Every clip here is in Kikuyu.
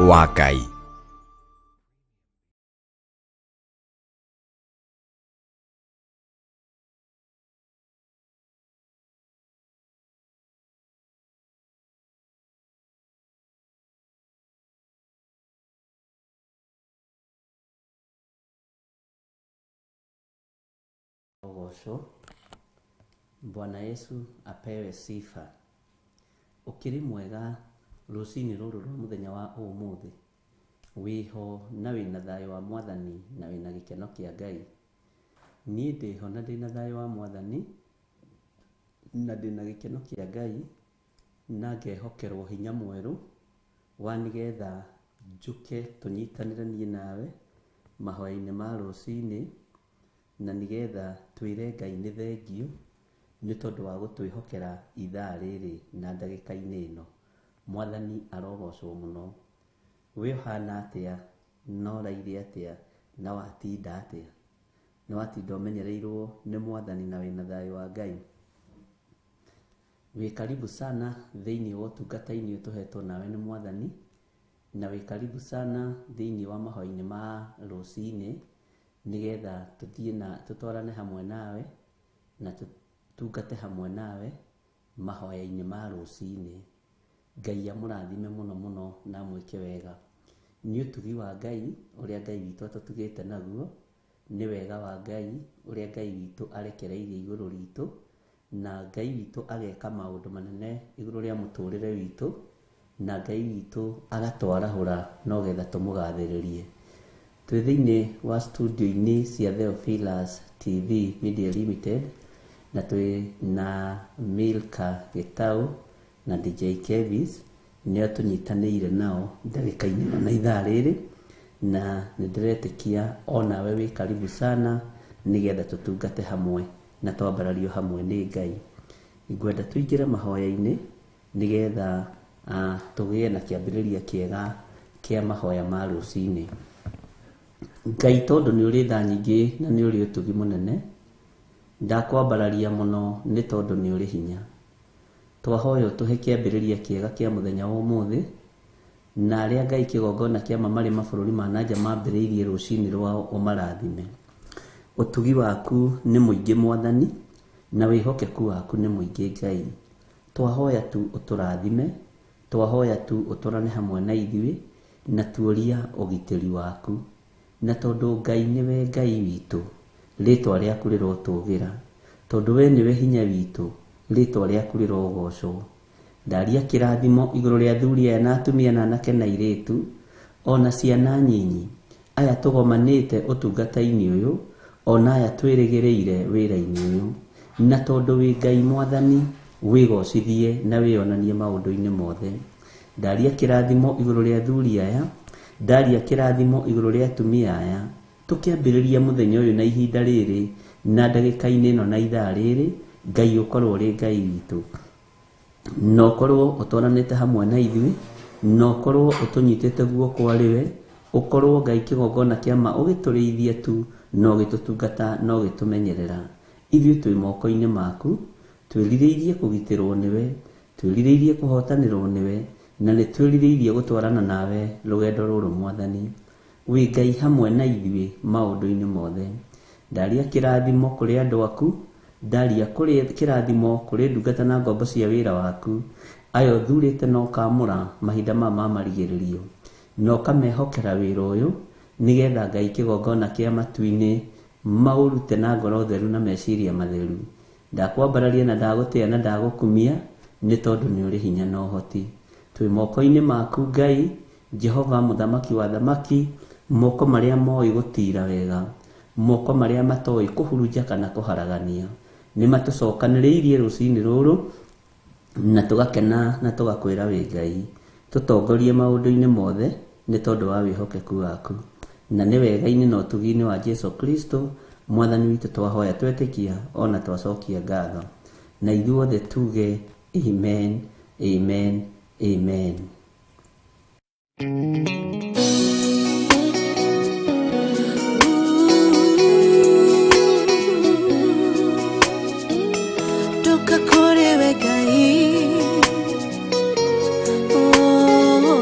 Wa Ngai. Ũgoco. Bwana Yesu apewe sifa. Ũkĩrĩ mwega rũcinĩ rũrũ rwa mũthenya wa ũmũthĩ? Wĩho na wĩna thayũ wa Mwathani na wĩna gĩkeno kĩa Ngai. Niĩ ndĩho na ndĩna thayũ wa Mwathani na ndĩna gĩkeno kĩa Ngai na ngehokerwo hinya mwerũ wa nĩgetha njũke tũnyitanĩre niĩ nawe mahoya-inĩ ma rũcinĩ, na nĩgetha twĩre Ngai nĩ thengiũ nĩ tondũ wa gũtwĩhokera ithaa rĩrĩ na ndagĩka-inĩ ĩno. Mwathani arogocwo mũno. We ũhana atĩa na ũraire atĩa na watinda atĩa? Nĩ watinda ũmenyereirwo nĩ Mwathani na wĩna thayũ wa Ngai? Wĩ karibu sana thĩinĩ wa ũtungata-inĩ ũyũ tũhetwo nawe nĩ Mwathani, na wĩ karibu sana thĩinĩ wa mahoya-inĩ ma rũcinĩ, nĩgetha tũthiĩ na tũtwarane hamwe nawe na tũtungate hamwe nawe mahoya-inĩ ma rũcinĩ. Ngai amũrathime mũno mũno na amwĩke wega. Nĩ ũtugi wa Ngai ũrĩa Ngai witũ atũtugĩte naguo, nĩ wega wa Ngai ũrĩa Ngai witũ arekereirie igũrũ ritũ, na Ngai witũ ageka maũndũ manene igũrũ rĩa mũtũrĩre witũ, na Ngai witũ agatwarahũra nogetha tũmũgathĩrĩrie. Twĩ thĩinĩ wa studio-inĩ cia Theophilus TV Media Limited, na twĩ na Milka Gĩtaũ na DJ Kevis, nĩo tũnyitanĩire nao ndagĩka-inĩ ĩno na ithaa rĩrĩ, na nĩ ndĩretĩkia onawe wĩ karibu sana nĩgetha tũtungate hamwe na twambarario hamwe nĩ Ngai. Ngwenda tũingĩre mahoya-inĩ nĩgetha tũgĩe na kĩambĩrĩria kĩega kĩa mahoya ma rũcinĩ. Ngai, tondũ nĩ ũrĩ tha nyingĩ na nĩ ũrĩ ũtugi mũnene, ndakwambararia mũno nĩ tondũ nĩ ũrĩ hinya. Twahoya ũtũhe kĩambĩrĩria kĩega kĩa mũthenya wa ũmũthĩ, na arĩa Ngai kĩgongona kĩa ma marĩ mabũrũri ma nanja mambĩrĩirie rũcinĩ rwao ũmarathime. Ũtugi waku nĩ mũingĩ Mwathani, na wĩhokeku waku nĩ mũingĩ Ngai. Twahoya tu ũtũrathime, twahoya tu ũtwarane hamwe na ithuĩ, na tuoria ũgitĩri waku. Na tondũ Ngai nĩwe Ngai witũ, rĩtwa rĩaku rĩrotũgĩra. Tondũ we nĩwe hinya witũ, rĩtwa rĩaku rĩrogocwo. Ndaria kĩrathimo igũrũ rĩa athuri aya na atumia na anake na airĩtu, ona ciana nyinyi, aya tũgomanĩte ũtungata-inĩ ũyũ, ona aya twĩrĩgĩrĩire wĩra-inĩ ũyũ. Na tondũ wĩ Ngai Mwathani, wĩgocithie na wĩonanie maũndũ-inĩ mothe. Ndaria kĩrathimo igũrũ rĩa athuri aya, ndaria kĩrathimo igũrũ rĩa atumia aya, tũkĩambĩrĩria mũthenya ũyũ na ihinda rĩrĩ, na ndagĩka-inĩ ĩno na ithaa rĩrĩ, Ngai ũkorwo ũrĩ Ngai witũ. Na ũkorwo ũtwaranĩte hamwe na ithuĩ, na ũkorwo ũtũnyitĩte guoko arĩ we, ũkorwo Ngai kĩgongona kĩa ma ũgĩtũrĩithia tu, na ũgĩtũtungata na ũgĩtũmenyerera. Ithuĩ twĩ moko-inĩ maku, twĩrirĩirie kũgitĩrwo nĩwe, twĩrirĩirie kũhotanĩrwo nĩwe, na nĩ twĩrirĩirie gũtwarana nawe rũgendo rũrũ Mwathani. Wĩ Ngai hamwe na ithuĩ maũndũ-inĩ mothe. Ndaria kĩrathimo kũrĩ andũ aku, ndaria kũrĩ kĩrathimo kũrĩ ndungata na ngombo cia wĩra waku, aya ũthurĩte na ũkamũra mahinda maya ma marigĩrĩrio, na ũkamehokera wĩra ũyũ, nĩgetha Ngai kĩgongona kĩa matu-inĩ maũrute na ngoro theru na meciria matheru. Ndakwambararia na ndagũtĩa na ndagũkumia, nĩ tondũ nĩ ũrĩ hinya na ũhoti. Twĩ moko-inĩ maku Ngai, Jehova mũthamaki wa thamaki, moko marĩa moĩ gũtira wega, moko marĩa matoĩ kũhurunja kana kũharagania. Nĩ matũcokanĩrĩirie rũcinĩ rũrũ, na tũgakena na tũgakwĩra wĩ Ngai. Tũtongorie maũndũ-inĩ mothe nĩ tondũ wa wĩhokeku waku. Na nĩ wega-inĩ na ũtugi-inĩ wa Jesu Kristo, Mwathani witũ twahoya twetĩkia ona twacokia ngatho. Na ithuothe tuge amen, amen, amen. Ndoka kũrĩ we Ngai. Oh.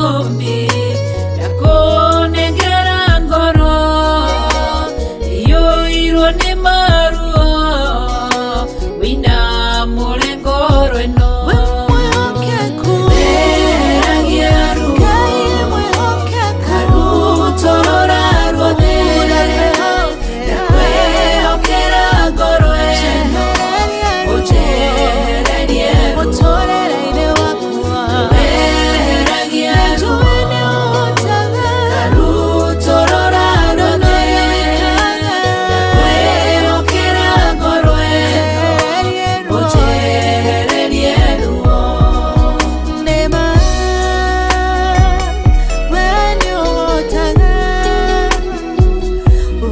Mũmbi ndakũnengera ngoro iyũirwo nĩ maruo wĩna mũrengoro ĩno We mwĩhokeku, Weheragia ruo Ngai mwĩhokeku, Karutorora ruothe ndakwĩhokera ngoro ĩno ũnjehererie ruo mũtũrĩre-inĩ wakwa Weheragia ruo njũĩ nĩ ũhotaga Karutorora ruothe ndakwĩhokera ngoro ĩno ũnjehererie ruo Nĩma we nĩ ũhotaga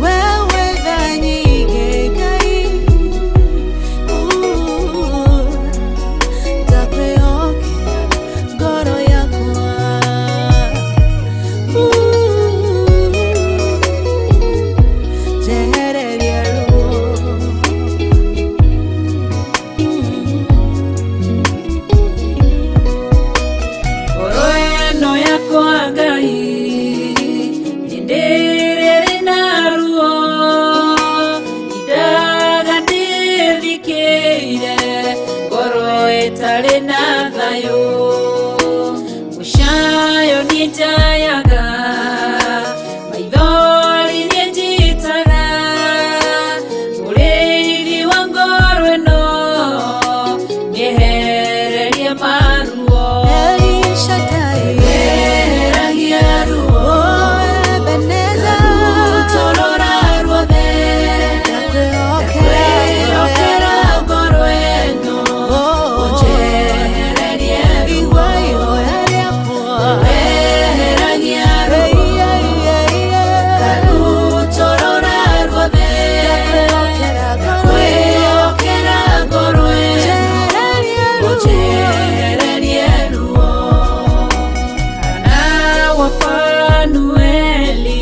we wĩ tha nyingĩ Ngai ndakwĩhokera ngoro yakwa njehererie ruo. Ngoro ĩno yakwa Ngai nĩndĩrĩrĩ na ruo indaga ndĩthikĩire ngoro ĩtarĩ na thayũ mũcayo niĩ njayaga maithori niĩ njitaga mũrĩithi wa ngoro ĩno nĩehererie maruo El Shaddai, Weheragia ruo oh Ebenezer, Karutorora ruothe ndakwĩhokera ndakwĩhokera ngoro ĩno ũnjehererie ruo igua ihoya rĩakwa Weheragia ruo Karutorora ruothe ndakwĩhokera ngoro ĩno ũnjehererie ruo Hana wa Fanueli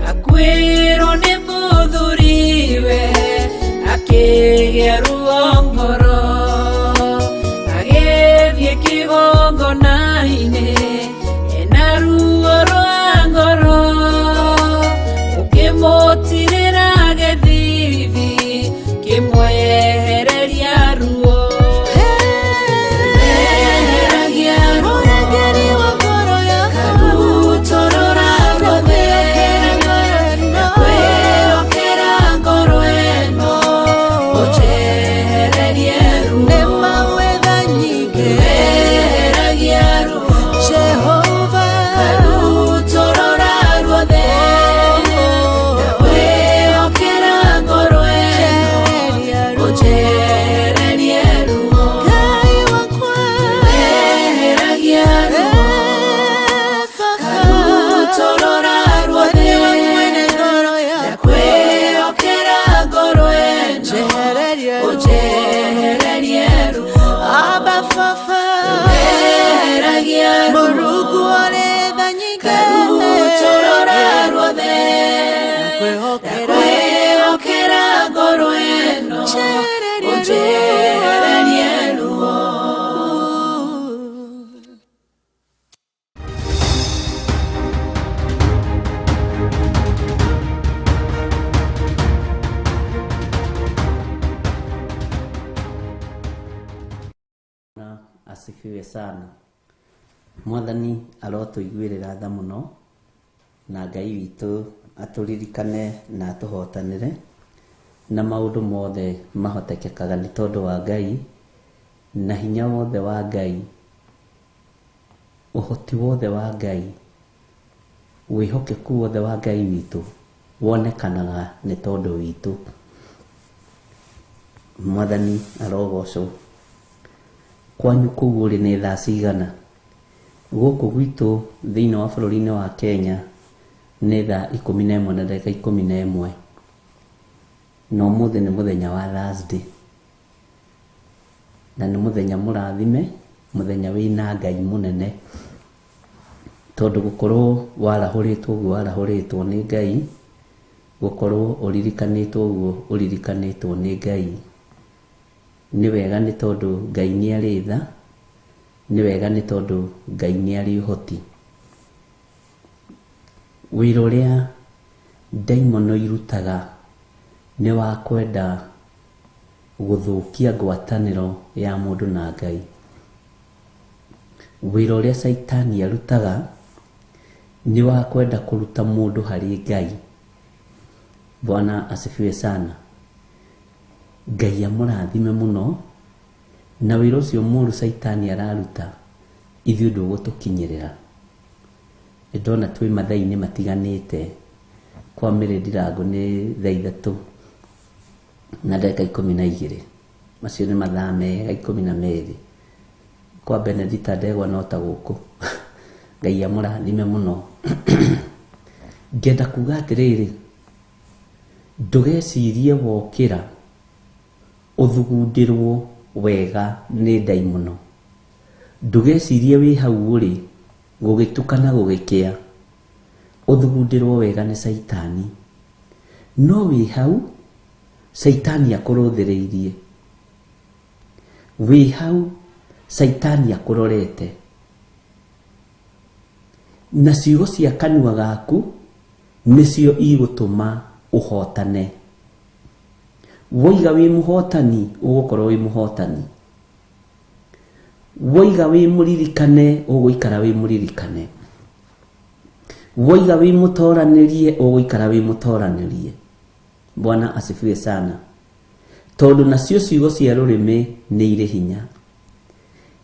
akuĩrwo nĩ mũthuriwe akĩgĩa ruo ngoro agĩthiĩ kĩgongona-inĩ ena ruo rwa ngoro ũkĩmũtirĩra gĩthithi kĩmwehereria ruo Weheragia ruo Mũrangĩri wa ngoro yakwa Karutorora ruothe ndakwĩhokera ngoro ĩno ũnjehererie ruo Nĩma wĩ tha nyingĩ Weheragia ruo Jehova Karutorora ruothe ndakwĩhokera ngoro ĩno ũnjehererie ruo Ngai wakwa Weheragia ruo Karutorora ruothe nĩwe mwene ngoro yakwa ndakwĩhokera ngoro ĩno njehererie ruo ũnjehererie ruo Abba Baba Weheragia ruo Mũrungu ũrĩ tha nyingĩ Karutorora ruothe ndakwĩhokera ndakwĩhokera ngoro ĩno Njehererie ũnjehererie ruo Na asifiwe sana. Mwathani arotũiguĩrĩra tha mũno na Ngai witũ atũririkane na atũhotanĩre na maũndũ mothe mahotekekaga nĩ tondũ wa Ngai na hinya wothe wa Ngai, ũhoti wothe wa Ngai, wĩhokeku wothe wa Ngai witũ wonekanaga nĩ tondũ witũ. Mwathani arogocwo. Kwanyu kũu ũrĩ nĩ thaa cigana? Gũkũ gwitũ thĩinĩ wa bũrũri-inĩ wa Kenya nĩ thaa 11 na ndagĩka 11 na ũmũthĩ nĩ mũthenya wa Thursday na nĩ mũthenya mũrathime, mũthenya wĩna Ngai mũnene tondũ gũkorwo warahũrĩtwo ũguo warahũrĩtwo nĩ Ngai, gũkorwo ũririkanĩtwo ũguo ũririkanĩtwo nĩ Ngai nĩ wega nĩ tondũ Ngai nĩ arĩ tha, nĩ wega nĩ tondũ Ngai nĩ arĩ ũhoti. Wĩra ũrĩa ndaimono irutaga nĩ wa kwenda gũthũkia ngwatanĩro ya mũndũ na Ngai. Wĩra ũrĩa caitani arutaga nĩ wa kwenda kũruta mũndũ harĩ Ngai. Bwana asifiwe sana. Ngai amũrathime mũno, na wĩra ũcio mũru caitani araruta ithuĩ ndũgũtũkinyĩrĩra. Nĩndona twĩ mathaa-inĩ matiganĩte, kwa Mary Ndirango nĩ thaa 3 na ndagĩka 12, macio nĩ mathaa mega 12. Kwa Benedita Ndegwa no ta gũkũ. Ngai amũrathime mũno. Ngenda kuga atĩrĩrĩ, ndũgecirie wokĩra ũthugundĩrwo wega nĩ ndaimono. Ndũgecirie wĩ hau ũrĩ gũgĩtukana gũgĩkĩa ũthugundĩrwo wega nĩ caitani. No wĩ hau caitani akũrũthĩrĩirie, wĩ hau caitani akũrorete, na ciugo cia kanua gaku nĩcio igũtũma ũhotane. Woiga wĩ mũhotani, ũgũkorwo wĩ mũhotani. Woiga wĩ mũririkane, ũgũikara wĩ mũririkane. Woiga wĩ mũtoranĩrie, ũgũikara wĩ mũtoranĩrie. Bwana asifiwe sana. Tondũ nacio ciugo cia rũrĩmĩ nĩ irĩ hinya.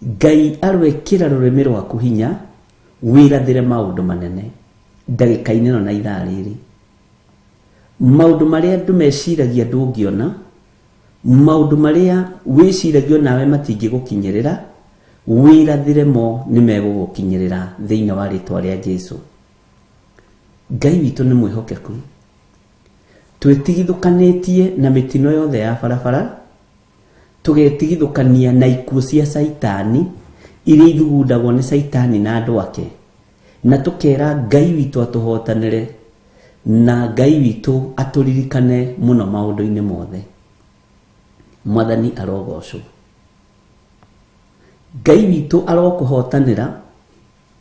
Ngai arwekĩra rũrĩmĩ rwaku hinya, wĩrathĩre maũndũ manene ndagĩka-inĩ ĩno na ithaa rĩrĩ. Maũndũ marĩa andũ meciragia ndũngĩona, maũndũ marĩa wĩciragia nawe matingĩgũkinyĩrĩra, wĩrathĩre mo nĩ megũgũkinyĩrĩra thĩinĩ wa rĩtwa rĩa Jesu. Ngai witũ nĩ mwĩhokeku. Twĩtigithũkanĩtie na mĩtino yothe ya barabara, tũgetigithũkania na ikuũ cia caitani iria ithugundagwo nĩ caitani na andũ ake, na tũkera Ngai witũ atũhotanĩre na Ngai witũ atũririkane mũno maũndũ-inĩ mothe. Mwathani arogocwo. Ngai witũ arokũhotanĩra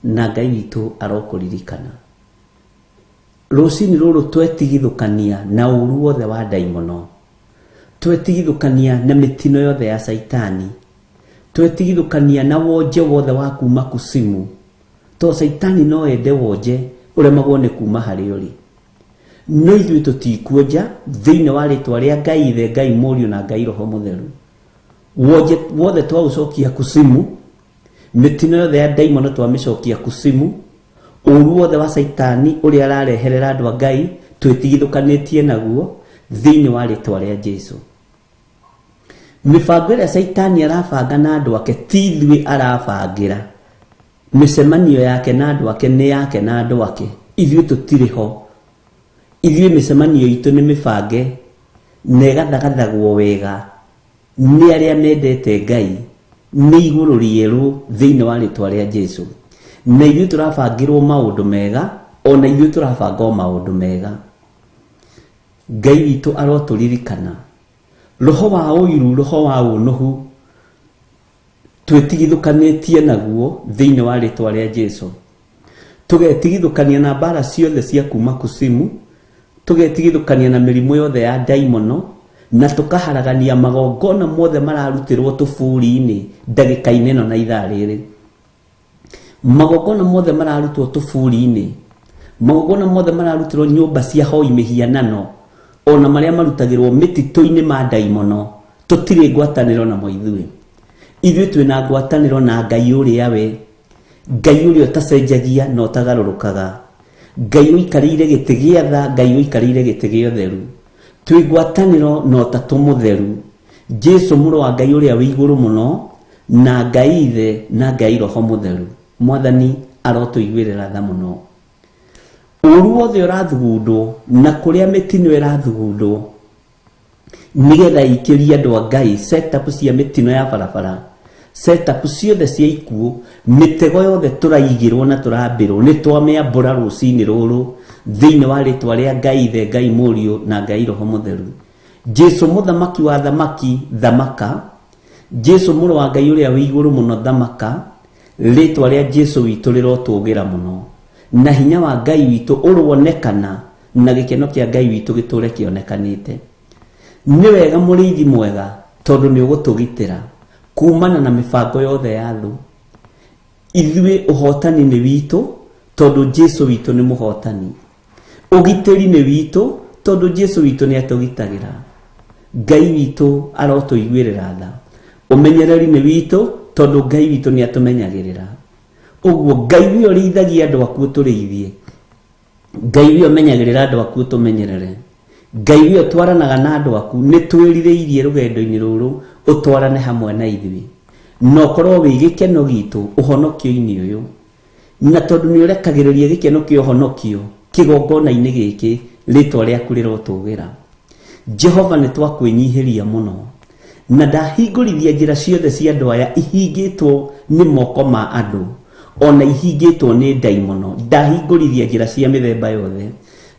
na Ngai witũ arokũririkana. Rũcinĩ rũrũ twetigithũkania na ũru wothe wa ndaimono, twetigithũkania na mĩtino yothe ya caitani, twetigithũkania na wonje wothe wa kuma kusimu, to caitani no ende wonje ũremagwo nĩ kuma harĩ ũrĩ. No ithuĩ tũtikuonja thĩinĩ wa rĩtwa rĩa Ngai Ithe, Ngai Mũriũ na Ngai Roho Mũtheru. Wonje wothe twaũcokia kusimu, mĩtino yothe ya ndaimono twamĩcokia kusimu, ũru wothe wa caitani ũrĩa arareherera andũ a Ngai twĩtigithũkanĩtie naguo thĩinĩ wa rĩtwa rĩa Jesu. Mĩbango ĩrĩa caitani arabanga na andũ ake ti ithuĩ arabangĩra. Mĩcemanio yake na andũ ake nĩ yake na andũ ake, ithuĩ tũtirĩ ho. Ithuĩ mĩcemanio itũ nĩ mĩbange na ĩgathagathagwo wega nĩ arĩa mendete Ngai, nĩ igũrũ rĩerũ thĩinĩ wa rĩtwa rĩa Jesu. Na ithuĩ tũrabangĩrwo maũndũ mega, ona ithuĩ tũrabanga o maũndũ mega. Ngai witũ arotũririkana. Roho wa ũiru, roho wa ũnũhu twĩtigithũkanĩtie naguo thĩinĩ wa rĩtwa rĩa Jesu. Tũgetigithũkania na mbara ciothe cia kuma kusimu, tũgetigithũkania na mĩrimũ yothe ya ndaimono, na tũkaharagania magongona mothe mararutĩrwo tũburi-inĩ ndagĩka-inĩ ĩno na ithaa rĩrĩ. Magongona mothe mararutwo tũburi-inĩ, magongona mothe mararutĩrwo nyũmba cia hoi mĩhianano, ona marĩa marutagĩrwo mĩtitũ-inĩ ma ndaimono, tũtirĩ ngwatanĩro namo ithuĩ. Ithuĩ twĩna ngwatanĩro na Ngai ũrĩa we, Ngai ũrĩa ũtacenjagia na ũtagarũrũkaga, Ngai ũikarĩire gĩtĩ gĩa tha, Ngai ũikarĩire gĩtĩ gĩa ũtheru. Twĩ ngwatanĩro na ũtatũ mũtheru, Jesu mũrũ wa Ngai ũrĩa wĩ igũrũ mũno, na Ngai Ithe na Ngai Roho Mũtheru. Mwathani arotũiguĩrĩra tha mũno. Ũru wothe ũrathugundwo na kũrĩa mĩtino ĩrathugundwo nĩgetha ĩikĩrie andũ a Ngai setup cia mĩtino ya barabara, setup ciothe cia ikuũ, mĩtego yothe tũraigĩrwo na tũrambĩrwo nĩ twamĩambũra rũcinĩ rũrũ thĩinĩ wa rĩtwa rĩa Ngai Ithe, Ngai Mũriũ na Ngai Roho Mũtheru. Jesu mũthamaki wa thamaki, thamaka. Jesu mũrũ wa Ngai ũrĩa wĩ igũrũ mũno, thamaka. Rĩtwa rĩa Jesu witũ rĩrotũgĩra mũno. Na hinya wa Ngai witũ ũronekana na gĩkeno kĩa Ngai witũ gĩtũre kĩonekanĩte. Nĩ wega mũrĩithi mwega tondũ nĩ ũgũtũgitĩra kumana na mĩbango yothe ya thũ. Ithuĩ ũhotani nĩ witũ tondũ Jesu witũ nĩ mũhotani. Ũgitĩri nĩ witũ tondũ Jesu witũ nĩ atũgitagĩra. Ngai witũ arotũiguĩrĩra tha. Ũmenyereri nĩ witũ tondũ Ngai witũ nĩ atũmenyagĩrĩra. Ũguo Ngai we ũrĩithagia andũ aku ũtũrĩithie. Ngai we ũmenyagĩrĩra andũ aku ũtũmenyerere. Ngai we ũtwaranaga na andũ aku nĩ twĩrirĩirie rũgendo-inĩ rũrũ ũtwarane hamwe na ithuĩ. Na ũkorwo wĩ gĩkeno gitũ ũhonokio-inĩ ũyũ. Na tondũ nĩ ũrekagĩrĩria gĩkeno kĩa ũhonokio kĩgongona-inĩ gĩkĩ, rĩtwa rĩaku rĩrotũgĩra. Jehova nĩ twakwĩnyihĩria mũno. Na ndahingũrithia njĩra ciothe cia andũ aya ihingĩtwo nĩ moko ma andũ, ona ihingĩtwo nĩ ndaimono. Ndahingũrithia njĩra cia mĩthemba yothe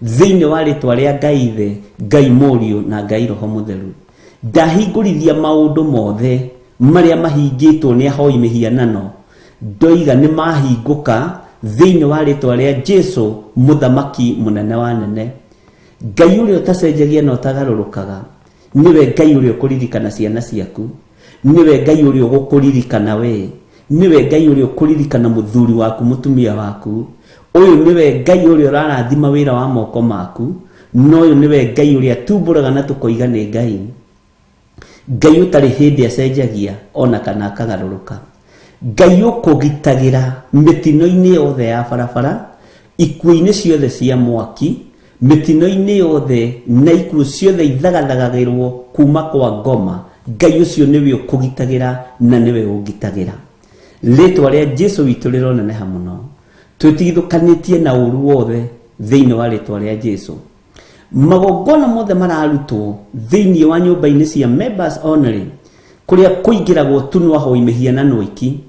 thĩinĩ wa rĩtwa rĩa Ngai Ithe, Ngai Mũriũ na Ngai Roho Mũtheru. Ndahingũrithia maũndũ mothe marĩa mahingĩtwo nĩ ahoi mĩhianano, ndoiga nĩ mahingũka thĩinĩ wa rĩtwa rĩa Jesu mũthamaki mũnene wa nene. Ngai ũrĩa ũtacenjagia na ũtagarũrũkaga, nĩwe Ngai ũrĩa ũkũririkana ciana ciaku, nĩwe Ngai ũrĩa ũgũkũririkana we, nĩwe Ngai ũrĩa ũkũririkana mũthuri waku, mũtumia waku. Ũyũ nĩwe Ngai ũrĩa ũrarathima wĩra wa moko maku, na ũyũ nĩwe Ngai ũrĩa tumbũraga na tũkoiga nĩ Ngai. Ngai ũtarĩ hĩndĩ acenjagia ona kana akagarũrũka. Ngai ũkũgitagĩra mĩtino-inĩ yothe ya barabara, ikuũ-inĩ ciothe cia mwaki, mĩtino-inĩ yothe na ikuũ ciothe ithagathagagĩrwo kuma kwa ngoma. Ngai ũcio nĩwe ũkũgitagĩra na nĩwe ũngitagĩra. Rĩtwa rĩa Jesu witũ rĩroneneha mũno. Twĩtigithũkanĩtie na ũru wothe thĩinĩ wa rĩtwa rĩa Jesu. Magongona mothe mararutwo thĩinĩ wa nyũmba-inĩ cia members only, kũrĩa kũingĩragwo tu no ahoi mĩhianano iki,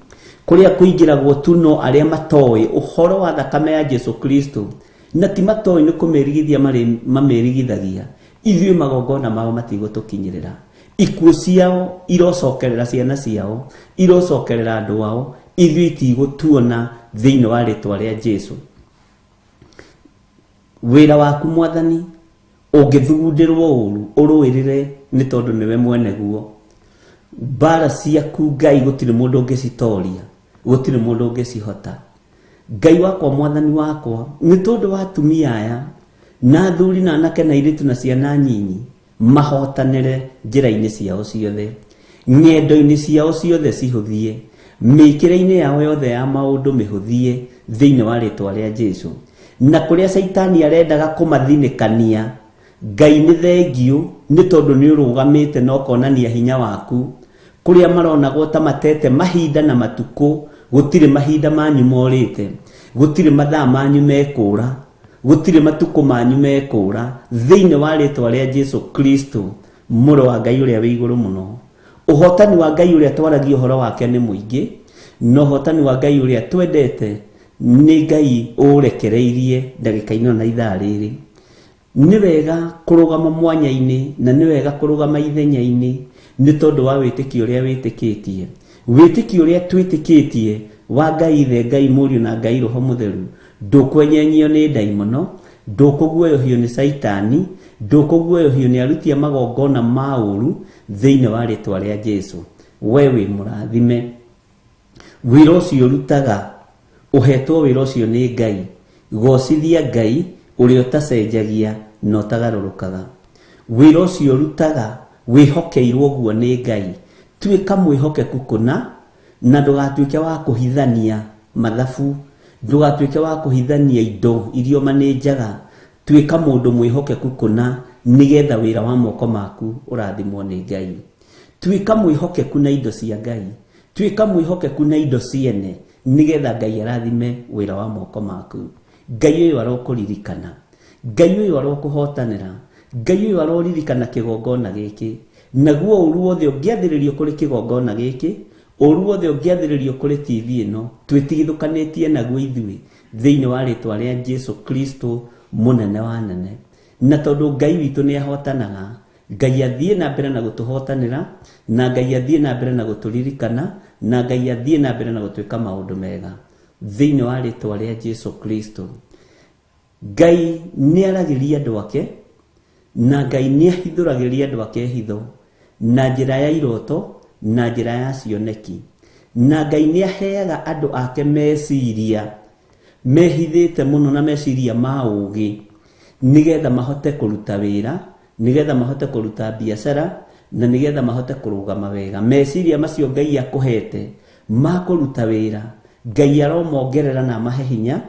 kũrĩa kũingĩragwo tu no arĩa matoĩ ũhoro wa thakame ya Jesu Kristo, na ti matoĩ nĩ kũmĩrigithia mamĩrigithagia. Ithuĩ magongona mao matigũtũkinyĩrĩra. Ikuũ ciao irocokerera ciana ciao, irocokerera andũ ao, ithuĩ itigũtuona thĩinĩ wa rĩtwa rĩa Jesu. Wĩra waku Mwathani ũngĩthugundĩrwo ũru ũrũĩrĩre nĩ tondũ nĩwe mwene guo. Mbara ciaku Ngai gũtirĩ mũndũ ũngĩcitoria, gũtirĩ mũndũ ũngĩcihota. Ngai wakwa Mwathani wakwa, nĩ tondũ wa atumia aya na athuri na anake na airĩtu na ciana nyinyi mahotanĩre njĩra-inĩ ciao ciothe, ng'endo-inĩ ciao ciothe cihũthie, mĩkĩre-inĩ yao yothe ya maũndũ mĩhũthie thĩinĩ wa rĩtwa rĩa Jesu. Na kũrĩa Caitani arendaga kũmathinĩkania, Ngai nĩ thengiũ nĩ tondũ nĩ ũrũgamĩte na ũkonania hinya waku. Kũrĩa maronagwo ta matete mahinda na matukũ, gũtirĩ mahinda manyu morĩte, gũtirĩ mathaa manyu mekũra, gũtirĩ matukũ manyu mekũra thĩinĩ wa rĩtwa rĩa Jesu Kristo mũrũ wa Ngai ũrĩa wĩ igũrũ mũno. Ũhotani wa Ngai ũrĩa twaragia ũhoro wake nĩ mũingĩ, na ũhotani wa Ngai ũrĩa twendete nĩ Ngai ũũrekereirie ndagĩka-inĩ na ithaa rĩrĩ. Nĩ wega kũrũgama mwanya-inĩ na nĩ wega kũrũgama ithenya-inĩ nĩ tondũ wa wĩtĩkio ũrĩa wĩtĩkĩtie. Wĩtĩkio ũrĩa twĩtĩkĩtie wa Ngai Ithe, Ngai Mũriũ na Ngai Roho Mũtheru ndũkwenyenyio nĩ ndaimono, ndũkũguoyohio nĩ Caitani, ndũkũguoyohio nĩ aruti a magongona ma ũru thĩinĩ wa rĩtwa rĩa Jesu. We wĩ mũrathime. Wĩra ũcio ũrutaga, ũhetwo wĩra ũcio nĩ Ngai. Gocithia Ngai ũrĩa ũtacenjagia na ũtagarũrũkaga. Wĩra ũcio ũrutaga wĩhokeirwo guo nĩ Ngai. Tuĩka mwĩhokeku kũna na ndũgatuĩke wa kũhithania mathabu, ndũgatuĩke wa kũhithania indo iria ũmanĩnjaga. Tuĩka mũndũ mwĩhokeku kũna nĩgetha wĩra wa moko maku ũrathimwo nĩ Ngai. Tuĩka mwĩhokeku na indo cia Ngai. Tuĩka mwĩhokeku na indo ciene nĩgetha Ngai arathime wĩra wa moko maku. Ngai ũyũ arokũririkana, Ngai ũyũ arokũhotanĩra, Ngai ũyũ aroririkana kĩgongona gĩkĩ. Naguo ũru wothe ũngĩathĩrĩrio kũrĩ kĩgongona gĩkĩ, ũru wothe ũngĩathĩrĩrio kũrĩ TV ĩno, twĩtigithũkanĩtie naguo ithuĩ thĩinĩ wa rĩtwa rĩa Jesu Kristo mũnene wa nene. Na tondũ Ngai witũ nĩ ahotanaga, Ngai athiĩ na mbere na gũtũhotanĩra, na Ngai athiĩ na mbere na gũtũririkana, na Ngai athiĩ na mbere na gũtwĩka maũndũ mega. Thĩinĩ wa rĩtwa rĩa Jesu Kristo. Ngai nĩ aragĩria andũ ake, na Ngai nĩ ahithũragĩria andũ ake hitho na njĩra ya iroto, na njĩra ya cioneki. Na Ngai nĩ aheaga andũ ake meciria mehithĩte mũno na meciria ma ũũgĩ, nĩgetha mahote kũruta wĩra, nĩgetha mahote kũruta biacara, na nĩgetha mahote kũrũgama wega. Meciria macio Ngai akũhete ma kũruta wĩra, Ngai aromongerera na amahe hinya,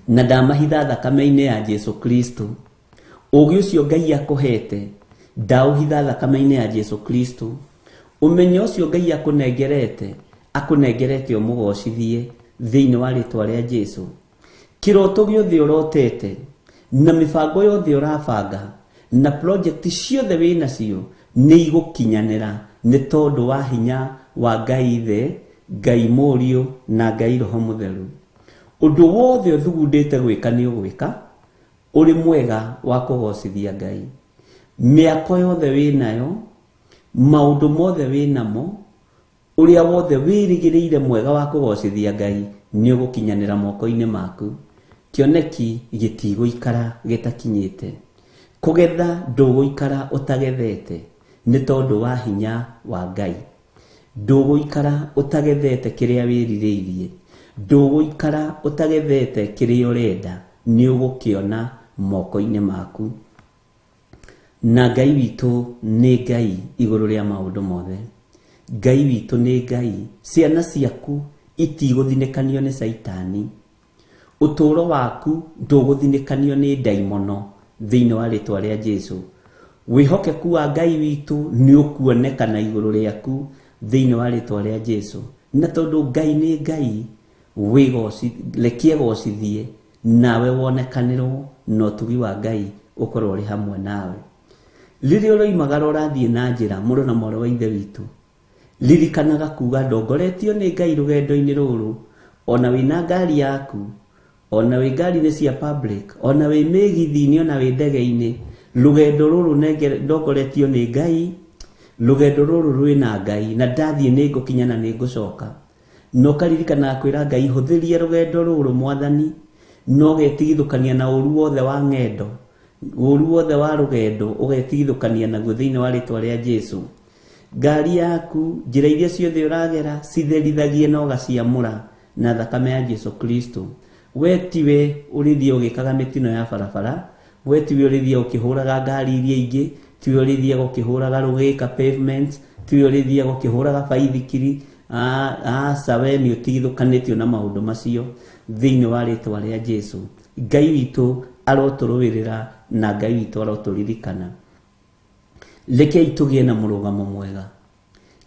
na ndamahitha thakame-inĩ ya Jesu Kristo. Ũũgĩ ũcio Ngai akũhete ndaũhitha thakame-inĩ ya Jesu Kristo. Ũmenyo ũcio Ngai akũnengerete, akũnengerete ũmũgocithie thĩinĩ wa rĩtwa rĩa Jesu. Kĩroto gĩothe ũrotete, na mĩbango yothe ũrabanga, na project ciothe wĩnacio nĩ igũkinyanĩra nĩ tondũ wa hinya wa Ngai Ithe, Ngai Mũriũ na Ngai Roho Mũtheru. Ũndũ wothe ũthugundĩte gwĩka nĩ ũgwĩka ũrĩ mwega wa kũgocithia Ngai. Mĩako yothe wĩnayo, maũndũ mothe wĩnamo, ũrĩa wothe wĩrĩgĩrĩire mwega wa kũgocithia Ngai nĩ ũgũkinyanĩra moko-inĩ maku. Kĩoneki gĩtigũikara gĩtakinyĩte. Kũgetha ndũgũikara ũtagethete nĩ tondũ wa hinya wa Ngai. Ndũgũikara ũtagethete kĩrĩa wĩrirĩirie. Ndũgũikara ũtagethete kĩrĩa ũrenda, nĩ ũgũkĩona moko-inĩ maku. Na Ngai witũ nĩ Ngai igũrũ rĩa maũndũ mothe. Ngai witũ nĩ Ngai. Ciana ciaku itigũthinĩkanio nĩ Caitani. Ũtũũro waku ndũgũthinĩkanio nĩ ndaimono thĩinĩ wa rĩtwa rĩa Jesu. Wĩhokeku wa Ngai witũ nĩ ũkuonekana igũrũ rĩaku thĩinĩ wa rĩtwa rĩa Jesu. Na tondũ Ngai nĩ Ngai, reke egocithie nawe wonekanĩrwo na ũtugi wa Ngai ũkorwo ũrĩ hamwe nawe. Rĩrĩa ũroimagara ũrathiĩ na njĩra, mũrũ na mwarĩ wa Ithe witũ, ririkanaga kuga ndongoretio nĩ Ngai rũgendo-inĩ rũrũ, ona wĩna ngari yaku, ona wĩ ngari-inĩ cia public, ona wĩ mĩgithi-inĩ, ona wĩ ndege-inĩ, rũgendo rũrũ ndongoretio nĩ Ngai, rũgendo rũrũ rwĩna Ngai, na ndathiĩ nĩ ngũkinya na nĩ ngũcoka. Na ũkaririkanaga kwĩra Ngai, hũthĩria rũgendo rũrũ Mwathani, na ũgetigithũkania na ũru wothe wa ng'endo, ũru wothe wa rũgendo ũgetigithũkania naguo thĩinĩ wa rĩtwa rĩa Jesu. Ngari yaku, njĩra iria ciothe ũragera, citherithagie na ũgaciamũra na thakame ya Jesu Kristo. We tiwe ũrĩthiĩ ũgĩkaga mĩtino ya barabara, we tiwe ũrĩthiĩ ũkĩhũraga ngari iria ingĩ, tiwe ũrĩthiĩ ũkĩhũraga rũgĩka pavement, tiwe ũrĩthiĩ ũkĩhũraga baithikiri. Aca, we nĩ ũtigithũkanĩtio na maũndũ macio thĩinĩ wa rĩtwa rĩa Jesu. Ngai witũ arotũrũĩrĩra na Ngai witũ arotũririkana. Rekei tũgĩe na mũrũgamo mwega,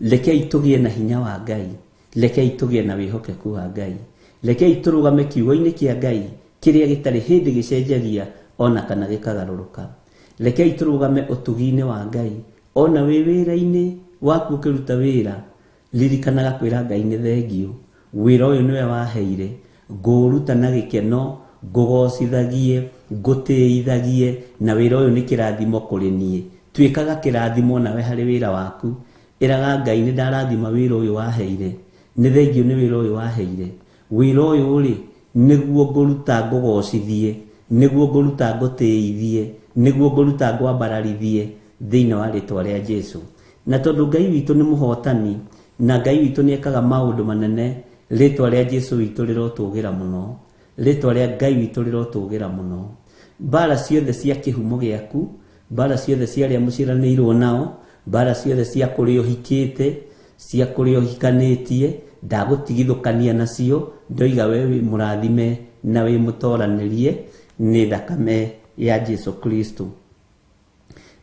rekei tũgĩe na hinya wa Ngai, rekei tũgĩe na wĩhokeku wa Ngai, rekei tũrũgame kiugo-inĩ kĩa Ngai kĩrĩa gĩtarĩ hĩndĩ gĩcenjagia ona kana gĩkagarũrũka. Rekei tũrũgame ũtugi-inĩ wa Ngai, ona wĩ wĩra-inĩ waku ũkĩruta wĩra, ririkanaga kwĩra Ngai nĩ thengiũ, wĩra ũyũ nĩwe waheire, ngũũruta na gĩkeno, ngũgocithagie, ngũtĩithagie, na wĩra ũyũ nĩ kĩrathimo kũrĩ niĩ. Tuĩkaga kĩrathimo nawe harĩ wĩra waku. Ĩraga Ngai nĩ ndarathima wĩra ũyũ waheire, nĩ thengiũ nĩ wĩra ũyũ waheire. Wĩra ũyũ rĩ, nĩguo ngũruta ngũgocithie, nĩguo ngũruta ngũtĩithie, nĩguo ngũruta ngwambararithie thĩinĩ wa rĩtwa rĩa Jesu. Na tondũ Ngai witũ nĩ mũhotani, na Ngai witũ nĩ ekaga maũndũ manene, rĩtwa rĩa Jesu witũ rĩrotũgĩra mũno, rĩtwa rĩa Ngai witũ rĩrotũgĩra mũno. Mbara ciothe cia kĩhumo gĩaku, mbara ciothe cia arĩa mũciaranĩirwo nao, mbara ciothe cia kũrĩa ũhikĩte, cia kũrĩa ũhikanĩtie, ndagũtigithũkania nacio, ndoiga we wĩ mũrathime na wĩ mũtoranĩrie nĩ thakame ya Jesu Kristo.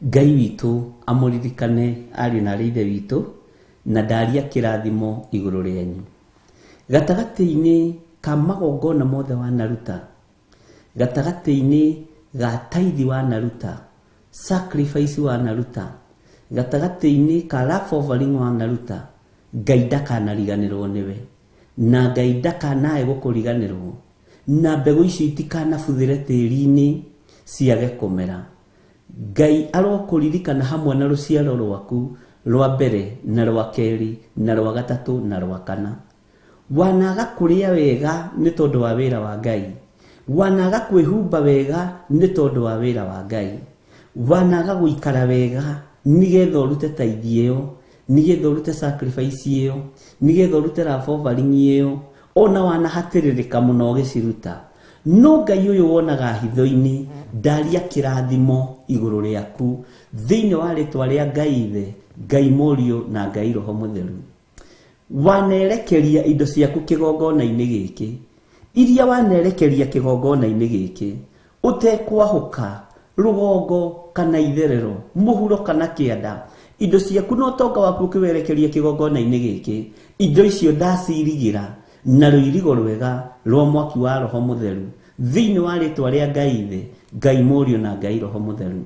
Ngai witũ amũririkane ariũ na arĩ ithe witũ, na ndaria kĩrathimo igũrũ rĩanyu. Gatagatĩ-inĩ ka magongona mothe wanaruta, gatagatĩ-inĩ ga taithi wanaruta, sacrifice wanaruta, gatagatĩ-inĩ ka love offering wanaruta, Ngai ndakanariganĩrwo nĩwe, na Ngai ndakanae gũkũriganĩrwo, na mbegũ icio itikanabuthĩre tĩri-inĩ ciage kũmera. Ngai arokũririkana hamwe na rũciaro rwaku rwa mbere na rwa kerĩ na rwa gatatũ na rwa kana. Wanaga kũrĩa wega nĩ tondũ wa wĩra wa Ngai. Wanaga kwĩhumba wega nĩ tondũ wa wĩra wa Ngai. Wanaga gũikara wega nĩgetha ũrute tithe ĩyo, nĩgetha ũrute sacrifice ĩyo, nĩgetha ũrute love offering ĩyo, ona wanahatĩrĩrĩka mũno ũgĩciruta. No Ngai ũyũ wonaga hitho-inĩ ndaria kĩrathimo igũrũ rĩaku thĩinĩ wa rĩtwa rĩa Ngai Ithe, Ngai Mũriũ na Ngai Roho Mũtheru. Wanerekeria indo ciaku kĩgongona-inĩ gĩkĩ, iria wanerekeria kĩgongona-inĩ gĩkĩ, ũtekwahũka rũgongo kana itherero, mũhuro kana kĩanda, indo ciaku na ũtonga waku ũkĩwerekeria kĩgongona-inĩ gĩkĩ, indo icio ndacirigĩra na rũirigo rwega rwa mwaki wa Roho Mũtheru thĩinĩ wa rĩtwa rĩa Ngai Ithe, Ngai Mũriũ na Ngai Roho Mũtheru.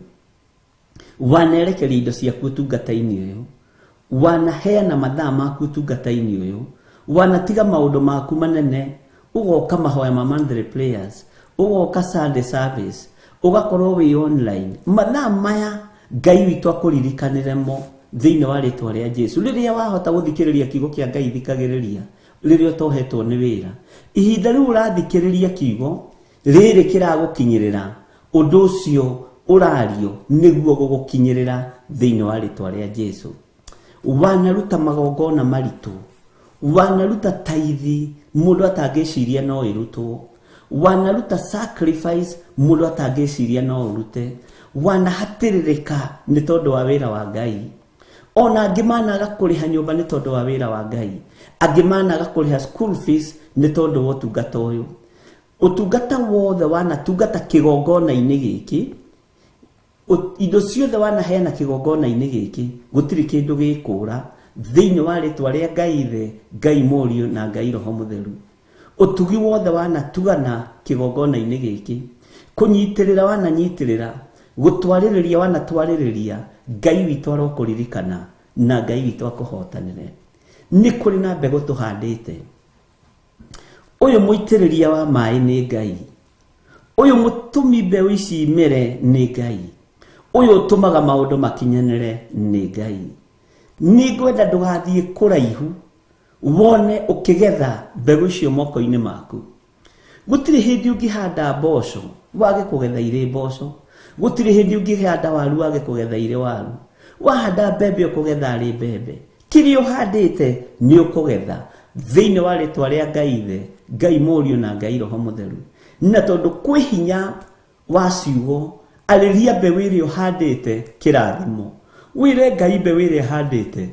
Wanerekeria indo ciaku ũtungata-inĩ ũyũ, wanaheana mathaa maku ũtungata-inĩ ũyũ, wanatiga maũndũ maku manene, ũgoka mahoya ma monthly prayers, ũgoka Sunday service, ũgakorwo wĩ online. Mathaa maya Ngai witũ akũririkanĩre mo thĩinĩ wa rĩtwa rĩa Jesu. Rĩrĩa wahota gũthikĩrĩria kiugo kĩa Ngai, thikagĩrĩria rĩrĩa ũtohetwo nĩ wĩra. Ihinda rĩu ũrathikĩrĩria kiugo rĩrĩ kĩragũkinyĩrĩra, ũndũ ũcio ũrario nĩguo gũgũkinyĩrĩra thĩinĩ wa rĩtwa rĩa Jesu. Wanaruta magongona maritũ, wanaruta taithi mũndũ atangĩciria no ĩrutwo, wanaruta sacrifice mũndũ atangĩciria no ũrute, wanahatĩrĩrĩka nĩ tondũ wa wĩra wa Ngai. Ona angĩ managa kũrĩha nyũmba nĩ tondũ wa wĩra wa Ngai, angĩ managa kũrĩha school fees nĩ tondũ wa ũtungata ũyũ. Ũtungata wothe wanatungata kĩgongona-inĩ gĩkĩ, indo ciothe wanaheana kĩgongona-inĩ gĩkĩ, gũtirĩ kĩndũ gĩkũra thĩinĩ wa rĩtwa rĩa Ngai Ithe, Ngai Mũriũ na Ngai Roho Mũtheru. Ũtugi wothe wanatugana kĩgongona-inĩ gĩkĩ, kũnyitĩrĩra wananyitĩrĩra, gũtwarĩrĩria wanatwarĩrĩria, Ngai witũ arokũririkana na Ngai witũ akũhotanĩre. Nĩ kũrĩ na mbegũ tũhandĩte. Ũyũ mũitĩrĩria wa maĩ nĩ Ngai, ũyũ mũtũmi mbeũ ici imere nĩ Ngai, ũyũ ũtũmaga maũndũ makinyanĩre nĩ Ngai. Nĩ ngwenda ndũgathiĩ kũraihu wone ũkĩgetha mbegũ icio moko-inĩ maku. Gũtirĩ hĩndĩ ũngĩhanda mboco wage kũgetha irĩ mboco, gũtirĩ hĩndĩ ũngĩhanda waru wage kũgetha irĩ waru, wahanda mbembe ũkũgetha arĩ mbembe. Kĩrĩa ũhandĩte nĩ ũkũgetha thĩinĩ wa rĩtwa rĩa Ngai Ithe, Ngai Mũriũ na Ngai Roho Mũtheru. Na tondũ kwĩ hinya wa ciugo, arĩria mbeũ ĩrĩa ũhandĩte kĩrathimo, wĩre Ngai mbeũ ĩrĩa handĩte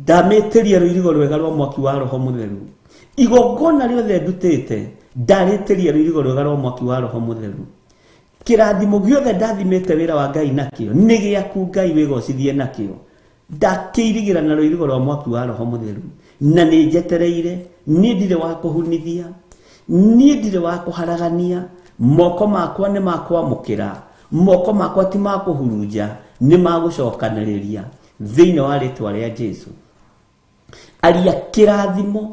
ndamĩtĩria rũirigo rwega rwa mwaki wa Roho Mũtheru. Igongona rĩothe ndutĩte ndarĩtĩria rũirigo rwega rwa mwaki wa Roho Mũtheru. Kĩrathimo gĩothe ndathimĩte wĩra wa Ngai nakĩo nĩ gĩaku Ngai, wĩgocithie nakĩo. Ndakĩirigĩra na rũirigo rwa mwaki wa Roho Mũtheru, na nĩ njetereire. Niĩ ndirĩ wa kũhunithia, niĩ ndirĩ wa kũharagania. Moko makwa nĩ ma kwamũkĩra, moko makwa ti ma kũhurunja, nĩ ma gũcokanĩrĩria thĩinĩ wa rĩtwa rĩa Jesu. Aria kĩrathimo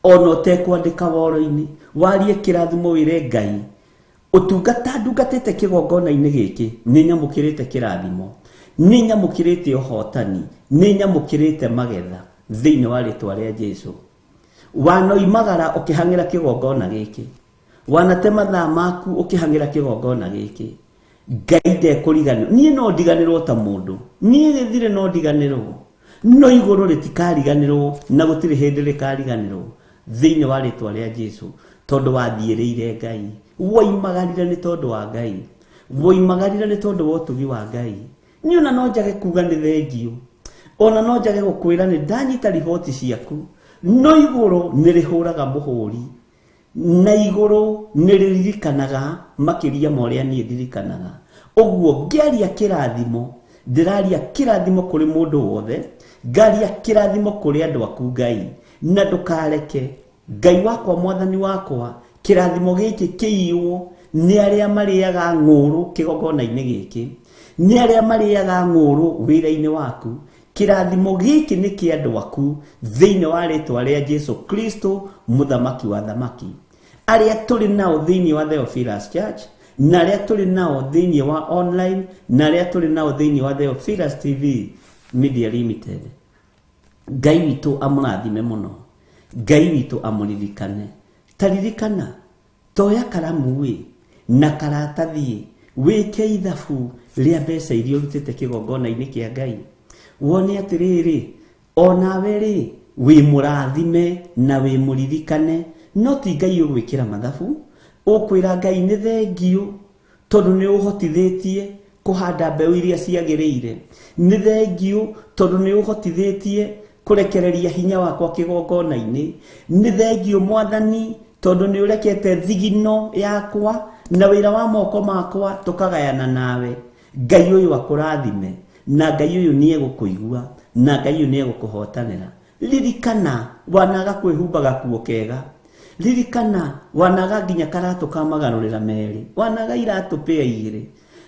ona ũtekwandĩka woro-inĩ, warie kĩrathimo wĩre Ngai ũtungata ndungatĩte kĩgongona-inĩ gĩkĩ nĩ nyamũkĩrĩte kĩrathimo, nĩ nyamũkĩrĩte ũhotani, nĩ nyamũkĩrĩte magetha thĩinĩ wa rĩtwa rĩa Jesu. Wanoimagara ũkĩhang'ĩra kĩgongona gĩkĩ, wanate mathaa maku ũkĩhang'ĩra kĩgongona gĩkĩ, Ngai ndekũriganĩrwo. Niĩ no ndiganĩrwo ta mũndũ, niĩ gĩthire no ndiganĩrwo, no igũrũ rĩtikariganĩrwo na gũtirĩ hĩndĩ rĩkariganĩrwo thĩinĩ wa rĩtwa rĩa Jesu. Tondũ wathiĩrĩire Ngai, woimagarire nĩ tondũ wa Ngai, woimagarire nĩ tondũ wa ũtugi wa Ngai. Niĩ ona no njage kuga nĩ thengiũ, ona no njage gũkwĩra nĩ ndanyita riboti ciaku, no igũrũ nĩ rĩhũraga mũhũri, na igũrũ nĩ rĩririkanaga makĩria ma ũrĩa niĩ ndirikanaga. Ũguo ngĩaria kĩrathimo, ndĩraria kĩrathimo kũrĩ mũndũ wothe, ngaria kĩrathimo kũrĩ andũ aku Ngai, na ndũkareke Ngai wakwa mwathani wakwa kĩrathimo gĩkĩ kĩiywo nĩ arĩa marĩaga ng'ũrũ kĩgongona-inĩ gĩkĩ, nĩ arĩa marĩaga ng'ũrũ wĩra-inĩ waku. Kĩrathimo gĩkĩ nĩ kĩa andũ aku thĩinĩ wa rĩtwa rĩa Jesu Kristo mũthamaki wa thamaki. Arĩa tũrĩ nao thĩinĩ wa Theophilus Church, na arĩa tũrĩ nao thĩinĩ wa online, na arĩa tũrĩ nao thĩinĩ wa Theophilus TV Media Limited, Ngai witũ amũrathime mũno. Ngai witũ amũririkane. Ta ririkana, toya karamu ĩ na karatathi wĩke ithabu rĩa mbeca iria ũrutĩte kĩgongona-inĩ kĩa Ngai, wone atĩrĩrĩ, onawe rĩ wĩ mũrathime na wĩ mũririkane. No ti Ngai ũgwĩkĩra mathabu, ũkwĩra Ngai nĩ thengiũ tondũ nĩ ũhotithĩtie kũhanda mbeũ iria ciagĩrĩire, nĩ thengiũ tondũ nĩ ũhotithĩtie kũrekereria hinya wakwa kĩgongona-inĩ, nĩ thengiũ Mwathani tondũ nĩ ũrekete thigino yakwa na wĩra wa moko makwa tũkagayana nawe. Ngai ũyũ akũrathime, na Ngai ũyũ nĩ egũkũigua, na Ngai ũyũ nĩ egũkũhotanĩra. Ririkana wanaga kwĩhumba gakuo kega, ririkana wanaga nginya karatũ ka magarũrĩra merĩ, wanaga iratũ pĩa igĩrĩ,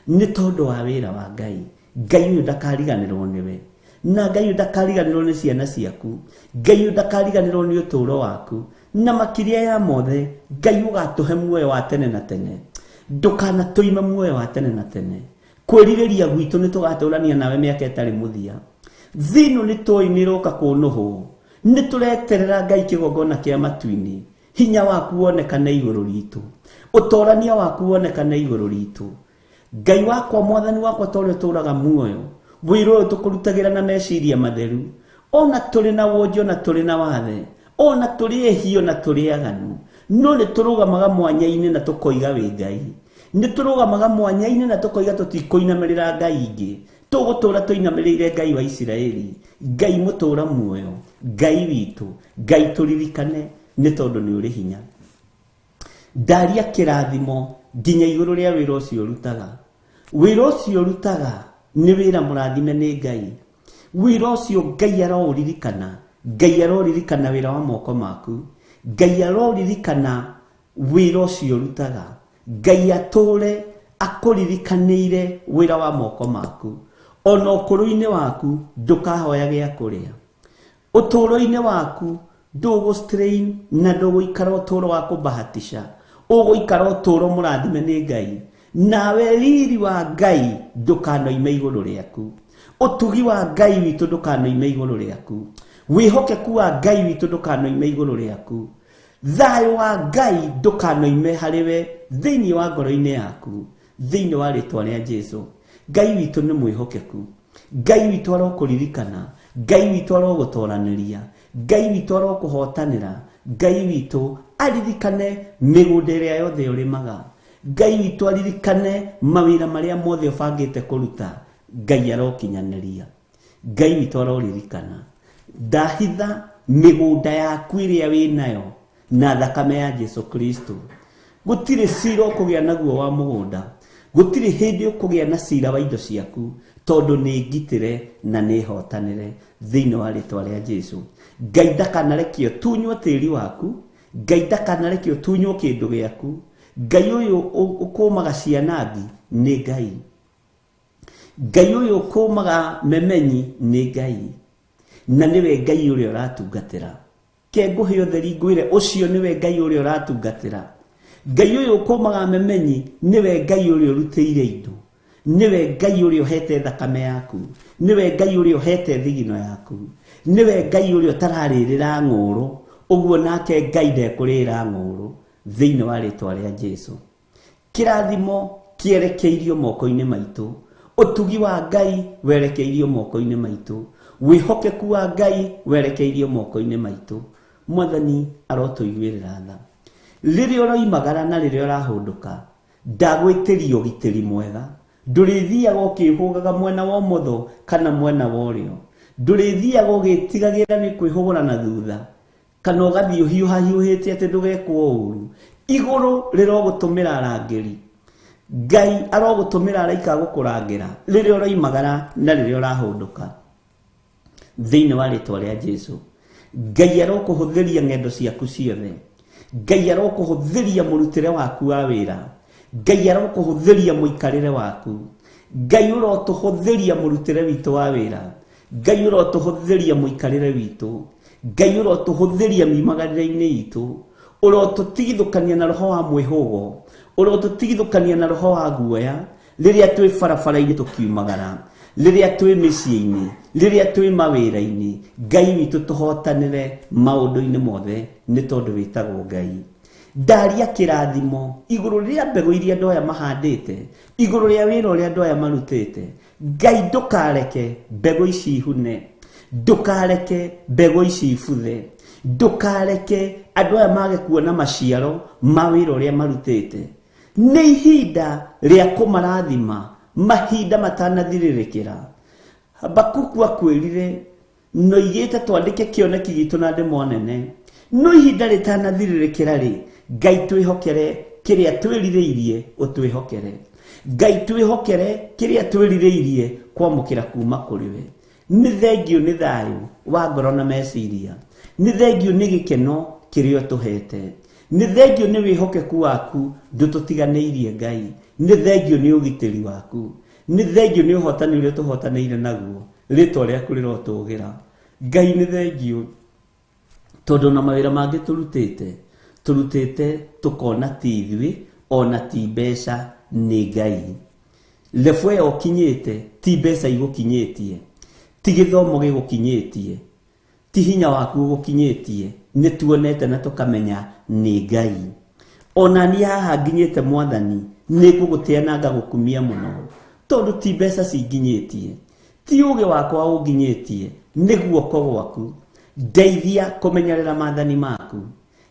nĩ tondũ wa wĩra wa Ngai. Ngai ũyũ ndakariganĩrwo nĩwe, na Ngai ũyũ ndakariganĩrwo nĩ ciana ciaku, Ngai ũyũ ndakariganĩrwo nĩ ũtũũro waku, na makĩria ya mothe Ngai ũgatũhe muoyo wa tene na tene. Ndũkanatũime muoyo wa tene na tene. Kwĩrirĩria gwitũ nĩ tũgatũrania nawe mĩaka ĩtarĩ mũthia. Thĩ ĩno nĩ tũĩ nĩ ĩroka kũnũhwo, nĩ tũreterera Ngai kĩgongona kĩa matu-inĩ. Hinya waku wonekane igũrũ ritũ, ũtorania waku wonekane igũrũ ritũ. Ngai wakwa, Mwathani wakwa, ta ũrĩa ũtũũraga muoyo, wĩra ũyũ tũkũrutagĩra na meciria matheru, ona tũrĩ na wonje, ona tũrĩ na wathe, ona tũrĩ ehia, ona tũrĩ aganu, no nĩ tũrũgamaga mwanya-inĩ na tũkoiga wĩ Ngai. Nĩ tũrũgamaga mwanya-inĩ na tũkoiga tũtikũinamĩrĩra Ngai ingĩ, tũgũtũũra tũinamĩrĩire Ngai wa Isiraeli, Ngai mũtũũra muoyo, Ngai witũ, Ngai tũririkane, nĩ tondũ nĩ ũrĩ hinya. Ndaria kĩrathimo nginya igũrũ rĩa wĩra ũcio ũrutaga. Wĩra ũcio ũrutaga nĩ wĩra mũrathime nĩ Ngai. Wĩra ũcio Ngai aroũririkana, Ngai aroririkana wĩra wa moko maku, Ngai aroririkana wĩra ũcio ũrutaga, Ngai atũre akũririkanĩire wĩra wa moko maku. Ona ũkũrũ-inĩ waku ndũkahoya gĩa kũrĩa, ũtũũro-inĩ waku ndũgũ strain na ndũgũikara ũtũũro wa kũbahatisha, ũgũikara ũtũũro mũrathime nĩ Ngai. Nawe riri wa Ngai ndũkanoime igũrũ rĩaku, ũtugi wa Ngai witũ ndũkanoime igũrũ rĩaku, wĩhokeku wa Ngai witũ ndũkanoime igũrũ rĩaku, thayũ wa Ngai ndũkanoime harĩ we thĩinĩ wa ngoro-inĩ yaku, thĩinĩ wa rĩtwa rĩa Jesu. Ngai witũ nĩ mwĩhokeku, Ngai witũ arokũririkana, Ngai witũ arogũtoranĩria, Ngai witũ arokũhotanĩra, Ngai witũ aririkane mĩgũnda ĩrĩa yothe ũrĩmaga, Ngai witũ aririkane mawĩra marĩa mothe ũbangĩte kũruta, Ngai arokinyanĩria, Ngai witũ aroririkana. Ndahitha mĩgũnda yaku ĩrĩa wĩnayo na thakame ya Jesu Kristo. Gũtirĩ cira ũkũgĩa naguo wa mũgũnda, gũtirĩ hĩndĩ ũkũgĩa na cira wa indo ciaku, tondũ nĩ ngitĩre na nĩ hotanĩre thĩinĩ wa rĩtwa rĩa Jesu. Ngai ndakanarekie ũtunywo tĩri waku, Ngai ndakanarekie ũtunywo kĩndũ gĩaku. Ngai ũyũ ũkũmaga ciana ngi nĩ Ngai, Ngai ũyũ ũkũmaga memenyi nĩ Ngai, na nĩwe Ngai ũrĩa ũratungatĩra. Ke ngũhe ũtheri ngwĩre ũcio nĩwe Ngai ũrĩa ũratungatĩra. Ngai ũyũ ũkũmaga memenyi nĩwe Ngai ũrĩa ũrutĩire indo, nĩwe Ngai ũrĩa ũhete thakame yaku, nĩwe Ngai ũrĩa ũhete thigino yaku, nĩwe Ngai ũrĩa ũtararĩrĩra ng'ũũrũ, ũguo nake Ngai ndekũrĩra ng'ũũrũ thĩinĩ wa rĩtwa rĩa Jesu. Kĩrathimo kĩerekeirio moko-inĩ maitũ, ũtugi wa Ngai werekeirio moko-inĩ maitũ, wĩhokeku wa Ngai werekeirio moko-inĩ maitũ. Mwathani arotũiguĩrĩra tha. Rĩrĩa ũroimagara na rĩrĩa ũrahũndũka, ndagwĩtĩria ũgitĩri mwega. Ndũrĩthiaga ũkĩhũgaga mwena wa ũmotho kana mwena wa ũrĩo, ndũrĩthiaga ũgĩtigagĩra nĩ kwĩhũgũra na thutha, kana ũgathiĩ ũhiũhahiũhĩte atĩ ndũgekwo ũru. Igũrũ rĩrogũtũmĩra arangĩri, Ngai arogũtũmĩra araika a gũkũrangĩra rĩrĩa ũroimagara na rĩrĩa ũrahũndũka thĩinĩ wa rĩtwa rĩa Jesu. Ngai arokũhũthĩria ng'endo ciaku ciothe, Ngai arokũhũthĩria mũrutĩre waku wa wĩra, Ngai arokũhũthĩria mũikarĩre waku, Ngai ũrotũhũthĩria mũrutĩre witũ wa wĩra, Ngai ũrotũhũthĩria mũikarĩre witũ, Ngai ũrotũhũthĩria miumagarĩre-inĩ itũ, ũrotũtigithũkania na roho wa mwĩhũgo, ũrotũtigithũkania na roho wa guoya rĩrĩa twĩ barabara-inĩ tũkiumagara, Rĩrĩa twĩ mĩciĩ-inĩ, rĩrĩa twĩ mawĩra-inĩ, Ngai witũ tũhotanĩre maũndũ-inĩ mothe nĩ tondũ wĩtagwo Ngai. Ndaria kĩrathimo igũrũ rĩa mbegũ iria andũ aya mahandĩte, igũrũ rĩa wĩra ũrĩa andũ aya marutĩte. Ngai ndũkareke mbegũ ici ihune, ndũkareke mbegũ ici ibuthe, ndũkareke andũ aya mage kuona maciaro ma wĩra ũrĩa marutĩte. Nĩ ihinda rĩa kũmarathima mahinda matanathirĩrĩkĩra. Habakuku akwĩrire noigĩte twandĩke kĩoneki gitũ na ndemwa nene, no ihinda rĩtanathirĩrĩkĩra rĩ, Ngai twĩhokere kĩrĩa twĩrirĩirie ũtwĩhokere. Ngai twĩhokere kĩrĩa twĩrirĩirie kwamũkĩra kuma kũrĩ we. Nĩ thengiũ nĩ thayũ wa ngoro na meciria, nĩ thengiũ nĩ gĩkeno kĩrĩa ũtũhete, nĩ thengiũ nĩ wĩhokeku waku ndũtũtiganĩirie Ngai, nĩ thengiũ nĩ ũgitĩri waku, nĩ thengiũ nĩ ũhotani ũrĩa tũhotanĩire naguo, rĩtwa rĩaku rĩrotũgĩra. Ngai nĩ thengiũ tondũ na mawĩra mangĩ tũrutĩte, tũrutĩte tũkona ti ithuĩ ona ti mbeca, nĩ Ngai. Level ĩyo ũkinyĩte ti mbeca igũkinyĩtie, ti gĩthomo gĩgũkinyĩtie, ti hinya waku ũgũkinyĩtie, nĩ tuonete na tũkamenya nĩ Ngai. Ona niĩ haha nginyĩte Mwathani, nĩ ngũgũtĩa na ngagũkumia mũno, tondũ ti mbeca cinginyĩtie, ti ũgĩ wakwa ũnginyĩtie, nĩ guoko gwaku. Ndeithia kũmenyerera maathani maku,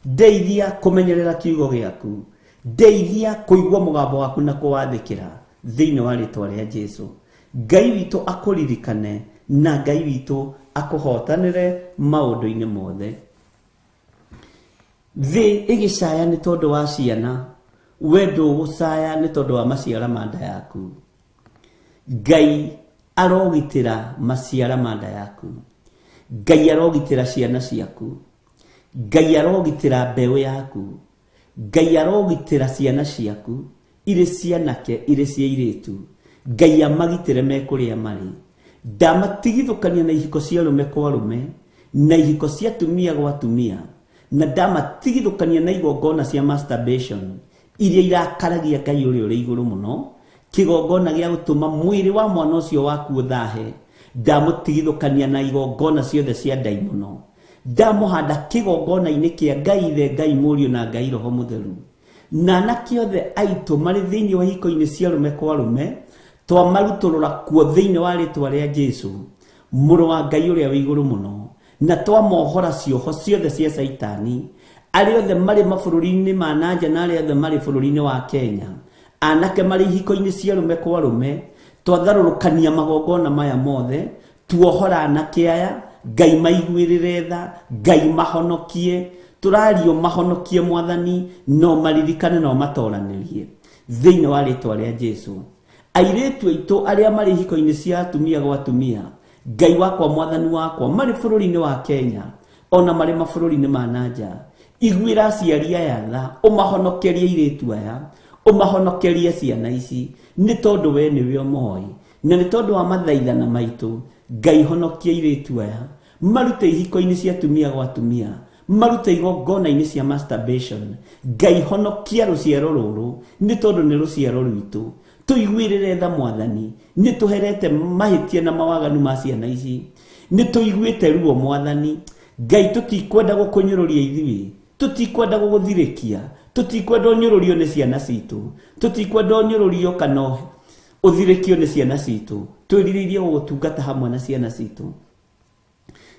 ndeithia kũmenyerera kiugo gĩaku, ndeithia kũigua mũgambo waku na kũwathĩkĩra thĩinĩ wa rĩtwa rĩa Jesu. Ngai witũ akũririkane na Ngai witũ akũhotanĩre maũndũ-inĩ mothe. Thĩ ĩgĩcaya nĩ tondũ wa ciana, we ndũgũcaya nĩ tondũ wa maciara ma nda yaku. Ngai arogitĩra maciara ma nda yaku. Ngai arogitĩra ciana ciaku. Ngai arogitĩra mbeũ yaku. Ngai arogitĩra ciana ciaku, irĩ cianake, irĩ cia airĩtu. Ngai amagitĩre me kũrĩa marĩ. Ndamatigithũkania na ihiko cia arũme kwa arũme, na ihiko cia atumia gwa atumia, na ndamatigithũkania na igongona cia masturbation iria irakaragia Ngai ũrĩa ũrĩ igũrũ mũno, kĩgongona gĩa gũtũma mwĩrĩ wa mwana ũcio waku ũthahe. Ndamũtigithũkania na igongona ciothe cia ndaimono. Ndamũhanda kĩgongona-inĩ kĩa Ngai Ithe, Ngai Mũriũ na Ngai Roho Mũtheru. Na anake othe aitũ marĩ thĩinĩ wa ihiko-inĩ cia arũme kwa arũme, twamarutũrũra kuo thĩinĩ wa rĩtwa rĩa Jesu, Mũrũ wa Ngai ũrĩa wĩ igũrũ mũno, na twamohora cioho ciothe cia Caitani, arĩa othe marĩ mabũrũri-inĩ ma nanja na arĩa othe marĩ bũrũri-inĩ wa Kenya, anake marĩ ihiko-inĩ cia arũme kwa arũme, twatharũrũkania magongona maya mothe, tuohora anake aya, Ngai maiguĩrĩre tha, Ngai mahonokie, tũrario mahonokie Mwathani, no maririkane no matoranĩrie thĩinĩ wa rĩtwa rĩa Jesu. Airĩtu aitũ arĩa marĩ ihiko-inĩ cia atumia gwa atumia, Ngai wakwa Mwathani wakwa, marĩ bũrũri-inĩ wa Kenya ona marĩ mabũrũri-inĩ ma nanja, iguĩra aciari aya tha, ũmahonokerie airĩtu aya, ũmahonokerie ciana ici, nĩ tondũ we nĩwe ũmoĩ, na nĩ tondũ wa mathaithana maitũ. Ngai honokia airĩtu aya, marute ihiko-inĩ cia atumia gwa atumia, marute igongona-inĩ cia masturbation. Ngai honokia rũciaro rũrũ, nĩ tondũ nĩ rũciaro rwitũ. Tũiguĩrĩre tha Mwathani, nĩ tũherete mahĩtia na mawaganu ma ciana ici, nĩ tũiguĩte ruo Mwathani. Ngai tũtikwenda gũkũnyũrũria ithuĩ, tũtikwenda gũgũthirĩkia, tũtikwenda ũnyũrũrio nĩ ciana citũ, tũtikwenda ũnyũrũrio kana ũthirĩkio nĩ ciana citũ, twĩrirĩirie gũgũtungata hamwe na ciana citũ.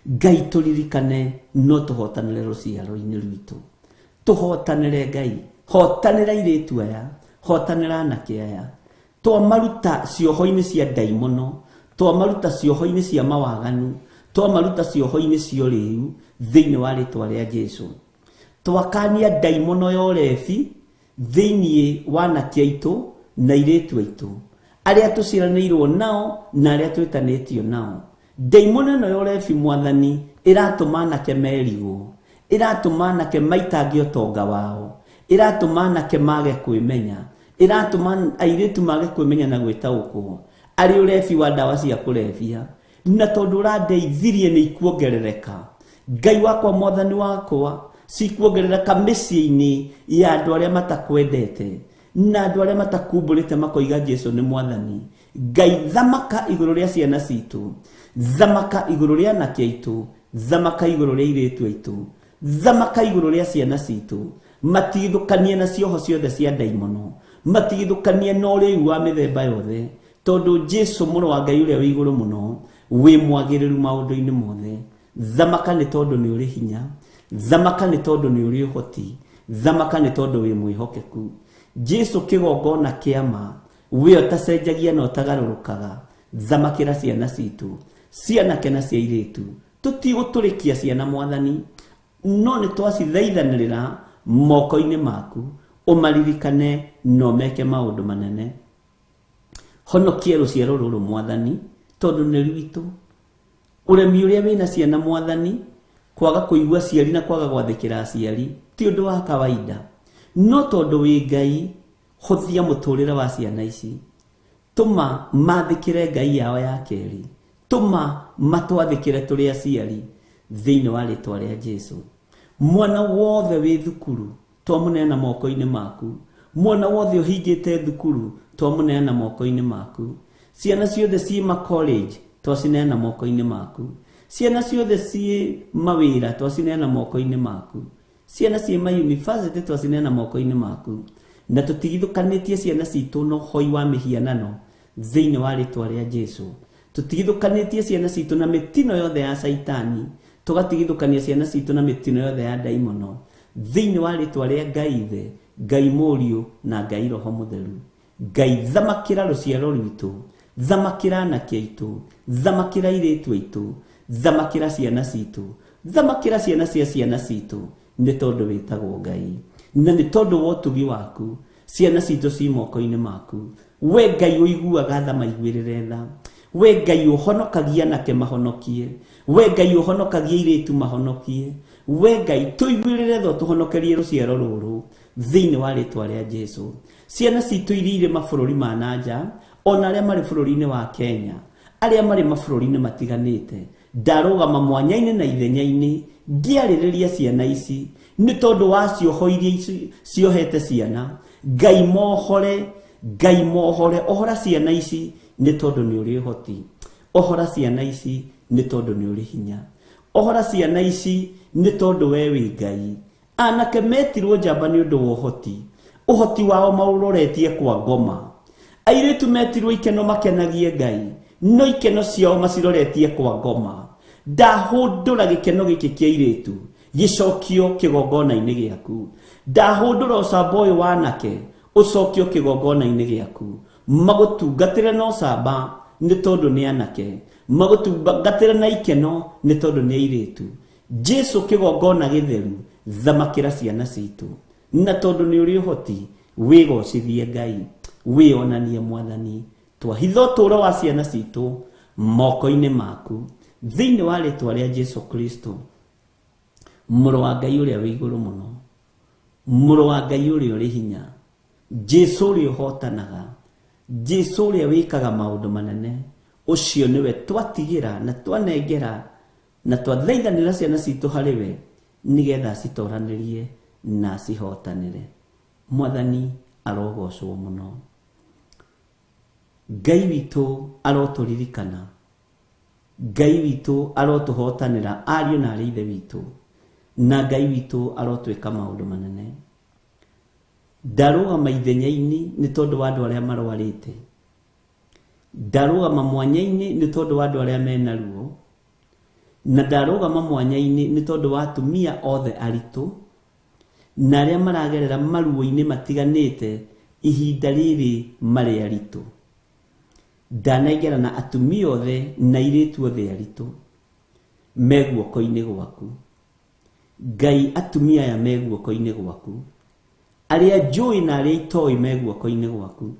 Ngai tũririkane no tũhotanĩre rũciaro-inĩ rwitũ, tũhotanĩre Ngai, hotanĩra airĩtu aya, hotanĩra anake aya, twamaruta cioho-inĩ cia ndaimono, twamaruta cioho-inĩ cia mawaganu, twamaruta cioho-inĩ cia ũrĩu thĩinĩ wa rĩtwa rĩa Jesu. Twakania ndaimono ya ũrebi thĩinĩ wa anake aitũ na airĩtu aitũ, arĩa tũciaranĩirwo nao na arĩa twĩtanĩtio nao. Ndaimono ĩno ya ũrebi Mwathani ĩratũma anake merigwo, ĩratũma anake maitange ũtonga wao, ĩratũma anake mage kwĩmenya, ĩratũma airĩtu mage kwĩmenya na gwĩtaũkwo, arĩ ũrebi wa ndawa cia kũrebia. Na tondũ ũrandeithirie nĩ ikuongerereka, Ngai wakwa Mwathani wakwa, cikuongerereka mĩciĩ-inĩ ya andũ arĩa matakwendete na andũ arĩa matakumbũrĩte makoiga Jesu nĩ Mwathani. Ngai thamaka igũrũ rĩa ciana citũ, thamaka igũrũ rĩa anake aitũ, thamaka igũrũ rĩa airĩtu aitũ, thamaka igũrũ rĩa ciana citũ, matigithũkanie na cioho ciothe cia ndaimono, matigithũkanie na ũrĩu wa mĩthemba yothe, tondũ Jesu mũrũ wa Ngai ũrĩa wĩ igũrũ mũno wĩ mwagĩrĩru maũndũ-inĩ mothe. Thamaka nĩ tondũ nĩ ũrĩ hinya, thamaka nĩ tondũ nĩ ũrĩ ũhoti, thamaka nĩ tondũ wĩ mwĩhokeku. Jesu kĩgongona kĩa ma, we ũtacenjagia na ũtagarũrũkaga, thamakĩra ciana citũ, cianake na cia airĩtu. Tũtigũtũrĩkia ciana mwathani, no nĩ twacithaithanĩrĩra moko-inĩ maku, ũmaririkane na ũmeke maũndũ manene. Honokia rũciaro rũrũ mwathani, tondũ nĩ rwitũ. Ũremi ũrĩa wĩna ciana mwathani, kwaga kũigua aciari na kwaga gwathĩkĩra aciari ti ũndũ wa kawaida, no tondũ wĩ Ngai, hũthia mũtũrĩre wa ciana ici, tũma mathĩkĩre Ngai yao ya kerĩ, tũma matwathĩkĩre tũrĩ aciari thĩinĩ wa rĩtwa rĩa Jesu. Mwana wothe wĩ thukuru twamũneana moko-inĩ maku, mwana wothe ũhingĩte thukuru twamũneana moko-inĩ maku, ciana ciothe ciĩ ma college twacineana moko-inĩ maku, ciana ciothe ciĩ mawĩra twacineana moko-inĩ maku, ciana ciĩ ma university twacineana moko-inĩ maku, na tũtigithũkanĩtie ciana citũ na ũhoi wa mĩhianano thĩinĩ wa rĩtwa rĩa Jesu. Tũtigithũkanĩtie ciana citũ na mĩtino yothe ya Caitani, tũgatigithũkania ciana citũ na mĩtino yothe ya ndaimono thĩinĩ wa rĩtwa rĩa Ngai Ithe, Ngai Mũriũ na Ngai Roho Mũtheru. Ngai thamakĩra rũciaro rwitũ, thamakĩra anake aitũ, thamakĩra airĩtu aitũ, thamakĩra ciana citũ, thamakĩra ciana cia ciana citũ, nĩ tondũ wĩtagwo Ngai, na nĩ tondũ wa ũtugi waku ciana citũ ci moko-inĩ maku. We Ngai ũiguaga tha maiguĩrĩre tha, we Ngai ũhonokagia anake mahonokie, we Ngai ũhonokagia airĩtu mahonokie, we Ngai tũiguĩrĩre tha ũtũhonokerie rũciaro rũrũ thĩinĩ wa rĩtwa rĩa Jesu. Ciana citũ iria irĩ mabũrũri ma na nja, ona arĩa marĩ bũrũri-inĩ wa Kenya, arĩa marĩ mabũrũri-inĩ matiganĩte, ndarũgama mwanya-inĩ na ithenya-inĩ ngĩarĩrĩria ciana ici nĩ tondũ wa cioho iria ciohete ciana. Ngai mohore, Ngai mohore, ohora ciana ici nĩ tondũ nĩ ũrĩ ũhoti, ohora ciana ici nĩ tondũ nĩ ũrĩ hinya, ohora ciana ici nĩ tondũ we wĩ Ngai. Anake metirwo njamba nĩ ũndũ wa ũhoti, ũhoti wao maũroretie kwa ngoma. Airĩtu metirwo ikeno makenagie Ngai, no ikeno ciao maciroretie kwa ngoma. Ndahũndũra gĩkeno gĩkĩ kĩa airĩtu gĩcokio kĩgongona-inĩ gĩaku, ndahũndũra ũcamba ũyũ wa anake ũcokio kĩgongona-inĩ gĩaku, magũtungatĩre na ũcamba nĩ tondũ nĩ anake, magũtungatĩre na ikeno nĩ tondũ nĩ airĩtu. Jesu kĩgongona gĩtheru, thamakĩra ciana citũ, na tondũ nĩ ũrĩ ũhoti, wĩgocithie Ngai, wĩonanie mwathani. Twahitha ũtũũro wa ciana citũ moko-inĩ maku thĩinĩ wa rĩtwa rĩa Jesu Kristo, mũrũ wa Ngai ũrĩa wĩ igũrũ mũno, mũrũ wa Ngai ũrĩa ũrĩ hinya, Jesu ũrĩa ũhotanaga, Jesu ũrĩa wĩkaga maũndũ manene, ũcio nĩwe twatigĩra na twanengera na twathaithanĩra ciana citũ harĩ we, nĩgetha acitoranĩrie na acihotanĩre. Mwathani arogocwo mũno. Ngai witũ arotũririkana, Ngai witũ arotũhotanĩra ariũ na arĩ ithe witũ, na Ngai witũ arotwĩka maũndũ manene. Ndarũgama ithenya-inĩ nĩ tondũ wa andũ arĩa marwarĩte, ndarũgama mwanya-inĩ nĩ tondũ wa andũ arĩa mena ruo, na ndarũgama mwanya-inĩ nĩ tondũ wa atumia othe aritũ na arĩa maragerera maruo-inĩ matiganĩte ihinda rĩrĩ marĩ aritũ. Ndanengera na atumia othe na airĩtu othe aritũ me guoko-inĩ gwaku. Ngai, atumia aya me guoko-inĩ gwaku, arĩa njũĩ na arĩa itoĩ me guoko-inĩ gwaku.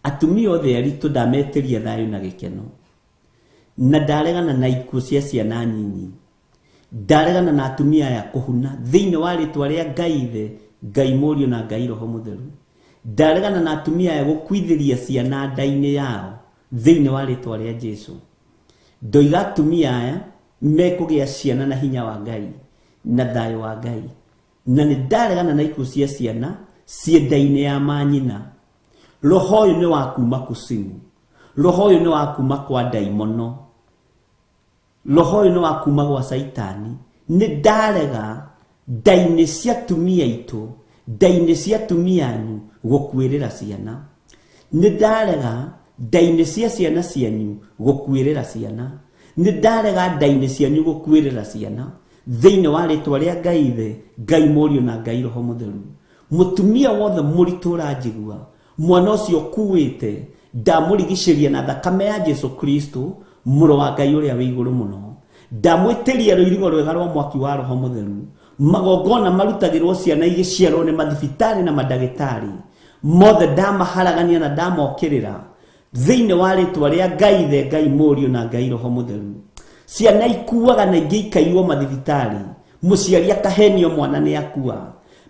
Atumia othe aritũ ndametĩria thayũ na gĩkeno, na ndaregana na ikuũ cia ciana nyinyi, ndaregana na atumia aya kũhuna thĩinĩ wa rĩtwa rĩa Ngai Ithe, Ngai Mũriũ na Ngai Roho Mũtheru. Ndaregana na atumia aya gũkuithĩria ciana nda-inĩ yao thĩinĩ wa rĩtwa rĩa Jesu. Ndoiga atumia aya mekũgĩa ciana na hinya wa Ngai na thayũ wa Ngai, na nĩ ndaregana na ikuũ cia ciana ciĩ nda-inĩ ya manyina. Roho ũyũ nĩ wa kuma kusimu, roho ũyũ nĩ wa kuma kwa ndaimono, roho ũyũ nĩ wa kuma gwa Saitani. Nĩ ndarega nda-inĩ cia atumia aitũ, nda-inĩ cia atumia anyu gũkuĩrĩra ciana. Nĩ ndarega nda-inĩ cia ciana cianyu gũkuĩrĩra ciana. Nĩ ndarega nda-inĩ cianyu gũkuĩrĩra ciana thĩinĩ wa rĩtwa rĩa Ngai Ithe, Ngai Mũriũ na Ngai Roho Mũtheru. Mũtumia wothe mũritũ ũranjigua, mwana ũcio ũkuĩte, ndamũrigicĩria na thakame ya Jesu Kristo, mũrũ wa Ngai ũrĩa wĩ igũrũ mũno. Ndamwĩtĩria rũirigo rwega rwa mwaki wa Roho Mũtheru. Magongona marutagĩrwo ciana igĩciarwo nĩ mathibitarĩ na mandagĩtarĩ mothe, ndamaharagania na ndamokĩrĩra thĩinĩ wa rĩtwa rĩa Ngai Ithe, Ngai Mũriũ na Ngai Roho Mũtheru. Ciana ikuaga na ingĩ ikaiywo mathibitarĩ, mũciari akahenio mwana nĩ akua.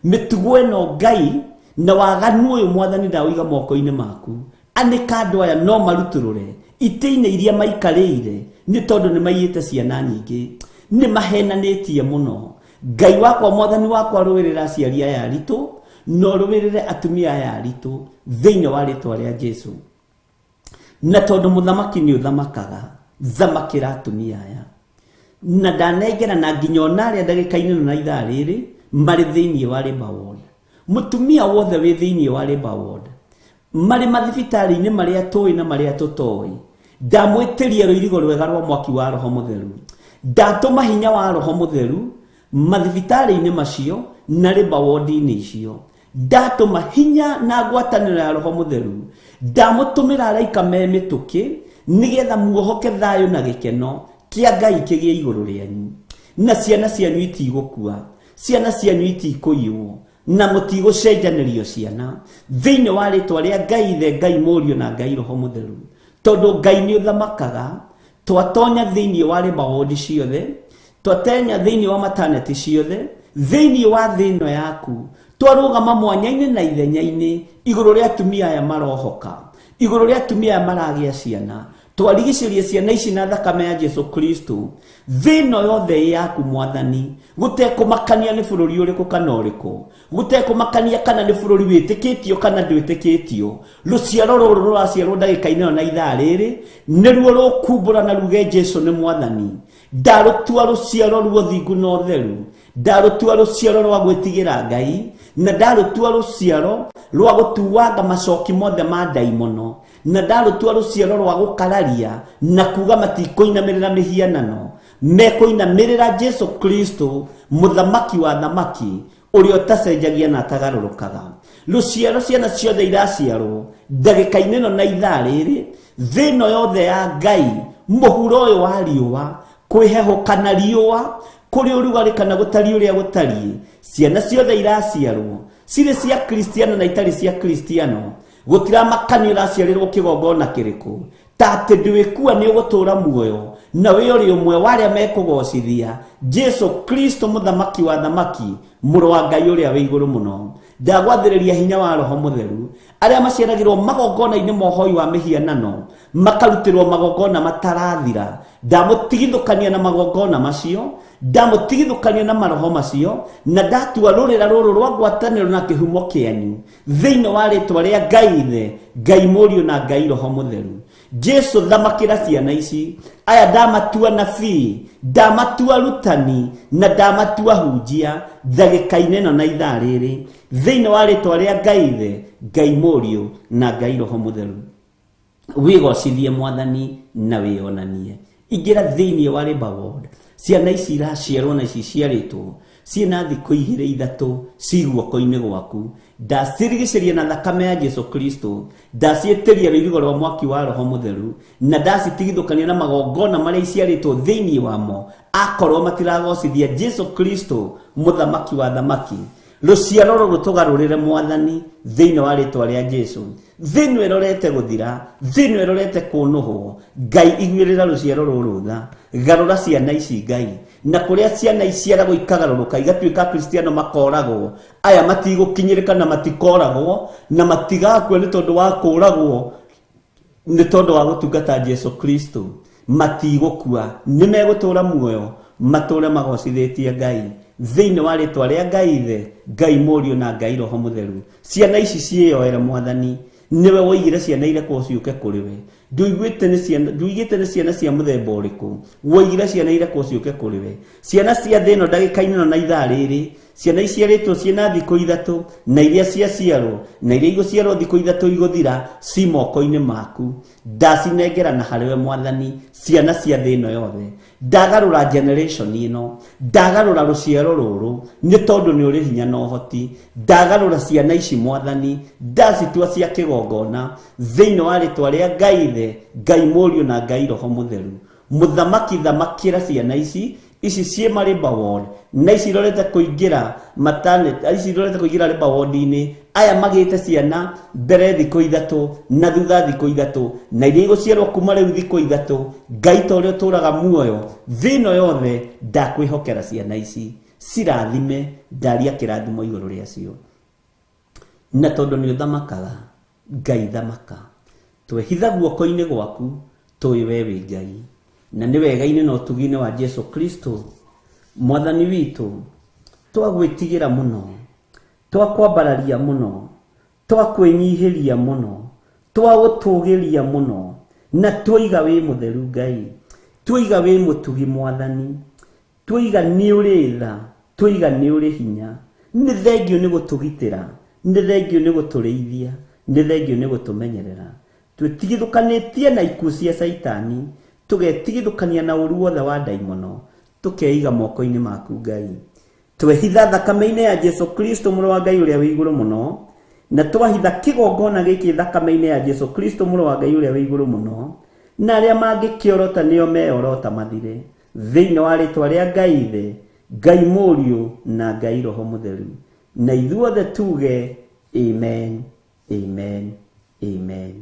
Mĩtugo ĩno Ngai na waganu ũyũ Mwathani ndaũiga moko-inĩ maku. Anĩka andũ aya no marutũrũre itĩ-inĩ iria maikarĩire, nĩ tondũ nĩ maiyĩte ciana nyingĩ, nĩ mahenanĩtie mũno. Ngai wakwa, Mwathani wakwa, rũĩrĩra aciari aya aritũ na ũrũĩrĩre atumia aya aritũ thĩinĩ wa rĩtwa rĩa Jesu. Na tondũ mũthamaki nĩ ũthamakaga, thamakĩra atumia aya. Na ndanengera na nginya ona arĩa ndagĩka-inĩ ĩno na ithaa rĩrĩ marĩ thĩinĩ wa labour ward. Mũtumia wothe wĩ thĩinĩ wa labour ward, marĩ mathibitarĩ-inĩ marĩa tũĩ na marĩa tũtoĩ, ndamwĩtĩria rũirigo rwega rwa mwaki wa Roho Mũtheru. Ndatũma hinya wa Roho Mũtheru mathibitarĩ-inĩ macio na labour ward-inĩ icio. Ndatũma hinya na ngwatanĩro ya Roho Mũtheru. Ndamũtũmĩra araika me mĩtũkĩ nĩgetha muohoke thayũ na gĩkeno kĩa Ngai kĩgĩe igũrũ rĩanyu. Na ciana cianyu itigũkua, ciana cianyu itikũiywo, na mũtigũcenjanĩrio ciana thĩinĩ wa rĩtwa rĩa Ngai Ithe, Ngai Mũriũ na Ngai Roho Mũtheru. Tondũ Ngai nĩ ũthamakaga, twatonya thĩinĩ wa labour ward ciothe, twatenya thĩinĩ wa maternity ciothe, thĩinĩ wa thĩ ĩno yaku, twarũgama mwanya-inĩ na ithenya-inĩ igũrũ rĩa atumia aya marohoka, igũrũ rĩa atumia aya maragĩa ciana, twarigicĩria ciana ici na thakame ya Jesu Kristo. Thĩ ĩno yothe ĩ yaku Mwathani, gũtekũmakania nĩ bũrũri ũrĩkũ kana ũrĩkũ, gũtekũmakania kana nĩ bũrũri wĩtĩkĩtio kana ndwĩtĩkĩtio. Rũciaro rũrũ rũraciarwo ndagĩka-inĩ ĩno na ithaa rĩrĩ nĩruo rũkumbũra na ruge Jesu nĩ Mwathani. Ndarũtua rũciaro rwa ũthingu na ũtheru, ndarũtua rũciaro rwa gwĩtigĩra Ngai, na ndarũtua rũciaro rwa gũtuanga macoki mothe ma ndaimono, na ndarũtua rũciaro rwa gũkararia na kuga matikũinamĩrĩra mĩhianano, mekũinamĩrĩra Jesu Kristo, mũthamaki wa thamaki, ũrĩa ũtacenjagia na atagarũrũkaga. Rũciaro ciana ciothe iraciarwo ndagĩka-inĩ ĩno na ithaa rĩrĩ, thĩ ĩno yothe ya Ngai, mũhuro ũyũ wa riũa, kwĩhehũka na riũa, kũrĩ ũrugarĩ kana gũtariĩ ũrĩa gũtariĩ, ciana ciothe iraciarwo cirĩ cia Kristiano na itarĩ cia Kristiano, gũtiramakania ũraciarĩrwo kĩgongona kĩrĩkũ, ta atĩ ndwĩkua nĩ ũgũtũũra muoyo na wĩ ũrĩ ũmwe wa arĩa mekũgocithia Jesu Kristo, mũthamaki wa thamaki, mũrũ wa Ngai ũrĩa wĩ igũrũ mũno. Ndagwathĩrĩria hinya wa Roho Mũtheru arĩa maciaragĩrwo magongona-inĩ ma ũhoi wa mĩhianano, makarutĩrwo magongona matarathira. Ndamũtigithũkania na magongona macio, ndamũtigithũkania na maroho macio, na ndatua rũrĩra rũrũ rwa ngwatanĩro na kĩhumo kĩanyu thĩinĩ wa rĩtwa rĩa Ngai Ithe, Ngai Mũriũ na Ngai Roho Mũtheru. Jesu, thamakĩra ciana ici. Aya ndamatua nabii, ndamatua rutani, na ndamatua hunjia ndagĩka-inĩ ĩno na ithaa rĩrĩ thĩinĩ wa rĩtwa rĩa Ngai Ithe, Ngai Mũriũ na Ngai Roho Mũtheru. Wĩgocithie Mwathani na wĩonanie. Ingĩra thĩinĩ wa labour ward, ciana ici iraciarwo na ici ciarĩtwo ciĩna thikũ igĩrĩ ithatũ ci guoko-inĩ gwaku. Ndacirigicĩria na thakame ya Jesu Kristo, ndaciĩtĩria rũirigo rwa mwaki wa Roho Mũtheru, na ndacitigithũkania na magongona marĩa iciarĩtwo thĩinĩ wamo, akorwo matiragocithia Jesu Kristo, mũthamaki wa thamaki. Rũciaro rũrũ tũgarũrĩre Mwathani thĩinĩ wa rĩtwa rĩa Jesu. Thĩ ĩno ĩrorete gũthira, thĩ ĩno ĩrorete kũnũhwo. Ngai, iguĩrĩra rũciaro rũrũ tha, garũra ciana ici Ngai, na kũrĩa ciana iciaragwo ikagarũrũka igatuĩka Kristiano makoragwo, aya matigũkinyĩrĩka na matikoragwo na matigakua nĩ tondũ wa kũragwo nĩ tondũ wa gũtungata Jesu Kristo. Matigũkua, nĩ megũtũũra muoyo, matũũre magocithĩtie Ngai thĩinĩ wa rĩtwa rĩa Ngai Ithe, Ngai Mũriũ na Ngai Roho Mũtheru. Ciana ici ciĩyoere Mwathani, Nĩwe woigire ciana irekwo ciũke kũrĩ we. Nduiguĩte nĩ ciana, nduigĩte nĩ ciana cia mũthemba ũrĩkũ. Woigire ciana irekwo ciũke kũrĩ we. Ciana cia thĩ ĩno ndagĩka-inĩ ĩno na ithaa rĩrĩ, ciana iciarĩtwo ciĩna thikũ ithatũ, na iria ciaciarwo, na iria igũciarwo thikũ ithatũ igũthira, ci moko-inĩ maku. Ndacinengera na harĩ we Mwathani, ciana cia thĩ ĩno yothe. Ndagarũra generation ĩno, ndagarũra rũciaro rũrũ, nĩ tondũ nĩ ũrĩ hinya na ũhoti. Ndagarũra ciana ici Mwathani, ndacitua cia kĩgongona, thĩinĩ wa rĩtwa rĩa Ngai Ithe, Ngai Mũriũ na Ngai Roho Mũtheru. Mũthamaki thamakĩra ciana ici, ici ciĩ Mariba ward, na ici irorete kũingĩra maternity, ici irorete kũingĩra Riba ward-inĩ, aya magĩte ciana mbere thikũ ithatũ na thutha thikũ ithatũ, na iria igũciarwo kuma rĩu thikũ ithatũ. Ngai ta ũrĩa ũtũũraga muoyo thĩ ĩno yothe, ndakwĩhokera ciana ici, cirathime, ndaria kĩrathimo igũrũ rĩacio. Na tondũ nĩ ũthamakaga, Ngai thamaka, twehitha guoko-inĩ gwaku, tũĩ we wĩ Ngai. Na nĩ wega-inĩ na ũtugi-inĩ wa Jesu Kristo Mwathani witũ, twagwĩtigĩra mũno, twakwambararia mũno, twakwĩnyihĩria mũno, twagũtũgĩria mũno, na twaiga wĩ mũtheru Ngai, twaiga wĩ mũtugi Mwathani, twaiga nĩ ũrĩ tha, twaiga nĩ ũrĩ hinya. Nĩ thengio nĩ gũtũgitĩra, nĩ thengio nĩ gũtũrĩithia, nĩ thengio nĩ gũtũmenyerera. Twĩtigithũkanĩtie na ikuũ cia Caitani, tũgetigithũkania na ũru wothe wa ndaimono, tũkeiga moko-inĩ maku Ngai. Twehitha thakame-inĩ ya Jesu Kristo mũrũ wa Ngai ũrĩa wĩ igũrũ mũno, na twahitha kĩgongona gĩkĩ thakame-inĩ ya Jesu Kristo mũrũ wa Ngai ũrĩa wĩ igũrũ mũno, na arĩa mangĩkĩorota nĩo meorota mathire, thĩinĩ wa rĩtwa rĩa Ngai Ithe, Ngai Mũriũ na Ngai Roho Mũtheru. Na ithuothe tuge amen, amen, amen.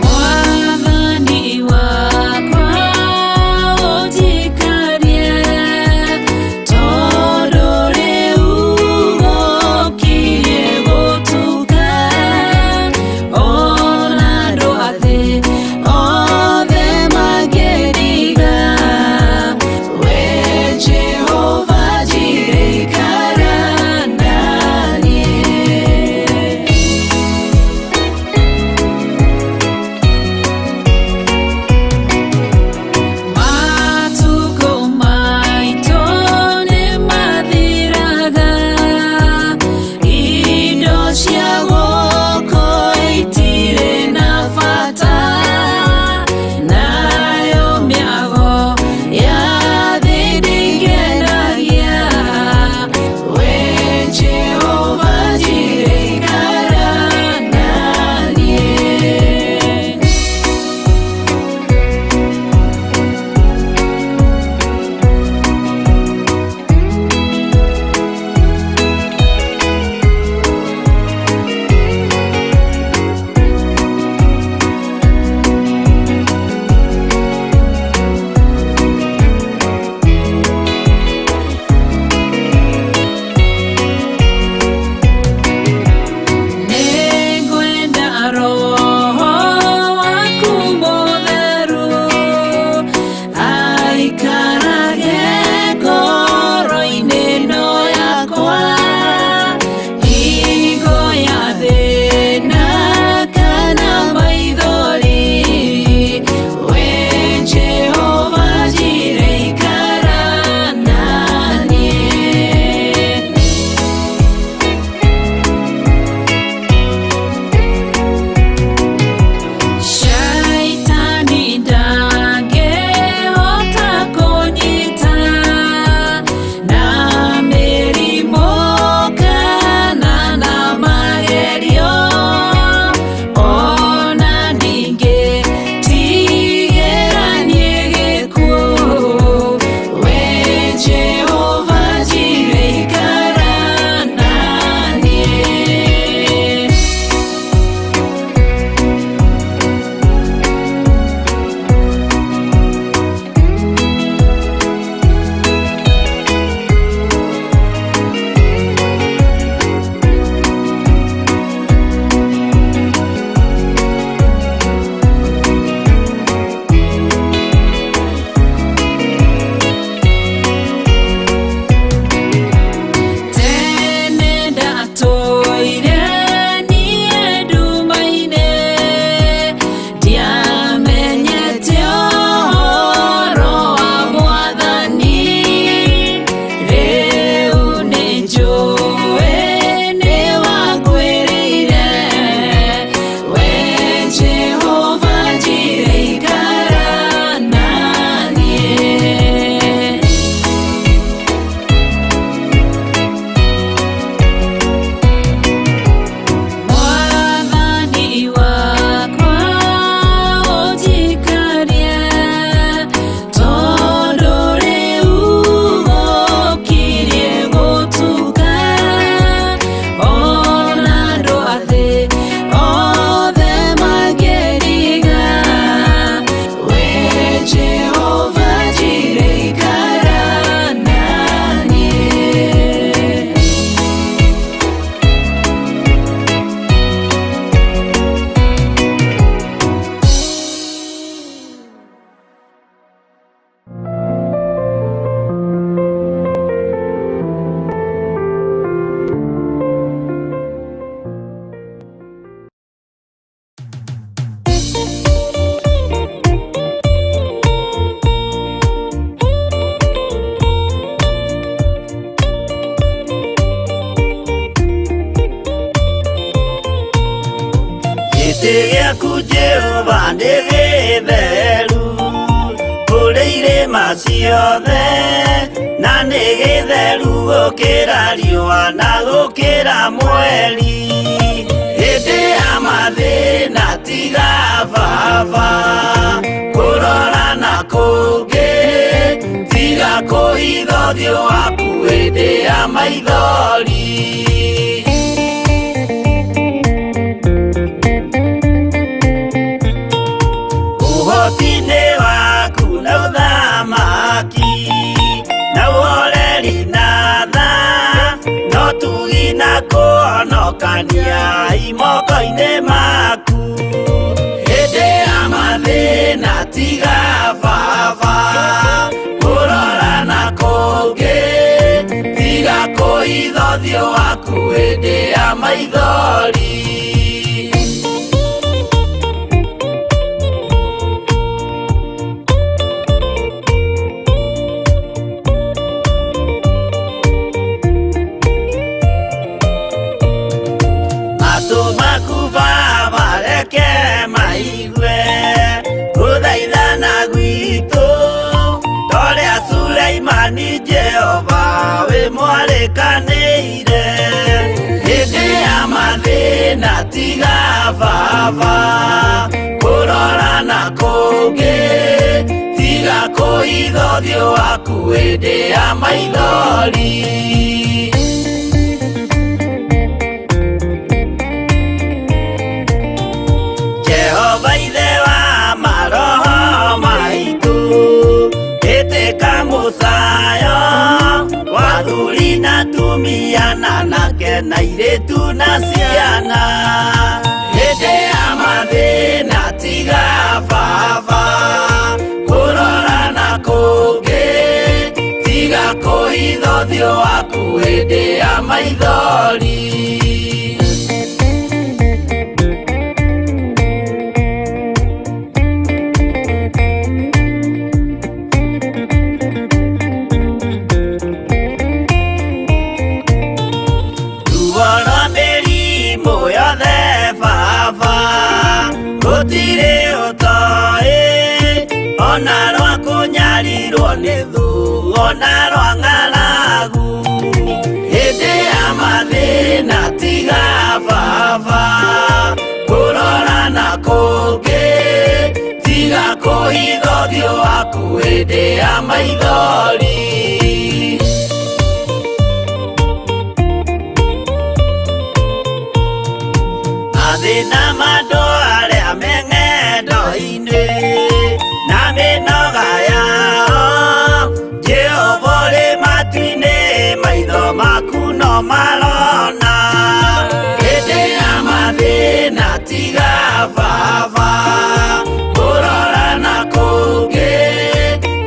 Mwathani. ciothe na nĩ gĩtheru gũkĩra riũa na gũkĩra mweri hĩndĩ ya mathĩna tiga baba kũrora na kũngĩ tiga kũhitha ũthiũ waku hĩndĩ ya maithori. Ũhoti-inĩ waku na ũthamaki na ũhoreri na tha no tugi na kũhonokania imoko-inĩ maku hĩndĩ ya mathĩna tiga baba kũrora na kũngĩ tiga kũhitha ũthiũ waku hĩndĩ ya maithori. Matũ maku baba reke maigue gũthaithana gwitũ torĩa Suleimani Jehova wĩ mwarĩkanĩire hĩndĩ ya mathĩna tiga baba kũrora na kũngĩ tiga kũhitha ũthiũ waku hĩndĩ ya maithori. Jehova ithe wa maroho maitũ ĩtĩka mũcayo wa athuri na atumia na anake na airĩtu na ciana hĩndĩ ya mathĩna tiga baba kũrora na kũngĩ tiga kũhitha ũthiũ waku hĩndĩ ya maithori. Ruo rwa mĩrimũ yothe baba gũtirĩ ũtoĩ ona rwa kũnyarirwo nĩ thũ ona rwa ng'aragu hĩndĩ ya mathĩna tiga baba kũrora na kũngĩ tiga kũhitha ũthiũ waku hĩndĩ ya maithori. Mathĩna ma andũ arĩa me ng'endo-inĩ na mĩnoga yao Jehova ũrĩ matu-inĩ maitho maku no marona hĩndĩ ya mathĩna tiga baba kũrora na kũngĩ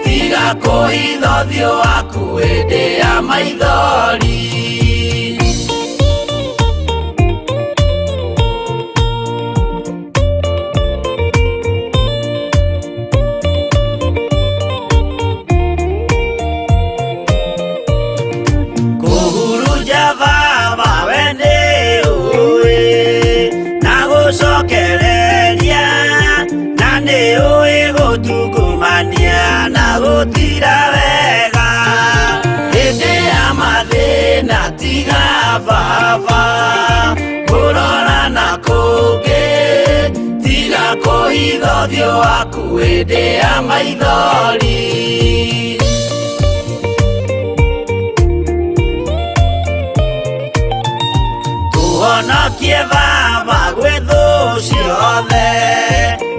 tiga kũhitha ũthiũ waku hĩndĩ ya maithori. Kũhurunja baba we nĩ ũĩ na gũcokereria na nĩ ũĩ gũtungumania na gũtira wega hĩndĩ ya mathĩna tiga baba kũrora na kũngĩ tiga kũhitha ũthiũ waku hĩndĩ ya maithori. Tũhonokie baba gwĩ thũ ciothe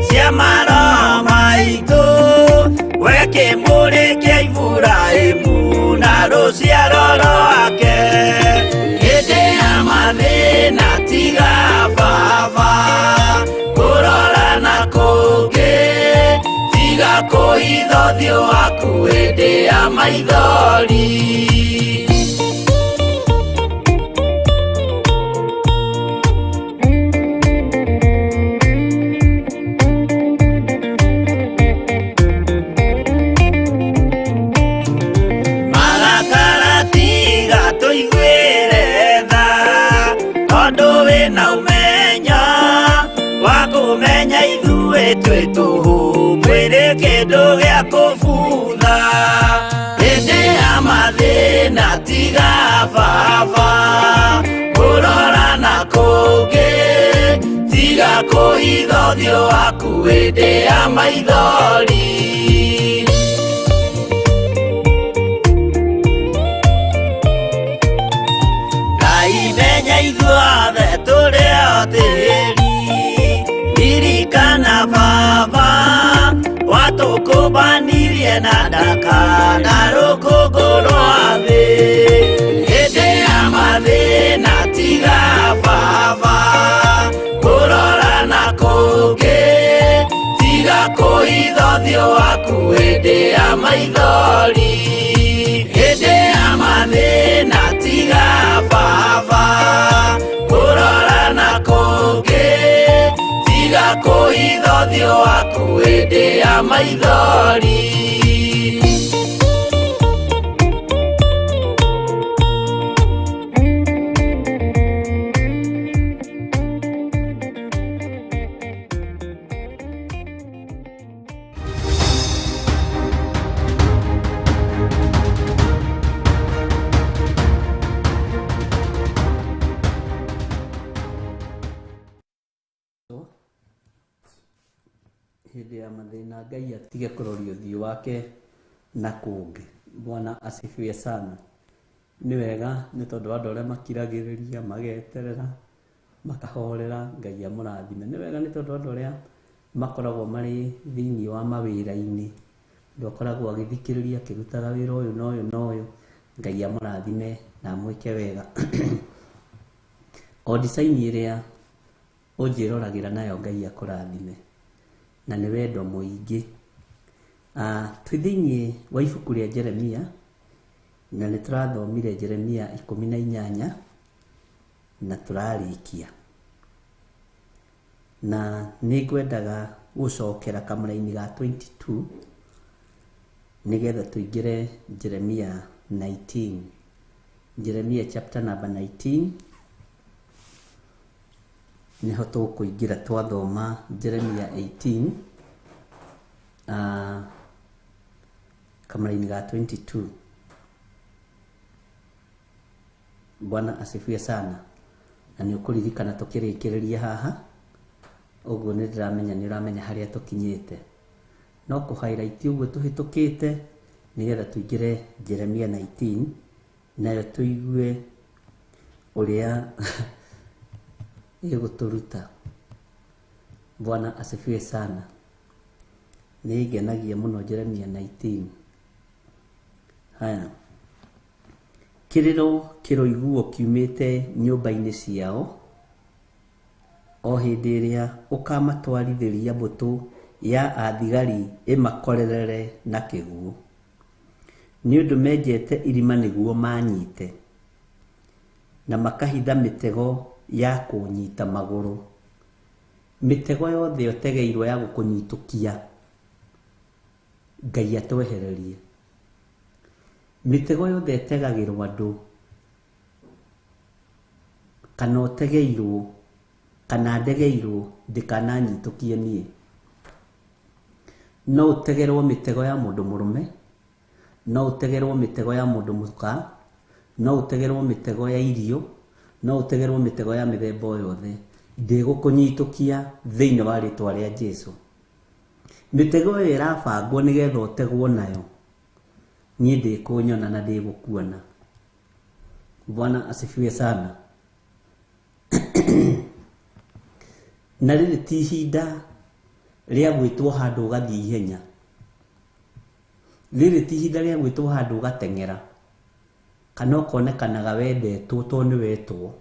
cia maroho maitũ we kĩmũrĩ kĩa Iburahĩmu na rũciaro rwake hĩndĩ ya mathĩna tiga baba kũrora na kũngĩ tiga kũhitha ũthiũ waku hĩndĩ ya maithori. Marakara tiga tũiguĩre tha tondũ wĩna ũmenyo wa kũmenya ithuĩ twĩ tũhũ mwĩrĩ kĩndũ gĩa kũbutha. Tiga baba kũrora na kũngĩ, tiga kũhitha ũthiũ waku hĩndĩ ya maithori. Ngai menya ithuothe tũrĩ o tĩri, ririkana baba watũkũmbanirie na ndaka na rũkũngũ rwa thĩ. Hĩndĩ ya mathĩna tiga baba kũrora na kũngĩ, tiga kũhitha ũthiũ waku hĩndĩ ya maithori. Hĩndĩ ya mathĩna tiga baba kũrora na kũngĩ, tiga kũhitha ũthiũ waku hĩndĩ ya maithori. Hĩndĩ ya mathĩna Ngai atige kũroria ũthiũ wake na kũngĩ. Bwana asifiwe sana. Nĩ wega nĩ tondũ andũ arĩa makiragĩrĩria mageterera makahorera Ngai amũrathime. Nĩ wega nĩ tondũ andũ arĩa makoragwo marĩ thĩinĩ wa mawĩra-inĩ, mũndũ akoragwo agĩthikĩrĩria akĩrutaga wĩra ũyũ na ũyũ na ũyũ, Ngai amũrathime na amwĩke wega. O design ĩrĩa ũnjĩroragĩra nayo Ngai akũrathime, na nĩ wendo mũingĩ. Twĩ thĩinĩ wa ibuku rĩa Jeremia, na nĩ tũrathomire Jeremia 18 na tũrarĩkia. Na nĩ ngwendaga gũcokera kamũraini ga 22 nĩgetha tũingĩre Jeremia 19. Jeremia chapter number 19 nĩho tũkũingĩra twathoma Jeremia 18 kamũraini ga 22. Bwana asifiwe sana. Na nĩ ũkũririkana tũkĩrĩkĩrĩria haha, ũguo nĩ ndĩramenya nĩ ũramenya harĩa tũkinyĩte. No kũ highlight ũguo tũhĩtũkĩte nĩgetha tũingĩre Jeremia 19 nayo tũigue ũrĩa ĩgũtũruta. Bwana asifiwe sana. Nĩ ngenagia mũno Jeremia 19. Haya, kĩrĩro kĩroiguo kiumĩte nyũmba-inĩ ciao o hĩndĩ ĩrĩa ũkamatwarithĩria mbũtũ ya athigari ĩmakorerere na kĩguũ, nĩ ũndũ menjete irima nĩguo manyite, na makahitha mĩtego ya kũnyita magũrũ. Mĩtego yothe ũtegeirwo ya gũkũnyitũkia, Ngai atwehererie. Mĩtego yothe ĩtegagĩrwo andũ, kana ũtegeirwo kana ndegeirwo, ndĩkananyitũkie niĩ. No ũtegerwo mĩtego ya mũndũ mũrũme, no ũtegerwo mĩtego ya mũndũ mũka, no ũtegerwo mĩtego ya irio, no ũtegerwo mĩtego ya mĩthemba o yothe. Ndĩgũkũnyitũkia thĩinĩ wa rĩtwa rĩa Jesũ. Mĩtego ĩyo ĩrabangwo nĩgetha ũtegwo nayo, niĩ ndĩkũnyona na ndĩgũkuona. Bwana asifiwe sana. Na rĩrĩ ti ihinda rĩa gwĩtwo handũ ũgathiĩ ihenya. Rĩrĩ ti ihinda rĩa gwĩtwo handũ ũgateng'era, kana ũkonekanaga wendetwo tondũ nĩ wetwo.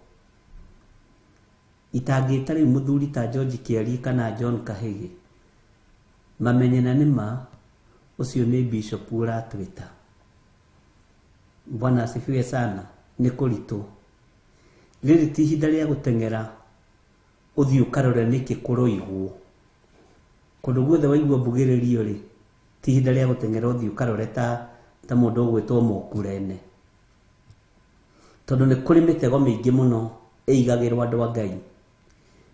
Itangĩta rĩu mũthuri ta George Kĩarie kana John Kahĩgĩ, mamenye na nĩma ũcio nĩ bishop ũratwĩta. Bwana asifiwe sana. Nĩ kũritũ. Rĩrĩ ti ihinda rĩa gũteng'era ũthiĩ ũkarore nĩkĩ kũroigwo. Kũndũ guothe waigua mbugĩrĩrio rĩ, ti ihinda rĩa gũteng'era ũthiĩ ũkarore ta mũndũ ũgwĩtwo Mũkurene. Tondũ nĩ kũrĩ mĩtego mĩingĩ mũno ĩigagĩrwo andũ a Ngai.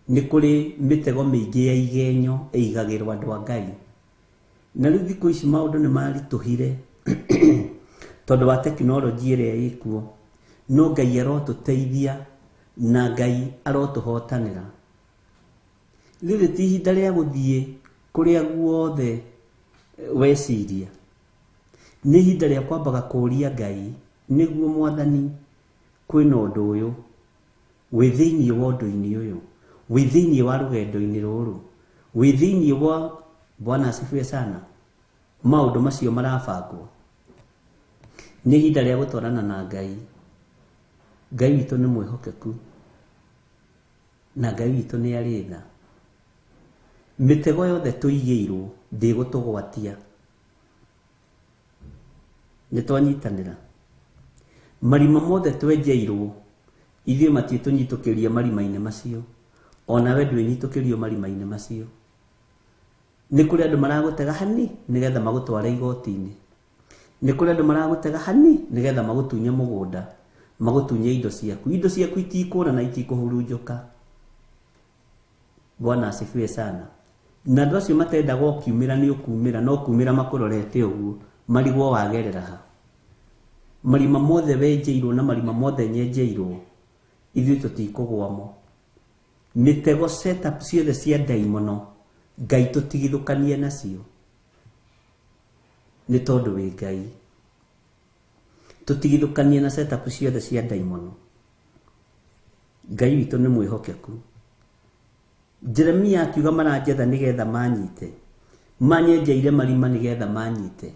Nĩ kũrĩ mĩtego mĩingĩ ya igenyo ĩigagĩrwo andũ a Ngai. Na rĩu thikũ ici maũndũ nĩ maritũhire. Tondũ wa tekinoronjĩ ĩrĩa ĩkuo, no Ngai arotũteithia na Ngai arotũhotanĩra. Rĩrĩ ti ihinda rĩa gũthiĩ kũrĩa guothe weciria. Nĩ ihinda rĩa kwambaga kũũria Ngai, nĩguo Mwathani kwĩna ũndũ ũyũ, wĩ thĩinĩ wa ũndũ-inĩ ũyũ, wĩ thĩinĩ wa rũgendo-inĩ rũrũ, wĩ thĩinĩ wa Bwana asifiwe sana, maũndũ macio marabangwo. Nĩ ihinda rĩa gũtwarana na Ngai. Ngai witũ nĩ mwĩhokeku na Ngai witũ nĩ arĩ tha. Mĩtego yothe tũigĩirwo ndĩgũtũgwatia. Nĩ twanyitanĩra. Marima mothe twenjeirwo ithuĩ matiĩtũnyitũkĩria marima-inĩ macio, onawe ndwĩnyitũkĩrio marima-inĩ macio. Nĩ kũrĩ andũ maragũtega hani nĩgetha magũtware igoti-inĩ. Nĩ kũrĩ andũ maragũtega hani nĩgetha magũtunye mũgũnda, magũtunye indo ciaku. Indo ciaku itikũra na itikũhurunjũka. Bwana asifiwe sana. Na andũ acio matendaga ũkiumĩra nĩ ũkumĩra, no kumĩra makũrorete ũguo, marigwo wagerera ha. Marima mothe wenjeirwo na marima mothe nyenjeirwo, ithuĩ tũtikũgwamo. Mĩtego setup ciothe cia ndaimono, Ngai tũtigithũkanie nacio. Nĩ tondũ wĩ Ngai. Tũtigithũkanie na setup ciothe cia ndaimono. Ngai witũ nĩ mwĩhokeku. Jeremia akiuga maranjetha nĩgetha manyite, manyenjeire marima nĩgetha manyite.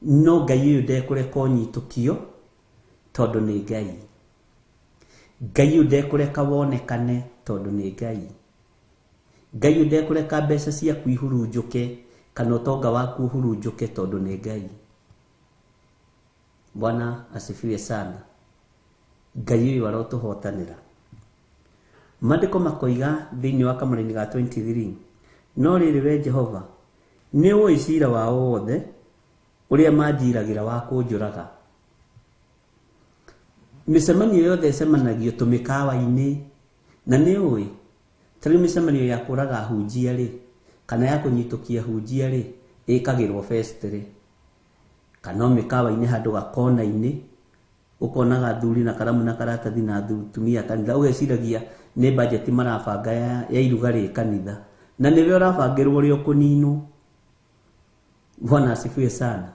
No Ngai ũyũ ndekũreka ũnyitũkio tondũ nĩ Ngai. Ngai ũyũ ndekũreka wonekane tondũ nĩ Ngai. Ngai ũyũ ndekũreka mbeca ciaku ihurunjũke kana ũtonga waku ũhurunjũke tondũ nĩ Ngai. Bwana asifiwe sana. Ngai ũyũ arotũhotanĩra. Maandĩko makoiga thĩinĩ wa kamũraini ga 23, no rĩrĩ we Jehova nĩ ũĩ cira wao wothe ũrĩa manjiragĩra wa kũnjũraga. Mĩcemanio yothe ĩcemanagio tũmĩkawa-inĩ, na nĩ ũĩ ta rĩu mĩcemanio ya kũraga hunjia rĩ, kana ya kũnyitũkia hunjia rĩ, ĩkagĩrwo fest rĩ, kana o mĩkawa-inĩ handũ gakona-inĩ, ũkonaga athuri na karamu na karatathi na atumia a kanitha, ũgeciragia nĩ bajeti marabanga ya iruga rĩ kanitha, na nĩwe ũrabangĩrwo ũrĩa ũkũninwo. Bwana asifiwe sana.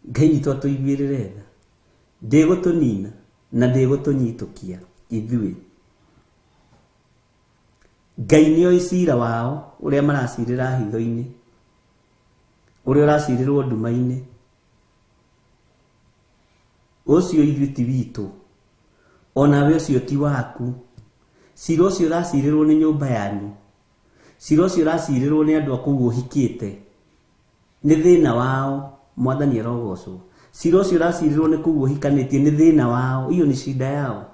Ngai witũ atũiguĩrĩre tha. Ndĩgũtũnina na ndĩgũtũnyitũkia ithuĩ. Ngai nĩoĩ cira wao ũrĩa maracirĩra hitho-inĩ, ũrĩa ũracirĩrwo nduma-inĩ. Ũcio ithuĩ ti witũ, onawe ũcio ti waku. Cira ũcio ũracirĩrwo nĩ nyũmba yanyu, cira ũcio ũracirĩrwo nĩ andũ a kũu ũhikĩte, nĩ thĩna wao. Mwathani arogocwo. Cira ũcio ũracirĩrwo nĩ kũu ũhikanĩtie nĩ thĩna wao, iyo ni shida yao.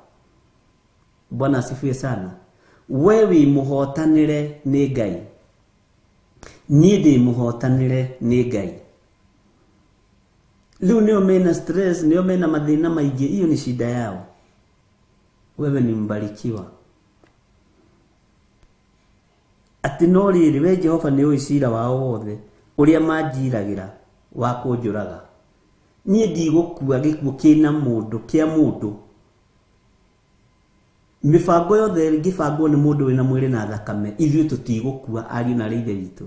Bwana asifiwe sana. We wĩ mũhotanĩre nĩ Ngai, niĩ ndĩ mũhotanĩre nĩ Ngai. Rĩu nĩo mena stress, nĩo mena mathĩna maingĩ, iyo ni shida yao. Wewe ni mbarikiwa. Atĩ no rĩrĩ we Jehova nĩ ũĩ cira wao wothe ũrĩa manjiragĩra wa kũnjũraga. Niĩ ndigũkua gĩkuũ kĩna mũndũ kĩa mũndũ. Mĩbango yothe ĩngĩbangwo nĩ mũndũ wĩna mwĩrĩ na thakame, ithuĩ tũtigũkua ariũ na arĩ ithe witũ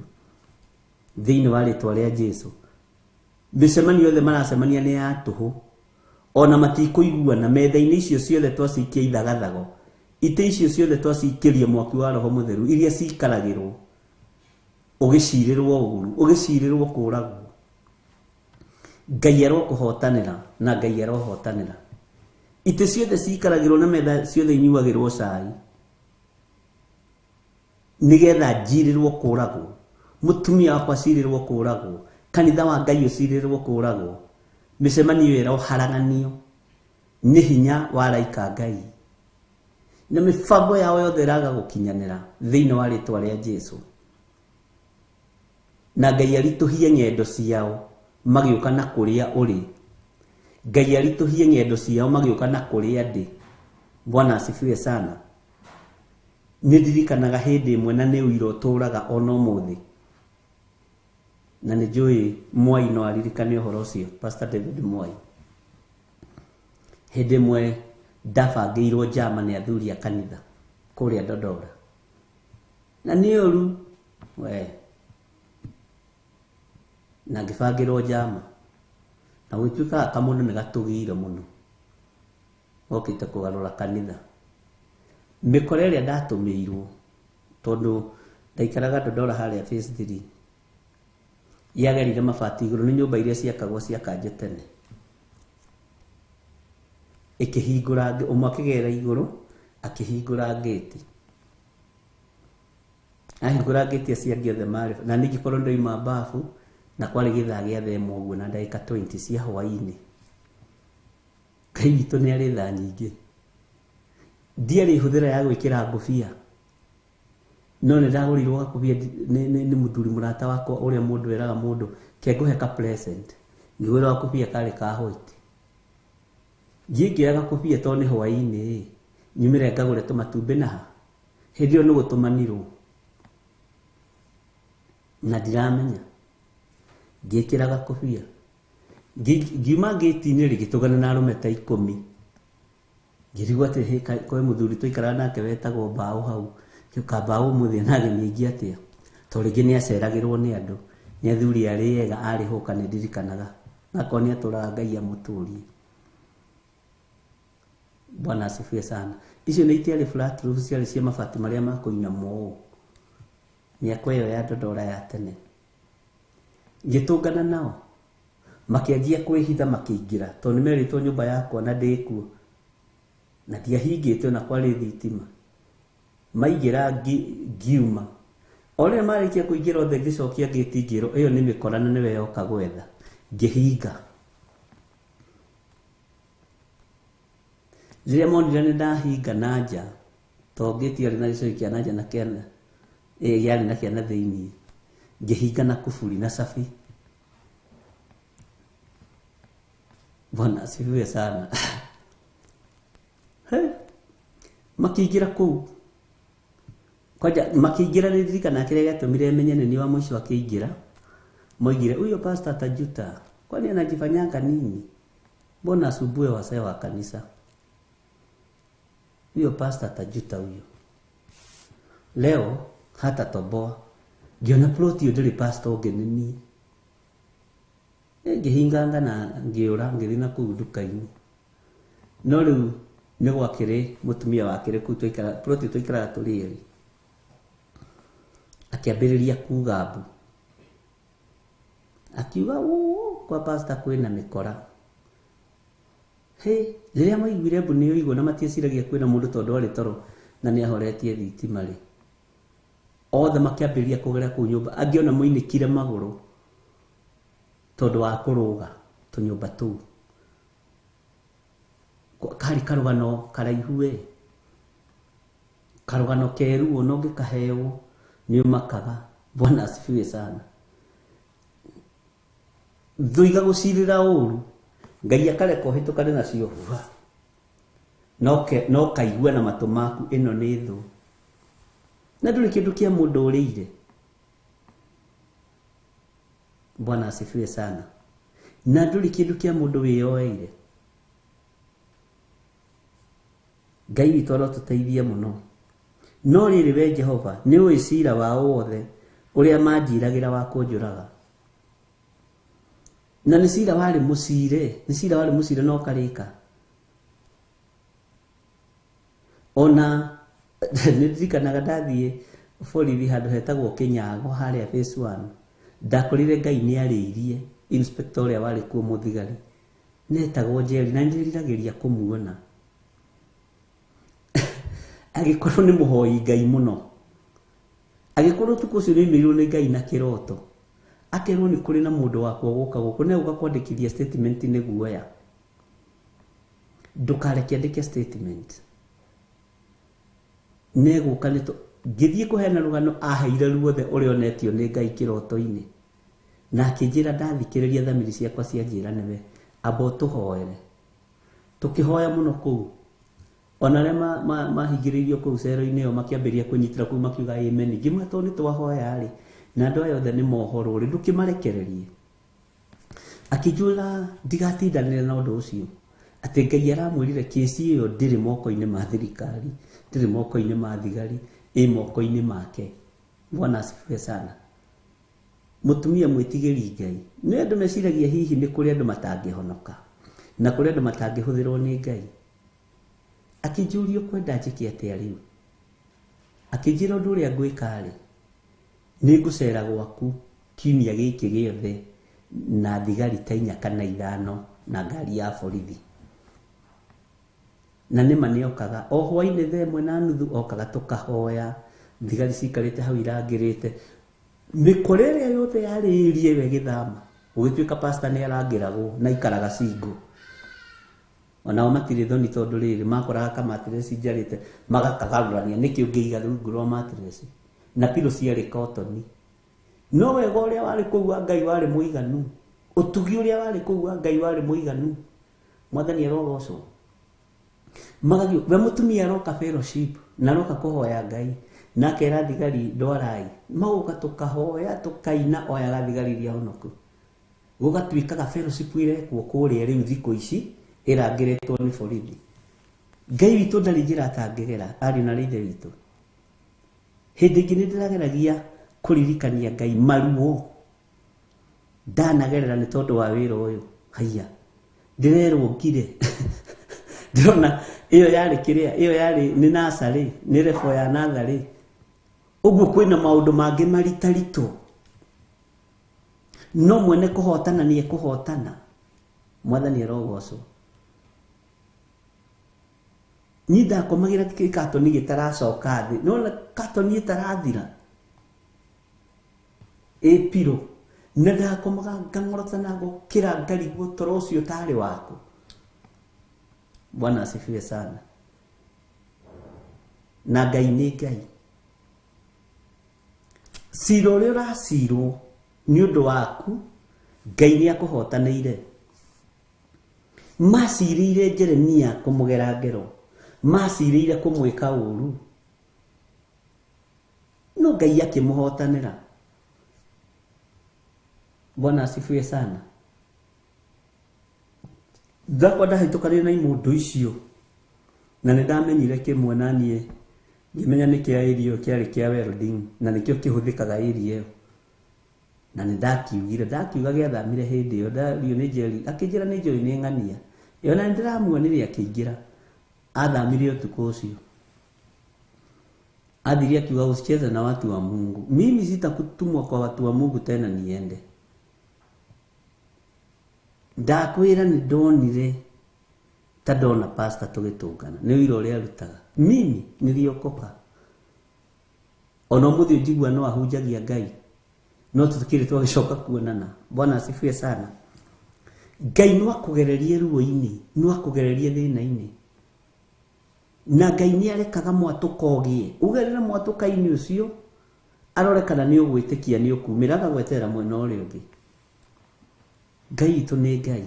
thĩinĩ wa rĩtwa rĩa Jesu. Mĩcemanio yothe maracemania nĩ ya tũhũ, ona matikũiguana. Metha-inĩ icio ciothe twacikia ithagathago, itĩ icio ciothe twacikĩria mwaki wa Roho Mũtheru, iria cikaragĩrwo ũgĩcirĩrwo ũru, ũgĩcirĩrwo kũragwo. Ngai arokũhotanĩra na Ngai arohotanĩra. Itĩ ciothe cikaragĩrwo na metha ciothe inyuagĩrwo cai nĩgetha njirĩrwo kũragwo, mũtumia wakwa acirĩrwo kũragwo, kanitha wa Ngai ũcirĩrwo kũragwo. Mĩcemanio ĩroharaganio nĩ hinya wa araika Ngai, na mĩbango yao yothe ĩraga gũkinyanĩra thĩinĩ wa rĩtwa rĩa Jesu. Na Ngai aritũhie ng'endo ciao magĩũka na kũrĩa ũrĩ. Ngai aritũhie ng'endo ciao magĩũka na kũrĩa ndĩ. Bwana asifiwe sana. Nĩ ndirikanaga hĩndĩ ĩmwe na nĩ ũira ũtũraga ona ũmũthĩ. Na nĩ njũĩ Mwai no aririkane ũhoro ũcio, Pastor David Mwai. Hĩndĩ ĩmwe ndabangĩirwo njama nĩ athuri a kanitha kũrĩa Dodora. Na nĩ ũru we, na ngĩbangĩrwo njama na gũtuĩka kamũndũ nĩ gatũgĩire mũno, gokĩte kũgarũra kanitha. Mĩkora ĩrĩa ndatũmĩirwo, tondũ ndaikaraga Dodora harĩa phase 3, yagerire mabati igũrũ, nĩ nyũmba iria ciakagwo ciakanje tene. Ĩkĩhingũra, ũmwe akĩgerera igũrũ akĩhingũra ngĩti. Ahingũra ngĩti acio angĩ othe marĩ na niĩ ngĩkorwo ndoima bafu, na kwarĩ gĩthaa gĩa thaa ĩmwe ũguo na ndagĩka 20 cia hwaĩ-inĩ. Ngai witũ nĩ arĩ tha nyingĩ. Ndiarĩ hũthĩra ya gwĩkĩra ngũbia, no nĩ ndagũrĩirwo gakũbia nĩ mũthuri mũrata wakwa ũrĩa mũndũ eraga mũndũ kengũhe ka present. Ngĩgũrĩrwo gakũbia karĩ ka white. Ngiĩ ngĩoya gakũbia tondũ nĩ hwaĩ-inĩ, nyumĩre ngagũre tũmatumbĩ naha. Hĩndĩ ĩyo nĩ gũtũmanirwo na ndiramenya. Ngĩkĩra gakũbia, ngiuma ngĩti-inĩ rĩ, ngĩtũngana na arũme ta 10. Ngĩrigwo atĩ hĩ, kwĩ mũthuri twaikaraga nake wetagwo Mbaũ hau. Ngĩũka Mbaũ ũmũthĩ na ageni aingĩ atĩa, tondũ rĩngĩ nĩ aceragĩrwo nĩ andũ, nĩ athuri arĩa ega arĩ hũka nĩ ndirikanaga. Nakorwo nĩ atũraga Ngai amũtũrie. Bwana asifiwe sana. Icio nĩ itiarĩ flat roof, ciarĩ cia mabati marĩa ma kũinamwo ũũ. Mĩako ĩyo ya Dodora ya tene. Ngĩtũngana nao, makĩanjia kwĩhitha makĩingĩra, tondũ nĩ merĩtwo nyũmba yakwa na ndĩkuo. Na ndiahingĩte ona kwarĩ thitima. Maingĩra ngiuma. O rĩrĩa marĩkia kũingĩra othe ngĩcokia ngĩti ngĩrwo ĩyo nĩ mĩkora na nĩwe yoka gwetha. Ngĩhinga. Rĩrĩa monire nĩ ndahinga na nja, tondũ ngĩti yarĩ na gĩcũhĩ kĩa na nja na kĩa yarĩ na kĩa na thĩiniĩ. Ngĩhinga na kuburi na cabi. Bwana asifiwe sana. He, makĩingĩra kũu. Kwanja makĩingĩra nĩ ndirikanaga kĩrĩa gĩatũmire menye nĩ niĩ wa mũico akĩingĩra. Moigire huyo pastor atajuta, kwani anajifanyanga nini? Mbona asumbue wasee wa kanisa? Huyo pastor atajuta huyo. Leo hata toboa. Ngĩona plot ĩyo ndĩrĩ pastor ũngĩ nĩ niĩ. Ngĩhinganga na ngĩũra ngĩthiĩ na kũu nduka-inĩ. No rĩu nĩ gwakĩrĩ mũtumia wakĩrĩ kũu twaikara, plot ĩyo twaikaraga tũrĩ erĩ. Akĩambĩrĩria kuga mbu. Akiuga ũũ kwa pastor kwĩna mĩkora. Hĩ, rĩrĩa maiguire mbu nĩ yoigwo na matieciragia kwĩna mũndũ tondũ arĩ toro na nĩ ahoretie thitima rĩ. Othe makĩambĩrĩria kũgera kũu nyũmba, angĩ ona moinĩkire magũrũ tondũ wa kũrũga tũnyũmba tũu. Karĩ karũgano karaihu we. Karũgano keruo no ũngĩkaheo nĩ ũmakaga. Bwana asifiwe sana. Thũ igagũcirĩra ũru, Ngai akareka ũhĩtũkane nacio hua. No kaigua na matũ maku ĩno nĩ thũ. Na ndũrĩ kĩndũ kĩa mũndũ ũrĩire. Bwana asifiwe sana. Na ndũrĩ kĩndũ kĩa mũndũ wĩyoeire. Ngai witũ arotũteithia mũno. No rĩrĩ we Jehova, nĩ ũĩ cira wao wothe ũrĩa manjiragĩra wa kũnjũraga. Na nĩ cira warĩ mũcire, nĩ cira warĩ mũcire no ũkarĩka. Ona nĩ ndirikanaga ndathiĩ borithi handũ hetagwo Kĩnyago harĩa phase 1. Ndakorire Ngai nĩ arĩirie inspector ũrĩa warĩ kuo mũthigari. Netagwo Njeri na nĩndĩriragĩria kũmuona. Agĩkorwo nĩ mũhoi Ngai mũno. Agĩkorwo ũtukũ ũcio nĩoimĩrĩirwo nĩ Ngai na kĩroto. Akerwo nĩ kũrĩ na mũndũ wakwa gũka gũkũ na egũka kwandĩkithia statement nĩ guoya. Ndũkareke andĩke statement. Nĩegũka nĩ ngĩthiĩ kũheana rũgano aheire ruothe ũrĩa onetio nĩ Ngai kĩroto-inĩ. Na akĩnjĩra ndathikĩrĩria thamiri ciakwa cianjĩra nĩwe, amba ũtũhoere. Tũkĩhoya mũno kũu. Ona arĩa mahingĩrĩirio kũu cero-inĩ ĩyo makĩambĩrĩria kũnyitĩra kũu makiuga amen. Ngĩmwĩra tondũ nĩ twahoya rĩ, Na andũ aya othe nĩ mohorwo rĩ, ndũkĩmarekererie. Akĩnjũra ndigatindanĩre na ũndũ ũcio, atĩ Ngai aramwĩrire kĩci ĩyo ndĩrĩ moko-inĩ ma thirikari, ndĩrĩ moko-inĩ ma thigari, ĩ moko-inĩ make. Bwana asifiwe sana. Mũtumia mwĩtigĩri Ngai. Nĩ andũ meciragia hihi nĩ kũrĩ andũ matangĩhonoka na kũrĩ andũ matangĩhũthĩrwo nĩ Ngai. Akĩnjũria ũkwenda njĩke atĩa rĩu. Akĩnjĩra ũndũ ũrĩa ngwĩka rĩ, nĩ ngũcera gwaku kiumia gĩkĩ gĩothe na thigari ta 4 kana 5 na ngari ya borithi. Na nĩma nĩokaga o hwainĩ 1:30 okaga tũkahoya, thigari cikarĩte hau irangĩrĩte. Mĩkora ĩrĩa yothe yarĩ ĩria ĩyo ĩgĩthama, gũgĩtuĩka pastor nĩ arangĩragwo na aikaraga single. Onao matirĩ thoni tondũ rĩrĩ makoraga kamatireci njarĩte magakagarũrania nĩkĩ ũngĩiga rungu rwa matireci, na pillow ciarĩ kotoni. No wega ũrĩa warĩ kũu wa Ngai warĩ mũiganu, ũtugi ũrĩa warĩ kũu wa Ngai warĩ mũiganu. Mwathani arogocwo. Magagĩ we mũtumia aroka fellowship na aroka kũhoya Ngai, na akera thigari ndwarai, magoka tũkahoya tũkaina oyaga thigari iria honoku. Gũgatuĩkaga fellowship irekwo kũrĩa rĩu thikũ ici ĩrangĩrĩtwo nĩ borithi. Ngai witũ ndarĩ njĩra atangĩgera, ariũ na ithe witũ. Hĩndĩ ĩngĩ nĩ ndĩrageragia kũririkania Ngai maruo ndanagerera nĩ tondũ wa wĩra ũyũ. Haiya, ndĩrerwo ngire. Ndĩrona ĩyo yarĩ kĩrĩa, ĩyo yarĩ nĩ nursery, nĩ level ya natharĩ. Ũguo kwĩna maũndũ mangĩ maritaritũ. No mwene kũhotana nĩ ekũhotana. Mwathani arogocwo. Niĩ ndakomagĩra gĩkatoni gĩtaracoka thĩ. Nĩwona katoni ĩtarathira ĩ pillow. Na ndakomaga ngang'orota na ngokĩra ngarigwo toro ũcio ũtarĩ waku. Bwana asifiwe sana. Na Ngai nĩ Ngai. Cira ũrĩa ũracirwo nĩ ũndũ waku, Ngai nĩ akũhotanĩire. Macirĩire Jeremia kũmũgera ngero, macirĩire kũmwĩka ũru, no Ngai akĩmũhotanĩra. Bwana asifiwe sana. Ndakwa ndahĩtũkanire na imũndũ icio na nĩ ndamenyire kĩmwe na niĩ ngĩmenya nĩ kĩa area ĩyo kĩarĩ kĩa welding na nĩkĩo kĩhũthĩkaga area ĩyo. Na nĩ ndakiugire, ndakiuga gĩathamire hĩndĩ ĩyo, ndario nĩ Jerry, akĩnjĩra nĩ njũĩ nĩ ng'ania. Ĩyo na nĩ ndĩramuonire akĩingĩra, athamire ũtukũ ũcio. Athire akiuga usicheze na watu wa Mungu. Mimi sitakutumwa kwa watu wa Mungu tena niende. Ndakwĩra nĩ ndonire ta ndona pastor tũgĩtũngana, nĩ wĩra ũrĩa arutaga. Mimi niliokoka. Ona ũmũthĩ njigua no ahunjagia Ngai, no tũtikĩrĩ twagĩcoka kuonana. Bwana asifiwe sana. Ngai no akũgererie ruo-inĩ, no akũgererie thĩna-inĩ. Na Ngai nĩ arekaga mwatũka ũgĩe. Ũgerere mwatũka-inĩ ũcio, arore kana nĩ ũgwĩtĩkia nĩ ũkumĩra, agagweterera mwena ũrĩa ũngĩ. Ngai witũ nĩ Ngai.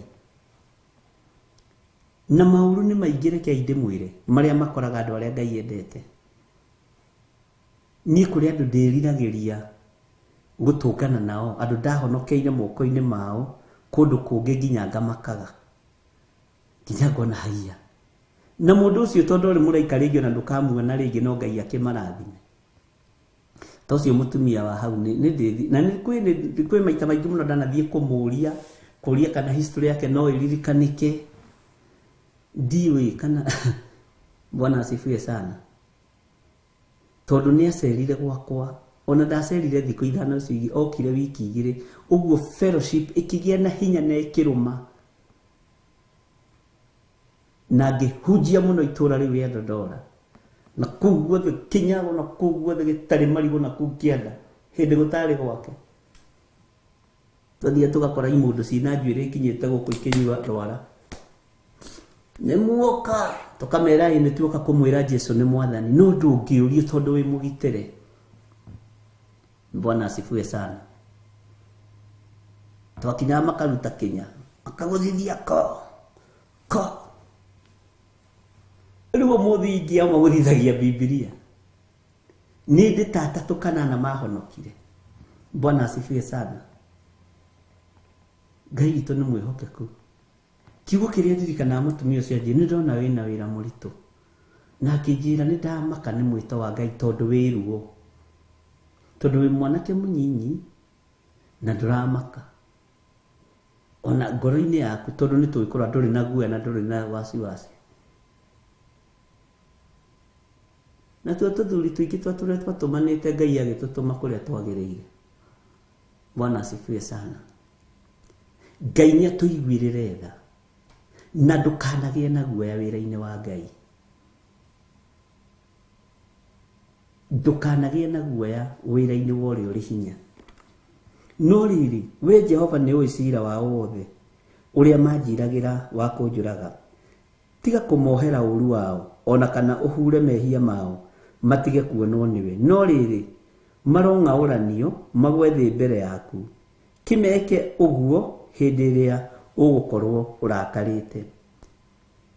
Na maũru nĩ maingĩ, rekei ndĩmwĩre, marĩa makoraga andũ arĩa Ngai endete. Niĩ kũrĩ andũ ndĩriragĩria gũtũngana nao, andũ ndahonokeire moko-inĩ mao, kũndũ kũngĩ nginya ngamakaga. Nginya ngona haiya. Na mũndũ ũcio tondũ ũrĩ mũraika rĩngĩ ona ndũkamuona rĩngĩ, no Ngai akĩmarathime. Ta ũcio mũtumia wa hau nĩ ndĩthi, na nĩ kwĩ maita maingĩ mũno ndanathiĩ kũmũria, kũria kana history yake no ĩririkanĩke. Ndiũĩ kana Bwana asifiwe sana. Tondũ nĩ acerire gwakwa, ona ndacerire thikũ 5 icio ingĩ, okire wiki 2, ũguo fellowship ĩkĩgĩa na hinya na ĩkĩrũma. Na ngĩhunjia mũno itũũra rĩu rĩa Dodora. Na kũu guothe Kinyago, na kũu guothe gĩtarĩ marigũ, na kũu kĩanda, hĩndĩ gũtarĩ gwake. Twathiĩ tũgakora imũndũ ciĩna njuĩrĩ ikinyĩte gũkũ ikĩnyua rwara. Nĩ muoka, tũkamera ĩ nĩ tuoka kũmwĩra Jesu nĩ mwathani, no ndũngĩũrio tondũ wĩ mũgitĩre. Bwana asifiwe sana. Twakinyaga makaruta kinya, makagũthithia ko ko. Rĩu ũmũthĩ ingĩamua gũthithagia Bibilia, nĩ ndĩ ta 3 kana 4 mahonokire. Bwana asifiwe sana. Ngai witũ nĩ mwĩhokeku. Kiugo kĩrĩa ndirikanaga mũtumia ũcio anjĩra, nĩ ndona wĩna wĩra mũritũ. Na akĩnjĩra nĩ ndamaka nĩ mwĩto wa Ngai tondũ wĩ ruo. Tondũ wĩ mwanake mũnyinyi na ndũramaka. Ona ngoro-inĩ yaku tondũ nĩ tũĩ kũrora ndũrĩ na guoya na ndũrĩ na wasiwasi. Na tuo tũthuri tũingĩ twa tũrĩa twatũmanĩte Ngai agĩtũtũma kũrĩa twagĩrĩire. Bwana asifiwe sana. Ngai nĩ atũiguĩrĩre tha na ndũkanagĩe na guoya wĩra-inĩ wa Ngai. Ndũkanagĩe na guoya wĩra-inĩ wa ũrĩa ũrĩ hinya. No rĩrĩ, we Jehova nĩ ũĩ ciira wao wothe ũrĩa manjiragĩra wa kũnjũraga. Tiga kũmohera ũũru wao, ona kana ũhure mehia mao, matige kuonwo nĩwe. No rĩrĩ, marong'aũranio magwe thĩ mbere yaku. Kĩmeke ũguo hĩndĩ ĩrĩa ũgũkorwo ũrakarĩte.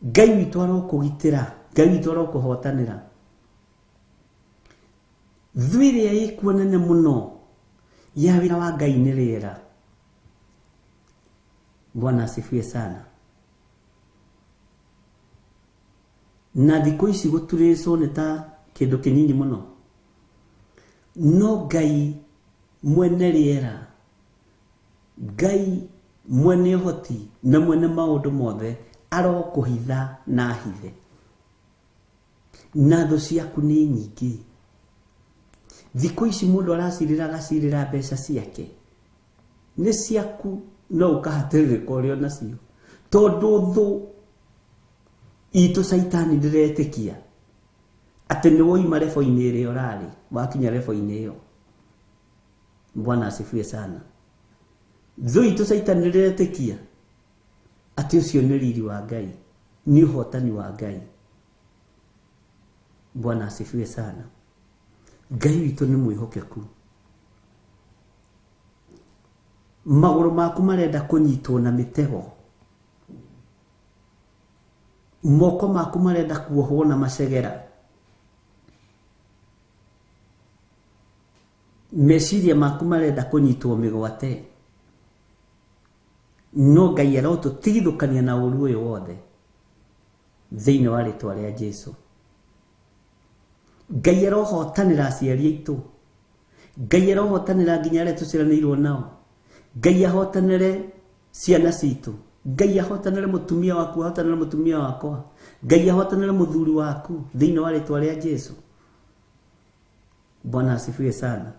Ngai witũ arokũgitĩra, Ngai witũ arokũhotanĩra. Thũ ĩrĩa ĩkuo nene mũno ya wĩra wa Ngai nĩ rĩera. Bwana asifiwe sana. Na thikũ ici gũturĩcwo nĩ ta kĩndũ kĩnini mũno. No Ngai mwene rĩera, Ngai mwene ũhoti na mwene maũndũ mothe arokũhitha na ahithe. Na thũ ciaku nĩ nyingĩ. Thikũ ici mũndũ aracirĩra agacirĩra mbeca ciake. Nĩ ciaku no ũkahatĩrĩrĩka ũrĩ o nacio. Tondũ thũ itũ caitani ndĩretĩkia atĩ nĩ woima rebo-inĩ ĩrĩa ũrarĩ, wakinya rebo-inĩ ĩyo. Bwana asifiwe sana. Thũ itũ caitani ndĩretĩkia atĩ ũcio nĩ riri wa Ngai, nĩ ũhotani wa Ngai. Bwana asifiwe sana. Ngai witũ nĩ mwĩhokeku. Magũrũ maku marenda kũnyitwo na mĩtego. Moko maku marenda kuohwo na macegera. Meciria maku marenda kũnyitwo mĩgwate. No Ngai arotũtigithũkania na ũũru ũyũ wothe thĩinĩ wa rĩtwa rĩa Jesũ. Ngai arohotanĩra aciari aitũ. Ngai arohotanĩra nginya arĩa tũciaranĩirwo nao. Ngai ahotanĩre ciana citũ. Ngai ahotanĩre mũtumia waku, ahotanĩre mũtumia wakwa. Ngai ahotanĩre mũthuri waku thĩinĩ wa rĩtwa rĩa Jesũ. Bwana asifiwe sana.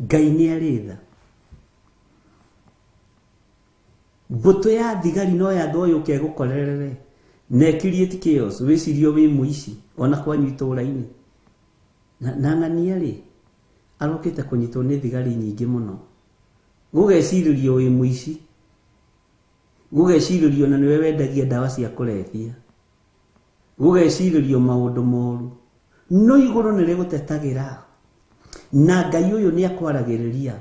Ngai nĩ arĩ tha. Mbũtũ ya thigari no yathwo yũke ĩgũkorerere na ĩcreate chaos, wĩcirio wĩ mũici ona kwanyu itũũra-inĩ. Na ng'ania rĩ, arokĩte kũnyitwo nĩ thigari nyingĩ mũno. Gũgecirĩrio wĩ mũici, gũgecirĩrio na nĩwe wendagia ndawa cia kũrebia, gũgecirĩrio maũndũ moru. No igũrũ nĩ rĩgũtetagĩra na Ngai ũyũ nĩ akwaragĩrĩria.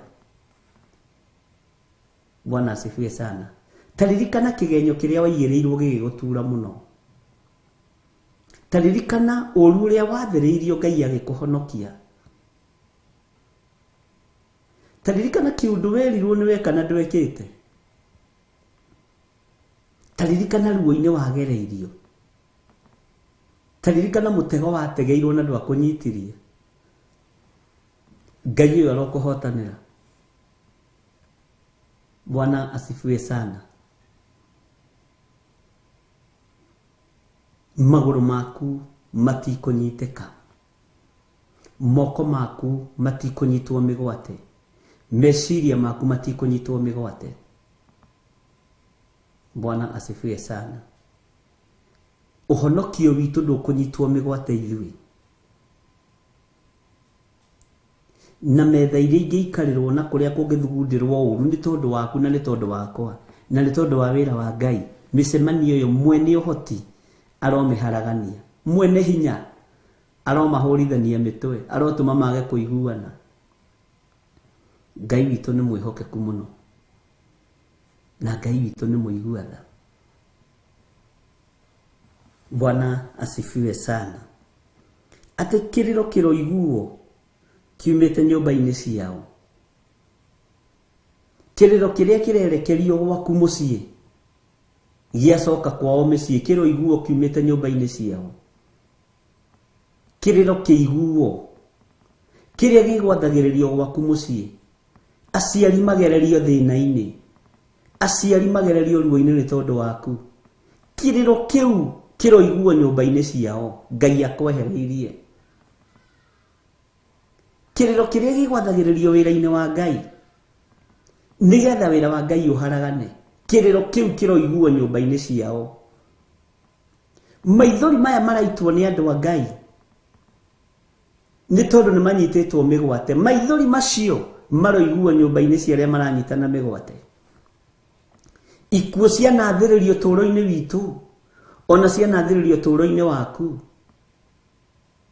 Bwana asifiwe sana. Taririkana kĩgenyo kĩrĩa waigĩrĩirwo gĩgĩgũtura mũno. Taririkana ũũru ũrĩa wathĩrĩirio Ngai agĩkũhonokia. Taririkana kĩũndũ werirwo nĩ weka na ndwekĩte. Taririkana ruo-inĩ wagereirio. Taririkana mũtego wategeirwo na ndwakũnyitirie. Ngai ũyũ arokũhotanĩra. Bwana asifiwe sana. Magũrũ maku matikũnyitĩka. Moko maku matikũnyitwo mĩgwate. Meciria maku matikũnyitwo mĩgwate. Bwana asifiwe sana. Ũhonokio witũ ndũkũnyitwo mĩgwate ithuĩ. Na metha iria ingĩikarĩrwo na kũrĩa kũngĩthugundĩrwo ũũru nĩ tondũ waku na nĩ tondũ wakwa na nĩ tondũ wa wĩra wa Ngai. Mĩcemanio ĩyo mwene ũhoti aromĩharagania, mwene hinya aromahũrithania mĩtwe, arotũma mage kũiguana. Ngai witũ nĩ mwĩhokeku mũno na Ngai witũ nĩ mũigua tha. Bwana asifiwe sana. Atĩ kĩrĩro kĩroiguo Kiumĩte nyũmba-inĩ ciao. Kĩrĩro kĩrĩa kĩrerekerio gwaku mũciĩ gĩacoka kwao mĩciĩ kĩroiguo kiumĩte nyũmba-inĩ ciao. Kĩrĩro kĩiguo kĩrĩa gĩgwathagĩrĩrio gwaku mũciĩ. Aciari magererio thĩna-inĩ, aciari magererio ruo-inĩ nĩ tondũ waku. Kĩrĩro kĩu kĩroiguo nyũmba-inĩ ciao Ngai akwehereirie. Kĩrĩro kĩrĩa gĩgwathagĩrĩrio wĩra-inĩ wa Ngai nĩgetha wĩra wa Ngai ũharagane, kĩrĩro kĩu kĩroiguo nyũmba-inĩ ciao. Maithori maya maraitwo nĩ andũ a Ngai nĩ tondũ nĩ manyitĩtwo mĩgwate. Maithori macio maroiguo nyũmba-inĩ cia arĩa maranyitana mĩgwate. Ikuũ cianathĩrĩrio ũtũũro-inĩ witũ, ona cianathĩrĩrio ũtũũro-inĩ waku.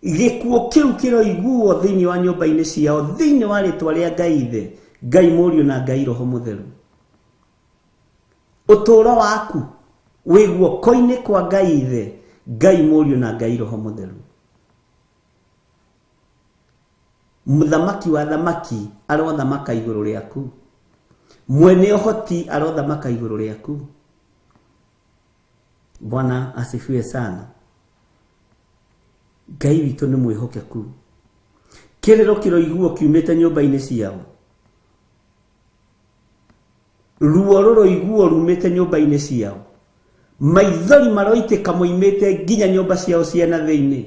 Gĩkuũ kĩu kĩroiguo thĩinĩ wa nyũmba-inĩ ciao, thĩinĩ wa rĩtwa rĩa Ngai Ithe, Ngai Mũriũ na Ngai Roho Mũtheru. Ũtũũro waku wĩ guoko-inĩ kwa Ngai Ithe, Ngai Mũriũ na Ngai Roho Mũtheru. Mũthamaki wa thamaki arothamaka igũrũ rĩaku. Mwene ũhoti arothamaka igũrũ rĩaku. Bwana asifiwe sana. Ngai witũ nĩ mwĩhokeku. Kĩrĩro kĩroiguo kiumĩte nyũmba-inĩ ciao. Ruo rũroiguo rumĩte nyũmba-inĩ ciao. Maithori maroitĩka moimĩte nginya nyũmba ciao cia na thĩinĩ,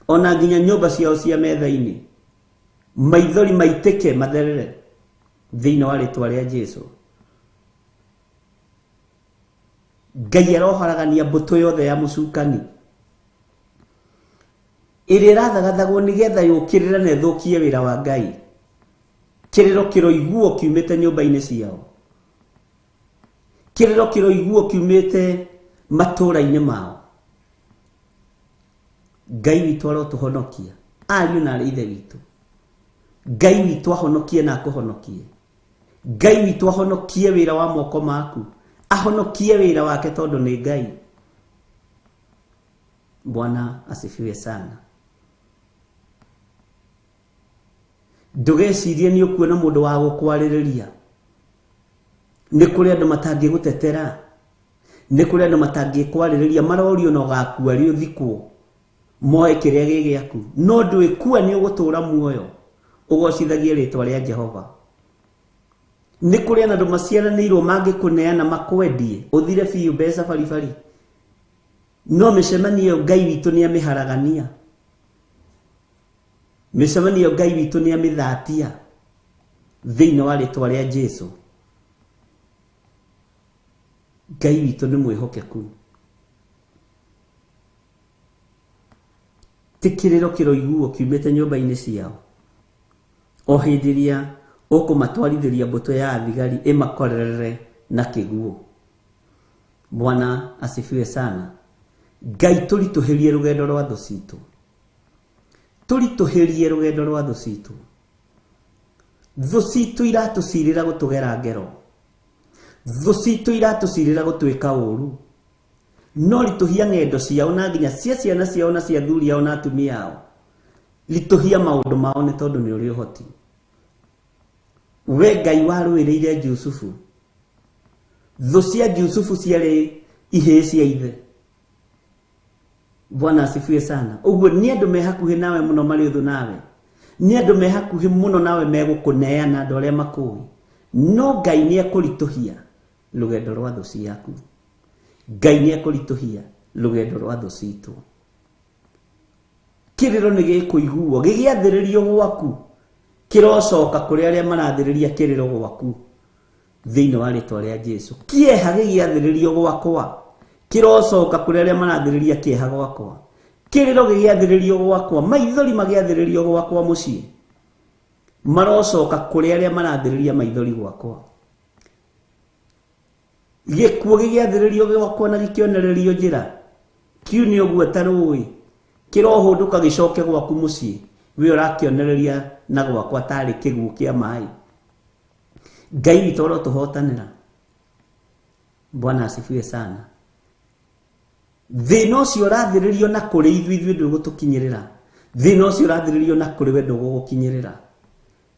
ona nginya nyũmba ciao cia metha-inĩ. Maithori maitĩke matherere thĩinĩ wa rĩtwa rĩa Jesu. Ngai aroharagania mbũtũ yothe ya mũcukani ĩrĩa ĩrathagathagwo nĩgetha yũkĩrĩre na ĩthũkie wĩra wa Ngai. Kĩrĩro kĩroiguo kiumĩte nyũmba-inĩ ciao. Kĩrĩro kĩroiguo kiumĩte matũũra-inĩ mao. Ngai witũ arotũhonokia, ariũ na arĩ ithe witũ. Ngai witũ ahonokie na akũhonokie. Ngai witũ ahonokie wĩra wa moko maku, ahonokie wĩra wake tondũ nĩ Ngai. Bwana asifiwe sana. Ndũgecirie nĩ ũkuona mũndũ wa gũkwarĩrĩria. Nĩ kũrĩ andũ matangĩgũtetera, nĩ kũrĩ andũ matangĩkwarĩrĩria, marorio na ũgakua rĩ ũthikwo, moe kĩrĩa gĩ gĩaku. No ndwĩkua nĩ ũgũtũũra muoyo, ũgocithagie rĩtwa rĩa Jehova. Nĩ kũrĩ andũ maciaranĩirwo mangĩkũneana makwendie, ũthire biũ mbeca baribari. No mĩcemanio ĩyo Ngai witũ nĩ amĩharagania. Mĩcemanio ĩyo Ngai witũ nĩ amĩthatia thĩinĩ wa rĩtwa rĩa Jesu. Ngai witũ nĩ mwĩhokeku. Ti kĩrĩro kĩroiguo kiumĩte nyũmba-inĩ ciao o hĩndĩ ĩrĩa ũkũmatwarithĩria mbũtũ ya athigari ĩmakorerere na kĩguũ. Bwana asifiwe sana. Ngai tũritũhĩrie rũgendo rwa thũ citũ. Tũritũhĩrie rũgendo rwa thũ citũ. Thũ citũ iratũcirĩra gũtũgera ngero. Thũ citũ iratũcirĩra gũtwĩka ũru. No ritũhia ng'endo ciao na nginya cia ciana ciao na cia athuri ao na atumia ao. Ritũhia maũndũ mao nĩ tondũ nĩ ũrĩ ũhoti. We Ngai warũĩrĩire Jusufu. Thũ cia Jusufu ciarĩ ihĩĩ cia ithe. Bwana asifiwe sana. Ũguo nĩ andũ me hakuhĩ nawe mũno marĩ ũthũ nawe. Nĩ andũ me hakuhĩ mũno nawe megũkũneana andũ arĩa makũĩ. No Ngai nĩ ekũritũhia rũgendo rwa thũ ciaku. Ngai nĩ ekũritũhia rũgendo rwa thũ citũ. Kĩrĩro nĩ gĩkũiguo gĩgĩathĩrĩrio gwaku, kĩrocoka kũrĩ arĩa marathĩrĩria kĩrĩro gwaku thĩinĩ wa rĩtwa rĩa Jesu. Kĩeha gĩgĩathĩrĩrio gwakwa, kĩrocoka kũrĩ arĩa marathĩrĩria kĩeha gwakwa. Kĩrĩro gĩgĩathĩrĩrio gwakwa, maithori magĩathĩrĩrio gwakwa mũciĩ, marocoka kũrĩ arĩa marathĩrĩria maithori gwakwa. Gĩkuũ gĩgĩathĩrĩrio gwakwa na gĩkĩonererio njĩra, kiu nĩ ũguo ta rũĩ, kĩrohũndũka gĩcoke gwaku mũciĩ, we ũrakĩonereria na gwakwa tarĩ kĩguũ kĩa maĩ. Ngai witũ arotũhotanĩra. Bwana asifiwe sana. Thĩna ũcio ũrathĩrĩrio na kũrĩ ithuĩ, ithuĩ ndũgũtũkinyĩrĩra. Thĩna ũcio ũrathĩrĩrio na kũrĩ we ndũgũgũkinyĩrĩra,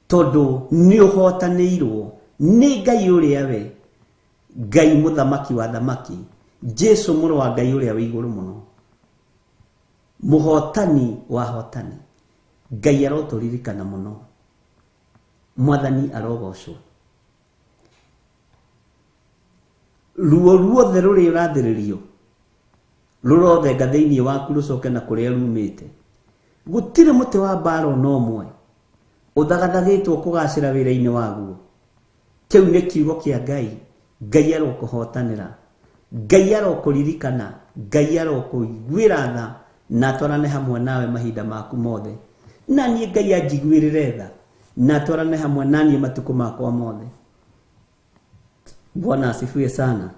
tondũ nĩ ũhotanĩirwo nĩ Ngai ũrĩa we Ngai mũthamaki wa thamaki, Jesu mũrũ wa Ngai ũrĩa wĩ igũrũ mũno, mũhotani wa hotani. Ngai arotũririkana mũno, Mwathani arogocwo. Ruo ruothe rũrĩa ũrathĩrĩrio rũrothenga thĩinĩ waku rũcoke na kũrĩa rumĩte. Gũtirĩ mũtĩ wa mbara ona ũmwe ũthagathagĩtwo kũgacĩra wĩra-inĩ waguo. Kĩu nĩ kiugo kĩa Ngai. Ngai arokũhotanĩra, Ngai arokũririkana, Ngai arokũiguĩra tha na atwarane hamwe nawe mahinda maku mothe. Na niĩ Ngai anjiguĩrĩre tha na atwarane hamwe na niĩ matukũ makwa mothe. Bwana asifiwe sana.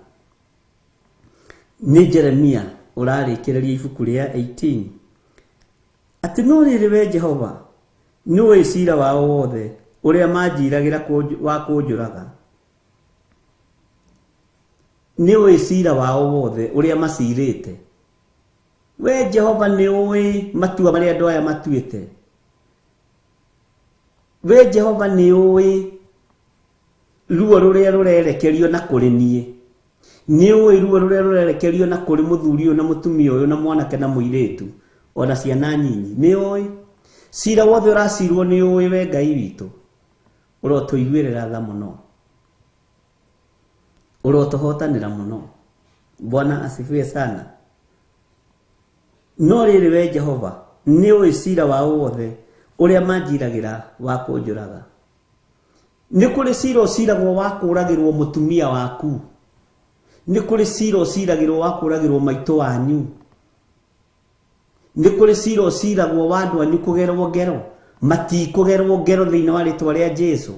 Nĩ Jeremia ũrarĩkĩrĩria ibuku rĩa 18 atĩ no rĩrĩ we Jehova nĩũĩ cira wao wothe ũrĩa manjiragĩra wa kũnjũraga. Nĩũĩ cira wao wothe ũrĩa macirĩte. We Jehova nĩũĩ matua marĩa andũ aya matuĩte. We Jehova nĩũĩ ruo rũrĩa rũrerekerio na kũrĩ niĩ. Nĩũĩ ruo rũrĩa rũrerekerio na kũrĩ mũthuri ũyũ na mũtumia ũyũ na mwanake na mũirĩtu ona ciana nyinyi. Nĩũĩ cira wothe ũracirwo, nĩũĩ we Ngai witũ. Ũrotũiguĩrĩra tha mũno, ũrotũhotanĩra mũno. Bwana asifiwe sana. No rĩrĩ we Jehova nĩũĩ cira wao wothe ũrĩa manjiragĩra wa kũnjũraga. Nĩ kũrĩ cira ũciragwo wa kũũragĩrwo mũtumia waku. Nĩ kũrĩ cira ũciragĩrwo wa kũũragĩrwo maitũ wanyu. Nĩ kũrĩ cira ũciragwo wa andũ anyu kũgerwo ngero. Matikũgerwo ngero thĩinĩ wa rĩtwa rĩa Jesu.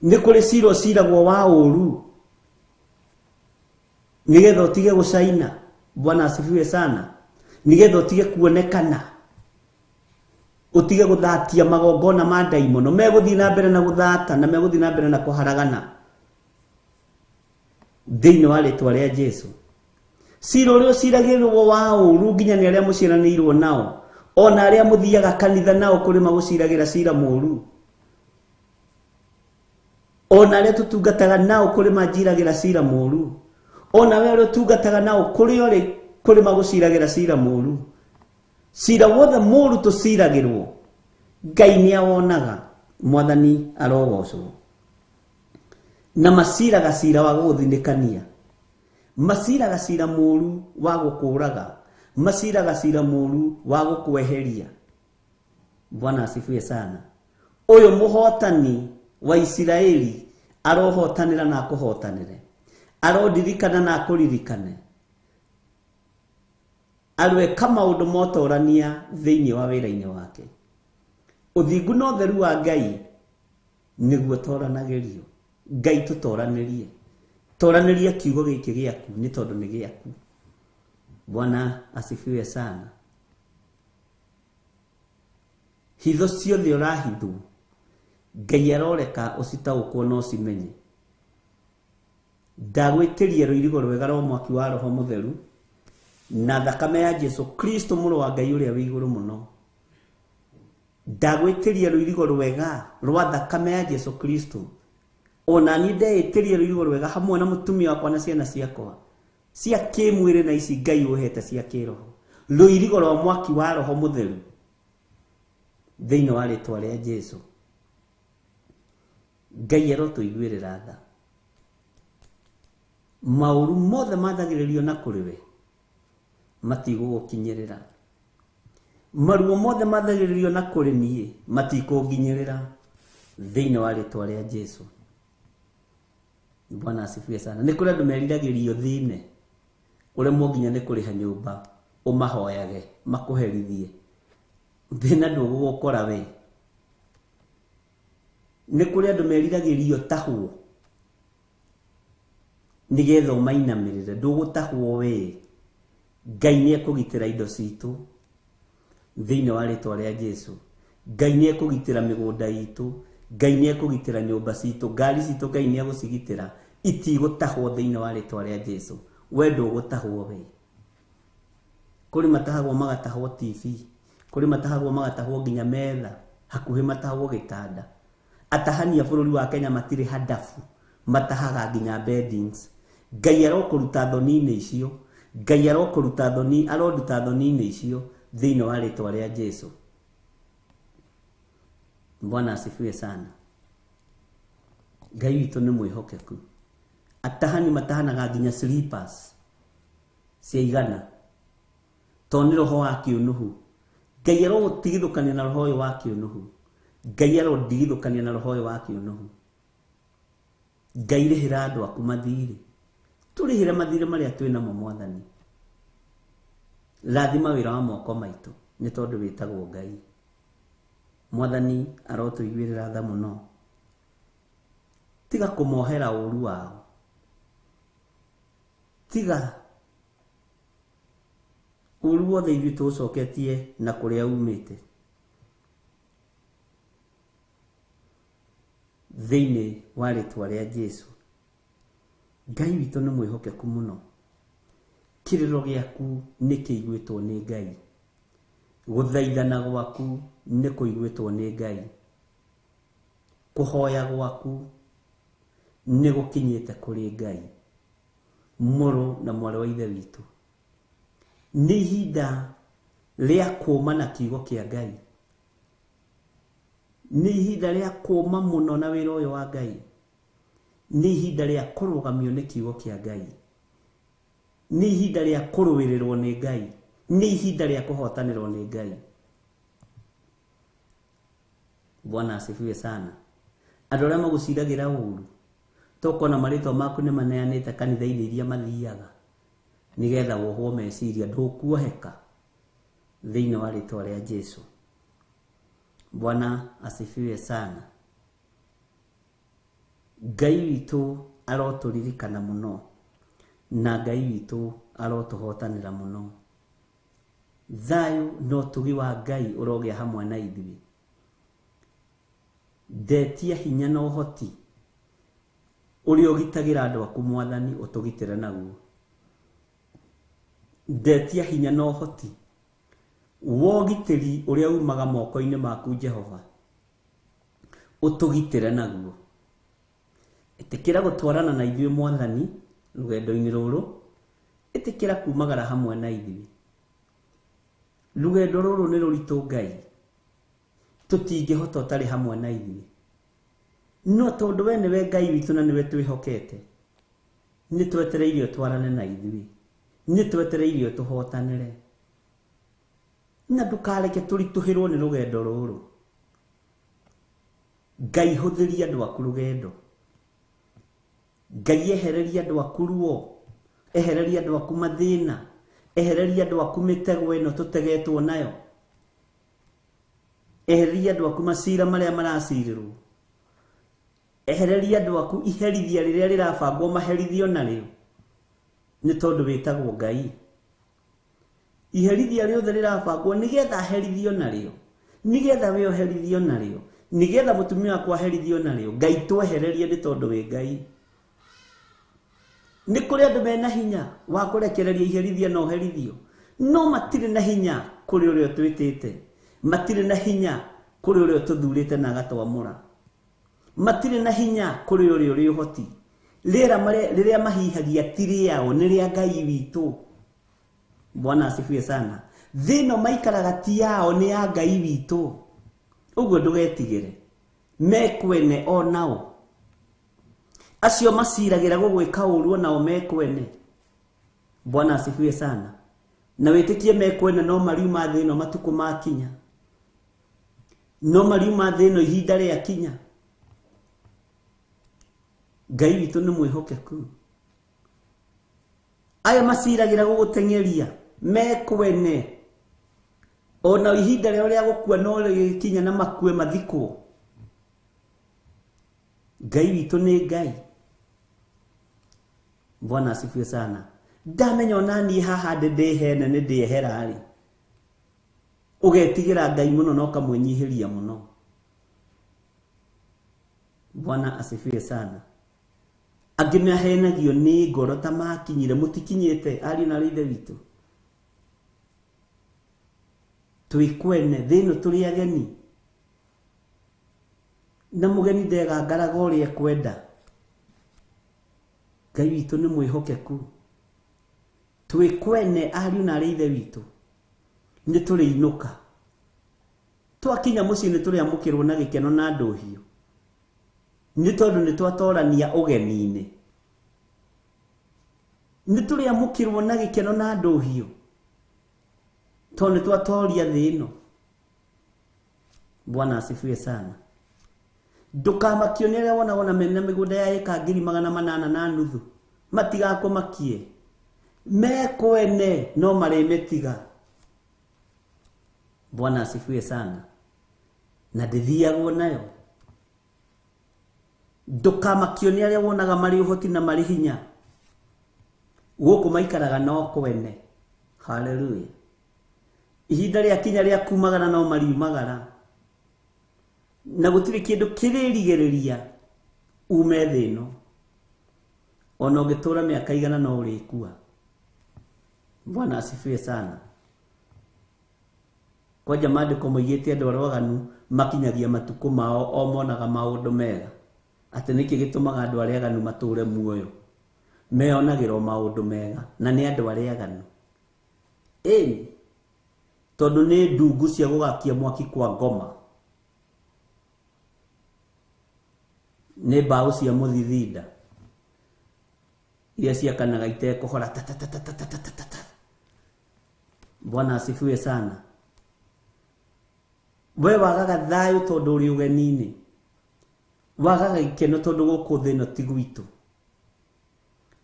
Nĩ kũrĩ cira ũciragwo wa ũũru nĩgetha ũtige gũcaina. Bwana asifiwe sana. Nĩgetha ũtige kuonekana, ũtige gũthatia magongona ma ndaimono. Megũthiĩ na mbere na gũthata na megũthiĩ na mbere na kũharagana thĩinĩ wa rĩtwa rĩa Jesu. Cira ũrĩa ũciragĩrwo wa ũũru nginya nĩ arĩa mũciaranĩirwo nao, ona arĩa mũthiaga kanitha nao kũrĩ magũciragĩra cira mũũru, ona arĩa tũtungataga nao kũrĩ manjiragĩra cira mũũru, ona we ũrĩa ũtungataga nao kũrĩ ũrĩ kũrĩ magũciragĩra cira mũũru. Cira wothe mũũru tũciragĩrwo, Ngai nĩ awonaga. Mwathani arogocwo. Na maciraga cira wa gũgũthinĩkania, maciraga cira mũũru wa gũkũũraga, maciraga cira mũũru wa gũkweheria. Bwana asifiwe sana. Ũyũ mũhotani wa Isiraeli arohotanĩra na akũhotanĩre, arondirikana na akũririkane, arweka maũndũ motorania thĩinĩ wa wĩra-inĩ wake. Ũthingu na ũtheru wa Ngai nĩguo toranagĩrio. Ngai tũtoranĩrie, toranĩria kiugo gĩkĩ gĩaku nĩ tondũ nĩ gĩaku. Bwana asifiwe sana. Hitho ciothe ũrahithwo, Ngai aroreka ũcitaũkwo na ũcimenye. Ndagwĩtĩria rũirigo rwega rwa mwaki wa Roho Mũtheru na thakame ya Jesu Kristo mũrũ wa Ngai ũrĩa wĩ igũrũ mũno. Ndagwĩtĩria rũirigo rwega rwa thakame ya Jesu Kristo. Ona niĩ ndeĩtĩria rũirigo rwega hamwe na mũtumia wakwa na ciana ciakwa cia kĩmwĩrĩ na ici Ngai ũhete cia kĩroho, rũirigo rwa mwaki wa Roho Mũtheru thĩinĩ wa rĩtwa rĩa Jesu. Ngai arotũiguĩrĩra tha. Maũru mothe mathagĩrĩrio na kũrĩ we matigũgũkinyĩrĩra. Maruo mothe mathagĩrĩrio na kũrĩ niĩ matikũnginyĩrĩra thĩinĩ wa rĩtwa rĩa Jesu. Bwana asifiwe sana. Nĩ kũrĩ andũ meriragĩrio thĩne, ũremwo nginya nĩ kũrĩha nyũmba, ũmahoyage makũherithie, thĩna ndũgũgũkora we. Nĩ kũrĩ andũ meriragĩrio tahwo nĩgetha ũmainamĩrĩre, ndũgũtahwo we. Ngai nĩ ekũgitĩra indo citũ thĩinĩ wa rĩtwa rĩa Jesu. Ngai nĩ ekũgitĩra mĩgũnda itũ, Ngai nĩ ekũgitĩra nyũmba citũ, ngari citũ Ngai nĩ egũcigitĩra, itigũtahwo thĩinĩ wa rĩtwa rĩa Jesu. We ndũgũtahwo we. Kũrĩ matahagwo magatahwo TV, Kũrĩ matahagwo magatahwo nginya metha, hakuhĩ matahagwo gĩtanda. Atahani a bũrũri wa Kenya matirĩ hadafu, matahaga nginya beddings. Ngai arokũruta thoni-inĩ icio, Ngai arokũruta thoni, aronduta thoni-inĩ icio thĩinĩ wa rĩtwa rĩa Jesu. Bwana asifiwe sana. Ngai witũ nĩ mwĩhokeku. Atahani matahanaga nginya slippers cia igana, tondũ nĩ roho wa kĩũnũhu. Ngai arotigithũkania na roho ũyũ wa kĩũnũhu. Ngai arondigithũkania na roho ũyũ wa kĩũnũhu. Ngai rĩhĩra andũ aku mathirĩ, tũrĩhĩre mathirĩ marĩa twĩ namo Mwathani. Rathima wĩra wa moko maitũ nĩ tondũ wĩtagwo Ngai. Mwathani arotũiguĩrĩra tha mũno. Tiga kũmohera ũru wao, tiga ũru wothe ithuĩ tũũcoketie na kũrĩa umĩte thĩinĩ wa rĩtwa rĩa Jesu. Ngai witũ nĩ mwĩhokeku mũno. Kĩrĩro gĩaku nĩ kĩiguĩtwo nĩ Ngai, gũthaithana gwaku nĩ kũiguĩtwo nĩ Ngai, kũhoya gwaku nĩ gũkinyĩte kũrĩ Ngai. Mũrũ na mwarĩ wa Ithe witũ, nĩ ihinda rĩa kũũma na kiugo kĩa Ngai, nĩ ihinda rĩa kũũma mũno na wĩra ũyũ wa Ngai, nĩ ihinda rĩa kũrũgamio nĩ kiugo kĩa Ngai, nĩ ihinda rĩa kũrũĩrĩrwo nĩ Ngai, nĩ ihinda rĩa kũhotanĩrwo nĩ Ngai. Bwana asifiwe sana. Andũ arĩa magũciragĩra ũru, tokona marĩtwa maku nĩ maneanĩte kanitha-inĩ iria mathiaga nĩgetha wohwo meciria, ndũkuoheka thĩinĩ wa rĩtwa rĩa Jesu. Bwana asifiwe sana. Ngai witũ arotũririkana mũno, na Ngai witũ arotũhotanĩra mũno. Thayũ na ũtugi wa Ngai ũrogĩa hamwe na ithuĩ. Ndetia hinya na ũhoti ũrĩa ũgitagĩra andũ aku Mwathani, ũtũgitĩre naguo. Ndetia hinya na ũhoti wa ũgitĩri ũrĩa umaga moko-inĩ maku Jehova, ũtũgitĩre naguo. Ĩtĩkĩra gũtwarana na ithuĩ Mwathani rũgendo-inĩ rũrũ, ĩtĩkĩra kumagara hamwe na ithuĩ. Rũgendo rũrũ nĩ rũritũ Ngai, tũtingĩhota ũtarĩ hamwe na ithuĩ. No tondũ we nĩwe Ngai witũ na nĩwe twĩhokete, nĩ twetereire ũtwarane na ithuĩ, nĩ twetereire ũtũhotanĩre, na ndũkareke tũritũhĩrwo nĩ rũgendo rũrũ. Ngai hũthĩria andũ aku rũgendo. Ngai ehereria andũ aku ruo, ehereria andũ aku mathĩna, ehereria andũ aku mĩtego ĩno tũtegetwo nayo, ehereria andũ aku macira marĩa maracirĩrwo, ehereria andũ aku iherithia rĩrĩa rĩrabangwo maherithio narĩo, nĩ tondũ wĩtagwo Ngai. Iherithia rĩothe rĩrabangwo nĩgetha aherithio narĩo, nĩgetha we ũherithio narĩo, nĩgetha mũtumia wakwa aherithio narĩo, Ngai twehererie nĩ tondũ wĩ Ngai. Nĩ kũrĩ andũ mena hinya wa kũrekereria iherithia na ũherithio, no matirĩ na hinya kũrĩ ũrĩa ũtwĩtĩte, matirĩ na hinya kũrĩ ũrĩa ũtũthurĩte na agatwamũra, matirĩ na hinya kũrĩ ũrĩa ũrĩ ũhoti. Rĩera rĩrĩa mahihagia ti rĩao, nĩ rĩa Ngai witũ. Bwana asifiwe sana. Thĩ ĩno maikaraga ti yao, nĩ ya Ngai witũ. Ũguo ndũgetigĩre, mekwene o nao. Acio maciragĩra gũgwĩka ũru onao mekwene. Bwana asifiwe sana. Na wĩtĩkie mekwene no mariuma thĩ ĩno matukũ makinya, no mariuma thĩ ĩno ihinda rĩakinya. Ngai witũ nĩ mwĩhokeku. Aya maciragĩra gũgũteng'eria mekwene, ona ihinda rĩao rĩa gũkua no rĩgĩkinya na makue mathikwo. Ngai witũ nĩ Ngai. Bwana asifiwe sana. Ndamenya ona niĩ haha ndĩ ndĩhene nĩ ndĩehera rĩ, ũgetigĩra Ngai mũno na ũkamwĩnyihĩria mũno. Bwana asifiwe sana. Angĩ mahenagio nĩ ngoro ta makinyire, mũtikinyĩte ariũ na aarĩ a Ithe witũ. Twĩ kwene thĩ ĩno tũrĩ ageni. Na mũgeni ndegangaraga ũrĩa ekwenda. Ngai witũ nĩ mwĩhokeku. Twĩ kwene ariũ na arĩ ithe witũ. Nĩ tũrĩinũka. Twakinya mũciĩ nĩ tũrĩamũkĩrwo na gĩkeno na ndũhiũ. Nĩ tondũ nĩ twatorania ũgeni-inĩ. Nĩ tũrĩamũkĩrwo na gĩkeno na ndũhiũ. Tondũ nĩ twatoria thĩ ĩno. Bwana asifiwe sana. Ndũkamakio nĩ arĩa wonagwo na mena mĩgũnda ya ĩka 850,000. Matigakũmakie. Me kwene no marĩmĩtiga. Bwana asifiwe sana. Na ndĩthiagwo nayo. Ndũkamakio nĩ arĩa wonaga marĩ ũhoti na marĩ hinya. Gũkũ maikaraga no kwene. Hallelujah. Ihinda rĩa kinya rĩa kumagara no mariumagara. Na gũtirĩ kĩndũ kĩrĩrigĩrĩria ume thĩ ĩno. Ona ũngĩtũra mĩaka igana no ũrĩkua. Bwana asifiwe sana. Kwanja maandĩko moigĩte andũ arĩa aganu makinyagia matukũ mao o monaga maũndũ mega. Atĩ nĩkĩ gĩtũmaga andũ arĩa aganu matũre muoyo? Meyonagĩra o maũndũ mega na nĩ andũ arĩa aganu. Ĩni, tondũ nĩ ndungu cia gũgakia mwaki kwa ngoma. Nĩ mbaũ cia mũthithinda iria ciakanaga itekũhora ta ta ta ta ta ta ta ta ta. Bwana asifiwe sana. We wagaga thayũ tondũ ũrĩ ũgeni-inĩ. Wagaga gĩkeno tondũ gũkũ thĩ ĩno ti gwitũ.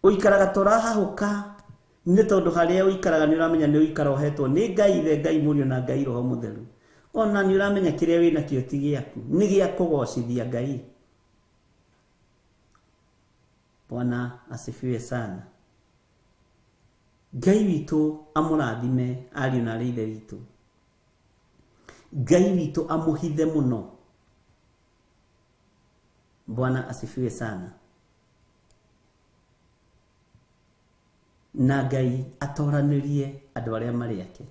Ũikaraga tũrahahũka nĩ tondũ harĩa ũikaraga nĩ ũramenya nĩ ũikara ũhetwo nĩ Ngai Ithe, Ngai Mũriũ na Ngai Roho Mũtheru. Ona nĩ ũramenya kĩrĩa wĩnakĩo ti gĩaku, nĩ gĩa kũgocithia Ngai. Bwana asifiwe sana. Ngai witũ amũrathime ariũ na arĩ ithe witũ. Ngai witũ amũhithe mũno. Bwana asifiwe sana. Na Ngai atoranĩrie andũ arĩa marĩ ake.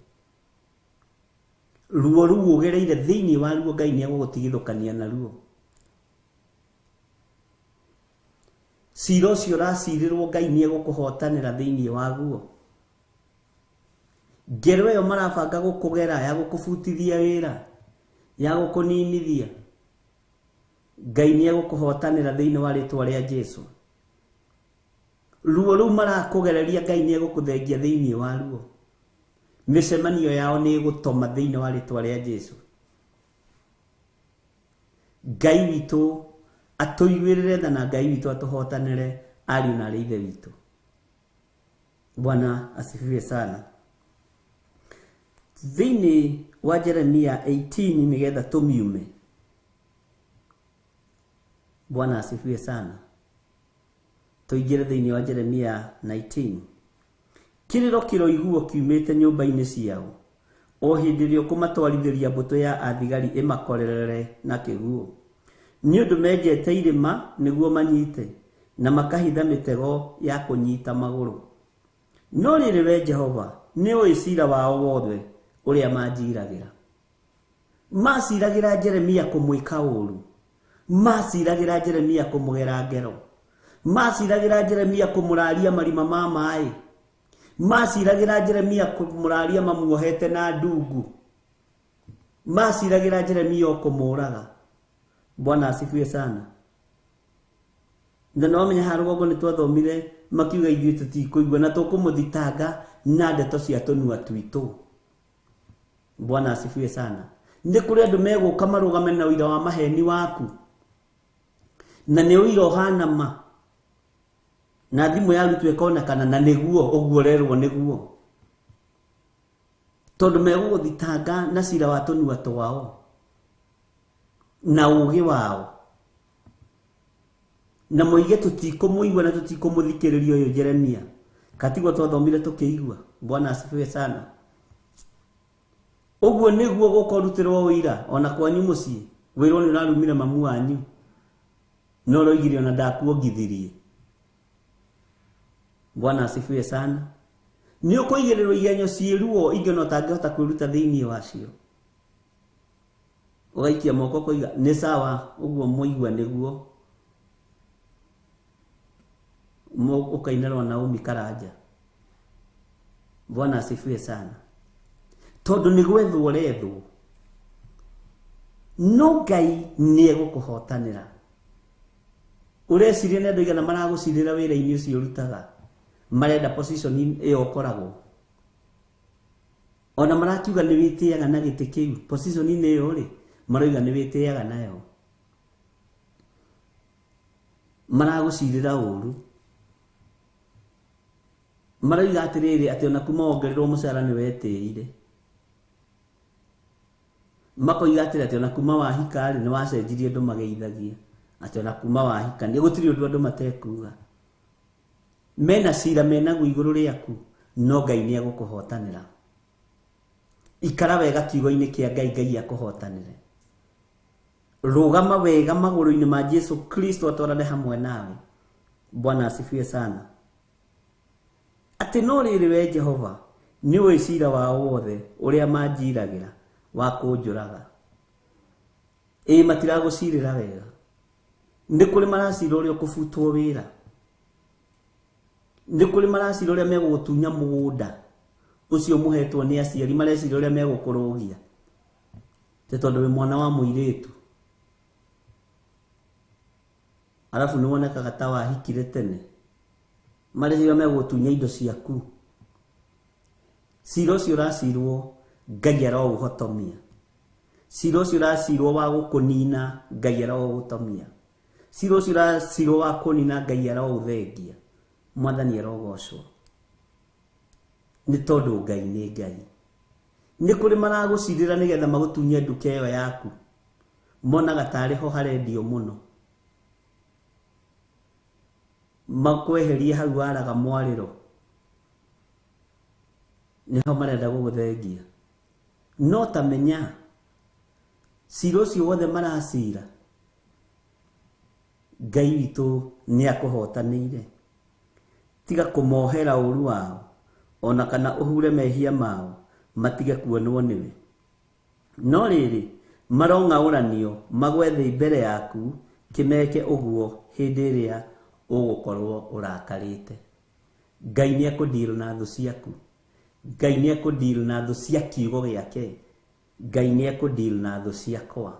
Ruo rũu ũgereire thĩinĩ wa ruo Ngai nĩegũgũtigithũkania naruo. Cira ũcio ũracirĩrwo Ngai nĩegũkũhotanĩra thĩinĩ waguo. Ngero ĩyo marabanga gũkũgera ya gũkũbutithia wĩra, ya gũkũninithia, Ngai nĩegũkũhotanĩra thĩinĩ wa rĩtwa rĩa Jesũ. Ruo rũu marakũgereria Ngai nĩegũkũthengia thĩinĩ wa ruo. Mĩcemanio yao nĩĩgũtoma thĩinĩ wa rĩtwa rĩa Jesũ. Ngai witũ atũiguĩrĩre tha na Ngai witũ atũhotanĩre ariũ na arĩ ithe witũ. Bwana asifiwe sana. Thĩinĩ wa Jeremia 18 nĩgetha tũmiume. Bwana asifiwe sana. Tũingĩre thĩinĩ wa Jeremia 19. Kĩrĩro kĩroiguo kiumĩte nyũmba-inĩ ciao o hĩndĩ ĩrĩa ũkũmatwarithĩria mbũtũ ya athigari ĩmakorerere na kĩguũ. Nĩ ũndũ menjete irĩma nĩguo manyite na makahitha mĩtego ya kũnyita magũrũ. No rĩrĩ we Jehova nĩ ũĩ cira wao wothe ũrĩa manjiragĩra. Maciragĩra Jeremia kũmwĩka ũũru. Maciragĩra Jeremia kũmũgera ngero. Maciragĩra Jeremia kũmũraria marima ma maĩ. Maciragĩra Jeremia kũmũraria mamuohete na ndungu. Maciragĩra Jeremia kũmũraga. Bwana asifiwe sana. Na no menya ha rũgongo nĩ twathomire makiuga ithuĩ tũtikũigua na tũkũmũthitanga na ndeto cia tũnua twitũ. Bwana asifiwe sana. Nĩ kũrĩ andũ megũka marũgame na ũira wa maheni waku. Na nĩ ũira ũhana ma. Na thimũ yarutwo ĩkonekana na nĩguo ũguo ũrerwo nĩguo. Tondũ megũgũthitanga na cira wa tũnua twao na ũũgĩ wao. Na moige tũtikũmũigua na tũtikũmũthikĩrĩria ũyũ Jeremia. Katigwo twathomire tũkĩigua. Bwana asifiwe sana. Ũguo nĩguo gũkorutĩrwo ũira ona kwanyu mũciĩ. Wĩrwo nĩ ũrarumire mamu wanyu. No ũroigire ona ndakuongithirie. Bwana asifiwe sana. Nĩ ũkũigĩrĩrwo igenyo ciĩ ruo ingĩ ona ũtangĩhota kwĩruta thĩinĩ wacio. Ũgaikia moko ũkoiga nĩ sawa ũguo mũigua nĩguo. Ũkainĩrwo Naomi Karanja. Bwana asifiwe sana. Tondũ nĩ gwethwo ũrethwo. No Ngai nĩ egũkũhotanĩra. Ũreciria nĩ andũ aigana maragũcirĩra wĩra-inĩ ũcio ũrutaga. Marenda position ĩyo ũkoragwo. Ona marakiuga nĩ wĩtĩaga na gĩtĩ kĩu. Position ĩyo rĩ, maroiga nĩ wĩtĩaga nayo. Maragũcirĩra ũru. Maroiga atĩrĩrĩ atĩ ona kuma wongererwo mũcara nĩ wetĩire. Makoiga atĩrĩ atĩ ona kuma wahika rĩ nĩ wacenjirie andũ mageithagia. Atĩ ona kuma wahika nĩ gũtirĩ ũndũ andũ matekuga. Mena cira menaguo igũrũ rĩaku no Ngai nĩ egũkũhotanĩra. Ikara wega kiugo-inĩ kĩa Ngai, Ngai akũhotanĩre. Rũgama wega magũrũ-inĩ ma Jesu Kristo atwarane hamwe nawe. Bwana asifiwe sana. Atĩ no rĩrĩ we Jehova nĩ ũĩ cira wao wothe ũrĩa manjiragĩra wa kũnjũraga. Ĩĩ matiragũcirĩra wega. Nĩ kũrĩ maracira ũrĩa ũkũbutwo wĩra. Nĩ kũrĩ maracira ũrĩa megũgũtunya mũgũnda ũcio mũhetwo nĩ aciari, mareciria ũrĩa megũkũrũgia. Tĩ tondũ wĩ mwana wa mũirĩtu. Arabu nĩ wonekaga ta wahikire tene. Mareciria megũgũtunya indo ciaku. Cira ũcio ũracirwo Ngai aroũhotomia. Cira ũcio ũracirwo wa gũkũnina Ngai aroũhotomia. Cira ũcio ũracirwo wa kũnina Ngai aroũthengia. Mwathani arogocwo. Nĩ tondũ Ngai nĩ Ngai. Nĩ kũrĩ maragũcirĩra nĩgetha magũtunye nduka ĩyo yaku. Monaga tarĩ ho harendio mũno. Makweherie hau waraga mwarĩro. Nĩho marenda gũgũthengia. No ta menya cira ũcio wothe maracira Ngai witũ nĩ akũhotanĩire. Tiga kũmohera ũru wao ona kana ũhure mehia mao matige kuonwo nĩwe. No rĩrĩ marong'aũranio magwe thĩ mbere yaku kĩmeke ũguo hĩndĩ ĩrĩa ũgũkorwo ũrakarĩte. Ngai nĩ ekũdeal na thũ ciaku. Ngai nĩ ekũdeal na thũ cia kiugo gĩake. Ngai nĩ ekũdeal na thũ ciakwa.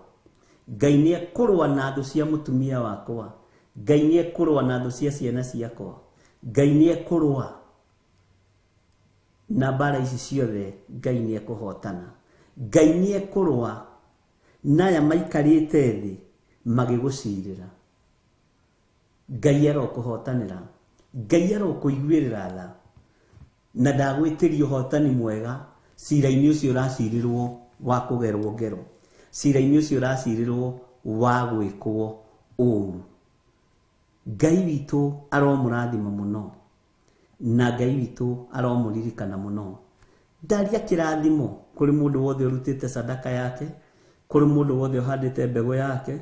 Ngai nĩ ekũrũa na thũ cia mũtumia wakwa. Ngai nĩ ekũrũa na thũ cia ciana ciakwa. Ngai nĩ ekũrũa na mbara ici ciothe. Ngai nĩ ekũhotana. Ngai nĩ ekũrũa na aya maikarĩte thĩ magĩgũcirĩra. Ngai arokũhotanĩra. Ngai arokũiguĩrĩra tha. Na ndagwĩtĩria ũhotani mwega cira-inĩ ũcio ũracirĩrwo wa kũgerwo ngero. Cira-inĩ ũcio ũracirĩrwo wa gwĩkwo ũru. Ngai witũ aromũrathima mũno. Na Ngai witũ aromũririkana mũno. Ndaria kĩrathimo kũrĩ mũndũ wothe ũrutĩte sadaka yake, kũrĩ mũndũ wothe ũhandĩte mbegũ yake,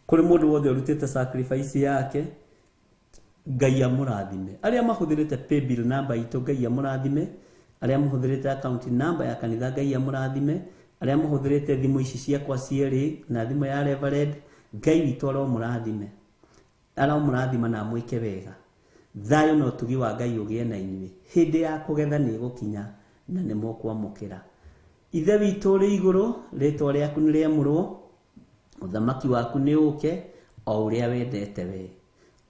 kũrĩ mũndũ wothe ũrutĩte sacrifice yake. Ngai amũrathime. Arĩa mahũthĩrĩte paybill number itũ Ngai amũrathime. Arĩa mahũthĩrĩte account number ya kanitha Ngai amũrathime. Arĩa mahũthĩrĩte thimũ ici ciakwa cierĩ na thimũ ya Reverend Ngai witũ aromũrathime. Aromũrathima na amwĩke wega. Thayũ na ũtugi wa Ngai ũgĩe na inyuĩ. Hĩndĩ ya kũgetha nĩ ĩgũkinya na nĩ mũkwamũkĩra. Ithe witũ ũrĩ igũrũ, rĩtwa rĩaku nĩ rĩamũrwo, ũthamaki waku nĩ ũũke, o ũrĩa wendete we.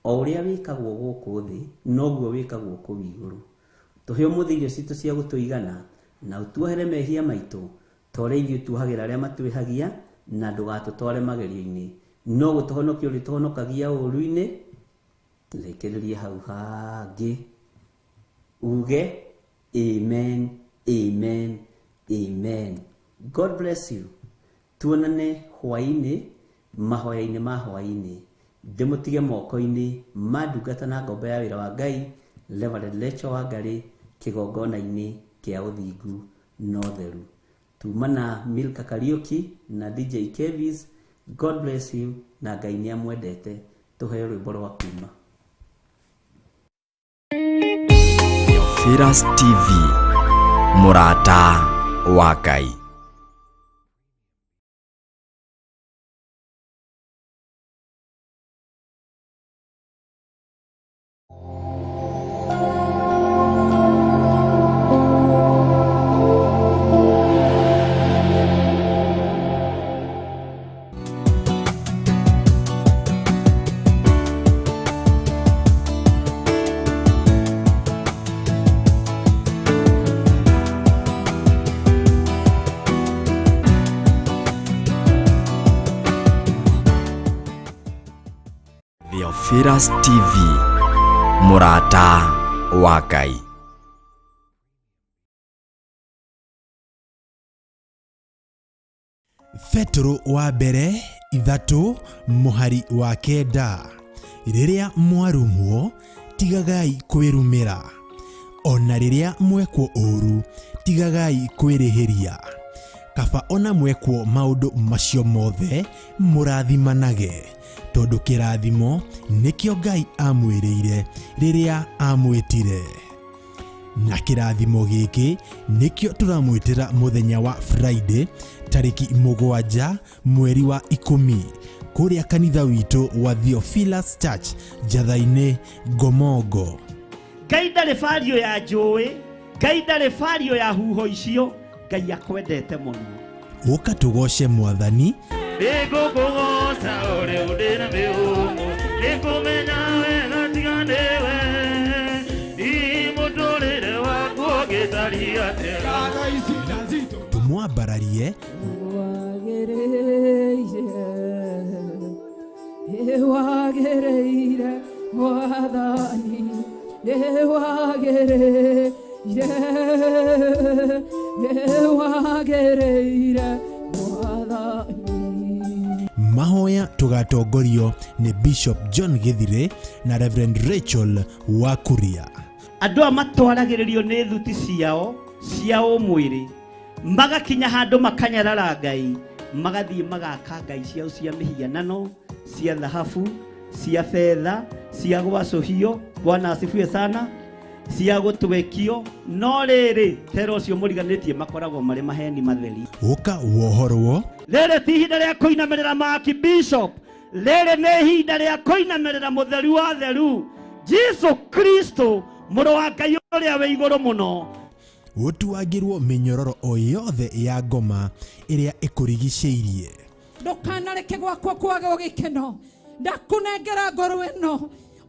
O ũrĩa wĩkagwo gũkũ thĩ, noguo wĩkagwo kũu igũrũ. Tũhe ũmũthĩ irio citũ cia gũtũigana, na ũtuohere mehia maitũ, ta ũrĩa ithuĩ tuohagĩra arĩa matwĩhagia, na ndũgatũtware magerio-inĩ. No gũtũhonokia ũrĩtũhonokagia ũũru-inĩ. Rĩkĩrĩrie hau hangĩ. Uge amen, amen, amen. God bless you. Tuonane hwaĩ-inĩ, mahoya-inĩ ma hwaĩ-inĩ. Ndĩmũtige moko-inĩ ma ndungata na ngombo ya wĩra wa Ngai, Reverend Rachel Wangari, kĩgongona-inĩ kĩa ũthingu na ũtheru. Tuma na Milka Kariuki na DJ Kevis. God bless you na Ngai nĩ amwendete. Tũheo rwĩmbo rwa kuma. Theophilus TV, mũrata wa Ngai. Theophilus TV, mũrata wa Ngai. Petero wa mbere 3 mũhari wa 9, rĩrĩa mwarumwo tigagai kwĩrumĩra, ona rĩrĩa mwekwo ũũru tigagai kwĩrĩhĩria, kaba ona mwekwo maũndũ macio mothe mũrathimanage, tondũ kĩrathimo nĩkĩo Ngai amwĩrĩire rĩrĩa amwĩtire. Na kĩrathimo gĩkĩ nĩkĩo tũramwĩtĩra mũthenya wa Friday tarĩki 7 mweri wa 10 kũrĩa kanitha witũ wa Theophilus Church Njatha-inĩ Ngomongo. Ngai ndarĩ bario ya njũĩ, Ngai ndarĩ bario ya huho icio, Ngai akwendete mũno. Ũka tũgoce Mwathani. Nĩngũkũgoca ũrĩa ũndĩ na mĩhũmũ, nĩngũmenya wega tiga nĩwe. Hihi mũtũrĩre waku ũngĩtariĩ atĩa? Tũmwambararie Wagĩrĩire Mwathani, nĩwagĩrĩire, nĩwagĩrĩire Mwathani. Mahoya tũgatongorio nĩ Bishop John Githire na Reverend Rachel Wakuria. Andũ aya matwaragĩrĩrio nĩ thuti ciao cia ũmwĩrĩ, magakinya handũ makanyarara Ngai, magathiĩ magaka ngai ciao cia mĩhianano, cia thahabu, cia betha, cia gwacũhio, Bwana asifiwe sana, cia gũtwekio, no rĩrĩ tera ũcio mũriganĩtie makoragwo marĩ maheni matheri. Ũka wohorwo. Rĩrĩ ti ihinda rĩa kũinamĩrĩra Maki Bishop, rĩrĩ nĩ ihinda rĩa kũinamĩrĩra mũtheru wa theru, Jesu Kristo, mũrũ wa Ngai ũrĩa wĩ igũrũ mũno. Ũtuangĩrwo mĩnyororo o yothe ya ngoma ĩrĩa ĩkũrigicĩirie. Ndũkanareke gwakwa kwage gĩkeno, ndakũnengera ngoro ĩno,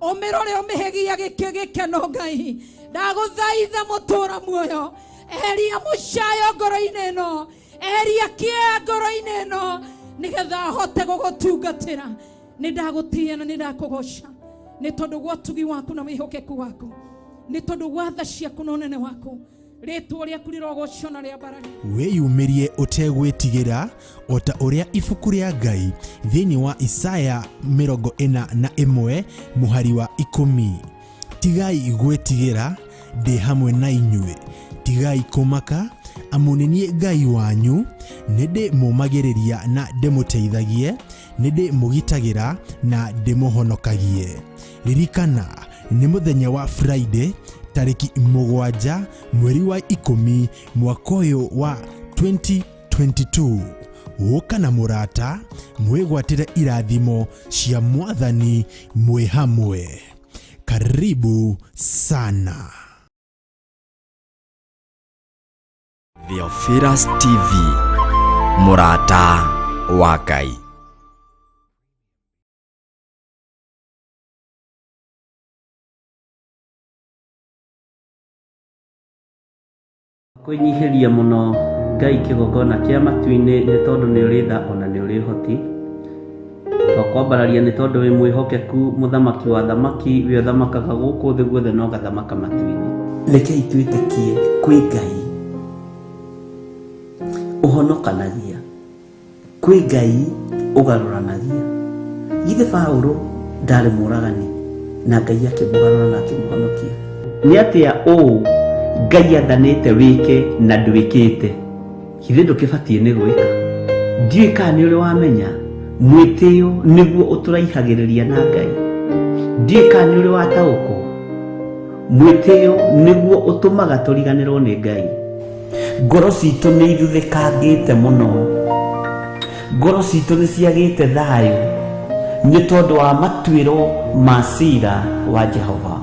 ũmĩrore ũmĩhegia gĩkeno Ngai, ndagũthaitha mũtũra muoyo, eheria mũcayo ngoro-inĩ ĩno, eheria kĩeha ngoro-inĩ ĩno, nĩgetha hote gũgũtungatĩra. Nĩ ndagũtĩĩa na nĩ ndakũgoca, nĩ tondũ wa ũtugi waku na wĩhokeku waku, nĩ tondũ wa tha ciaku na ũnene waku, rĩtwa rĩaku rĩrogocwo na rĩambarare. Wĩyumĩrie ũtegwĩtigĩra o ta ũrĩa ibuku rĩa Ngai thĩinĩ wa Isaya 41 mũhari wa 10. Tigai gwĩtigĩra, ndĩ hamwe na inyuĩ, tigai kũmaka, amu nĩ niĩ Ngai wanyu, nĩ ndĩmũmagĩrĩria na ndĩmũteithagie, nĩ ndĩmũgitagĩra na ndĩmũhonokagie. Ririkana nĩ mũthenya wa Friday tarĩki 7 mweri wa 10 mwaka ũyũ wa 2022. Ũka na mũrata mwĩgwatĩre irathimo cia Mwathani mwĩ hamwe. Karibu sana. Theophilus TV, mũrata wa Ngai. Kwĩnyihĩria mũno Ngai kĩgongona kĩa matu-inĩ nĩ tondũ nĩ ũrĩ tha ona nĩ ũrĩ ũhoti. Twakwambararia nĩ tondũ wĩ mwĩhokeku, mũthamaki wa thamaki, wĩ ũthamakaga gũkũ thĩ guothe na ũgathamaka matu-inĩ. Rekei twĩtĩkie kwĩ Ngai ũhonokanagia, kwĩ Ngai ũgarũranagia. Githĩ Paũlũ ndarĩ mũragani na Ngai akĩmũgarũra na akĩmũhonokia? Nĩ atĩa ũũ Ngai athanĩte wĩke na ndwĩkĩte? Githĩ ndũkĩbatiĩ nĩ gwĩka? Ndiũĩ kana nĩ ũrĩ wamenya mwĩtĩo nĩguo ũtũraihagĩrĩria na Ngai. Ndiũĩ kana nĩ ũrĩ wataũkwo mwĩtĩo nĩguo ũtũmaga tũriganĩrwo nĩ Ngai. Ngoro citũ nĩ ithuthĩkangĩte mũno, ngoro citũ nĩ ciagĩte thayũ nĩ tondũ wa matuĩro ma cira wa Jehova.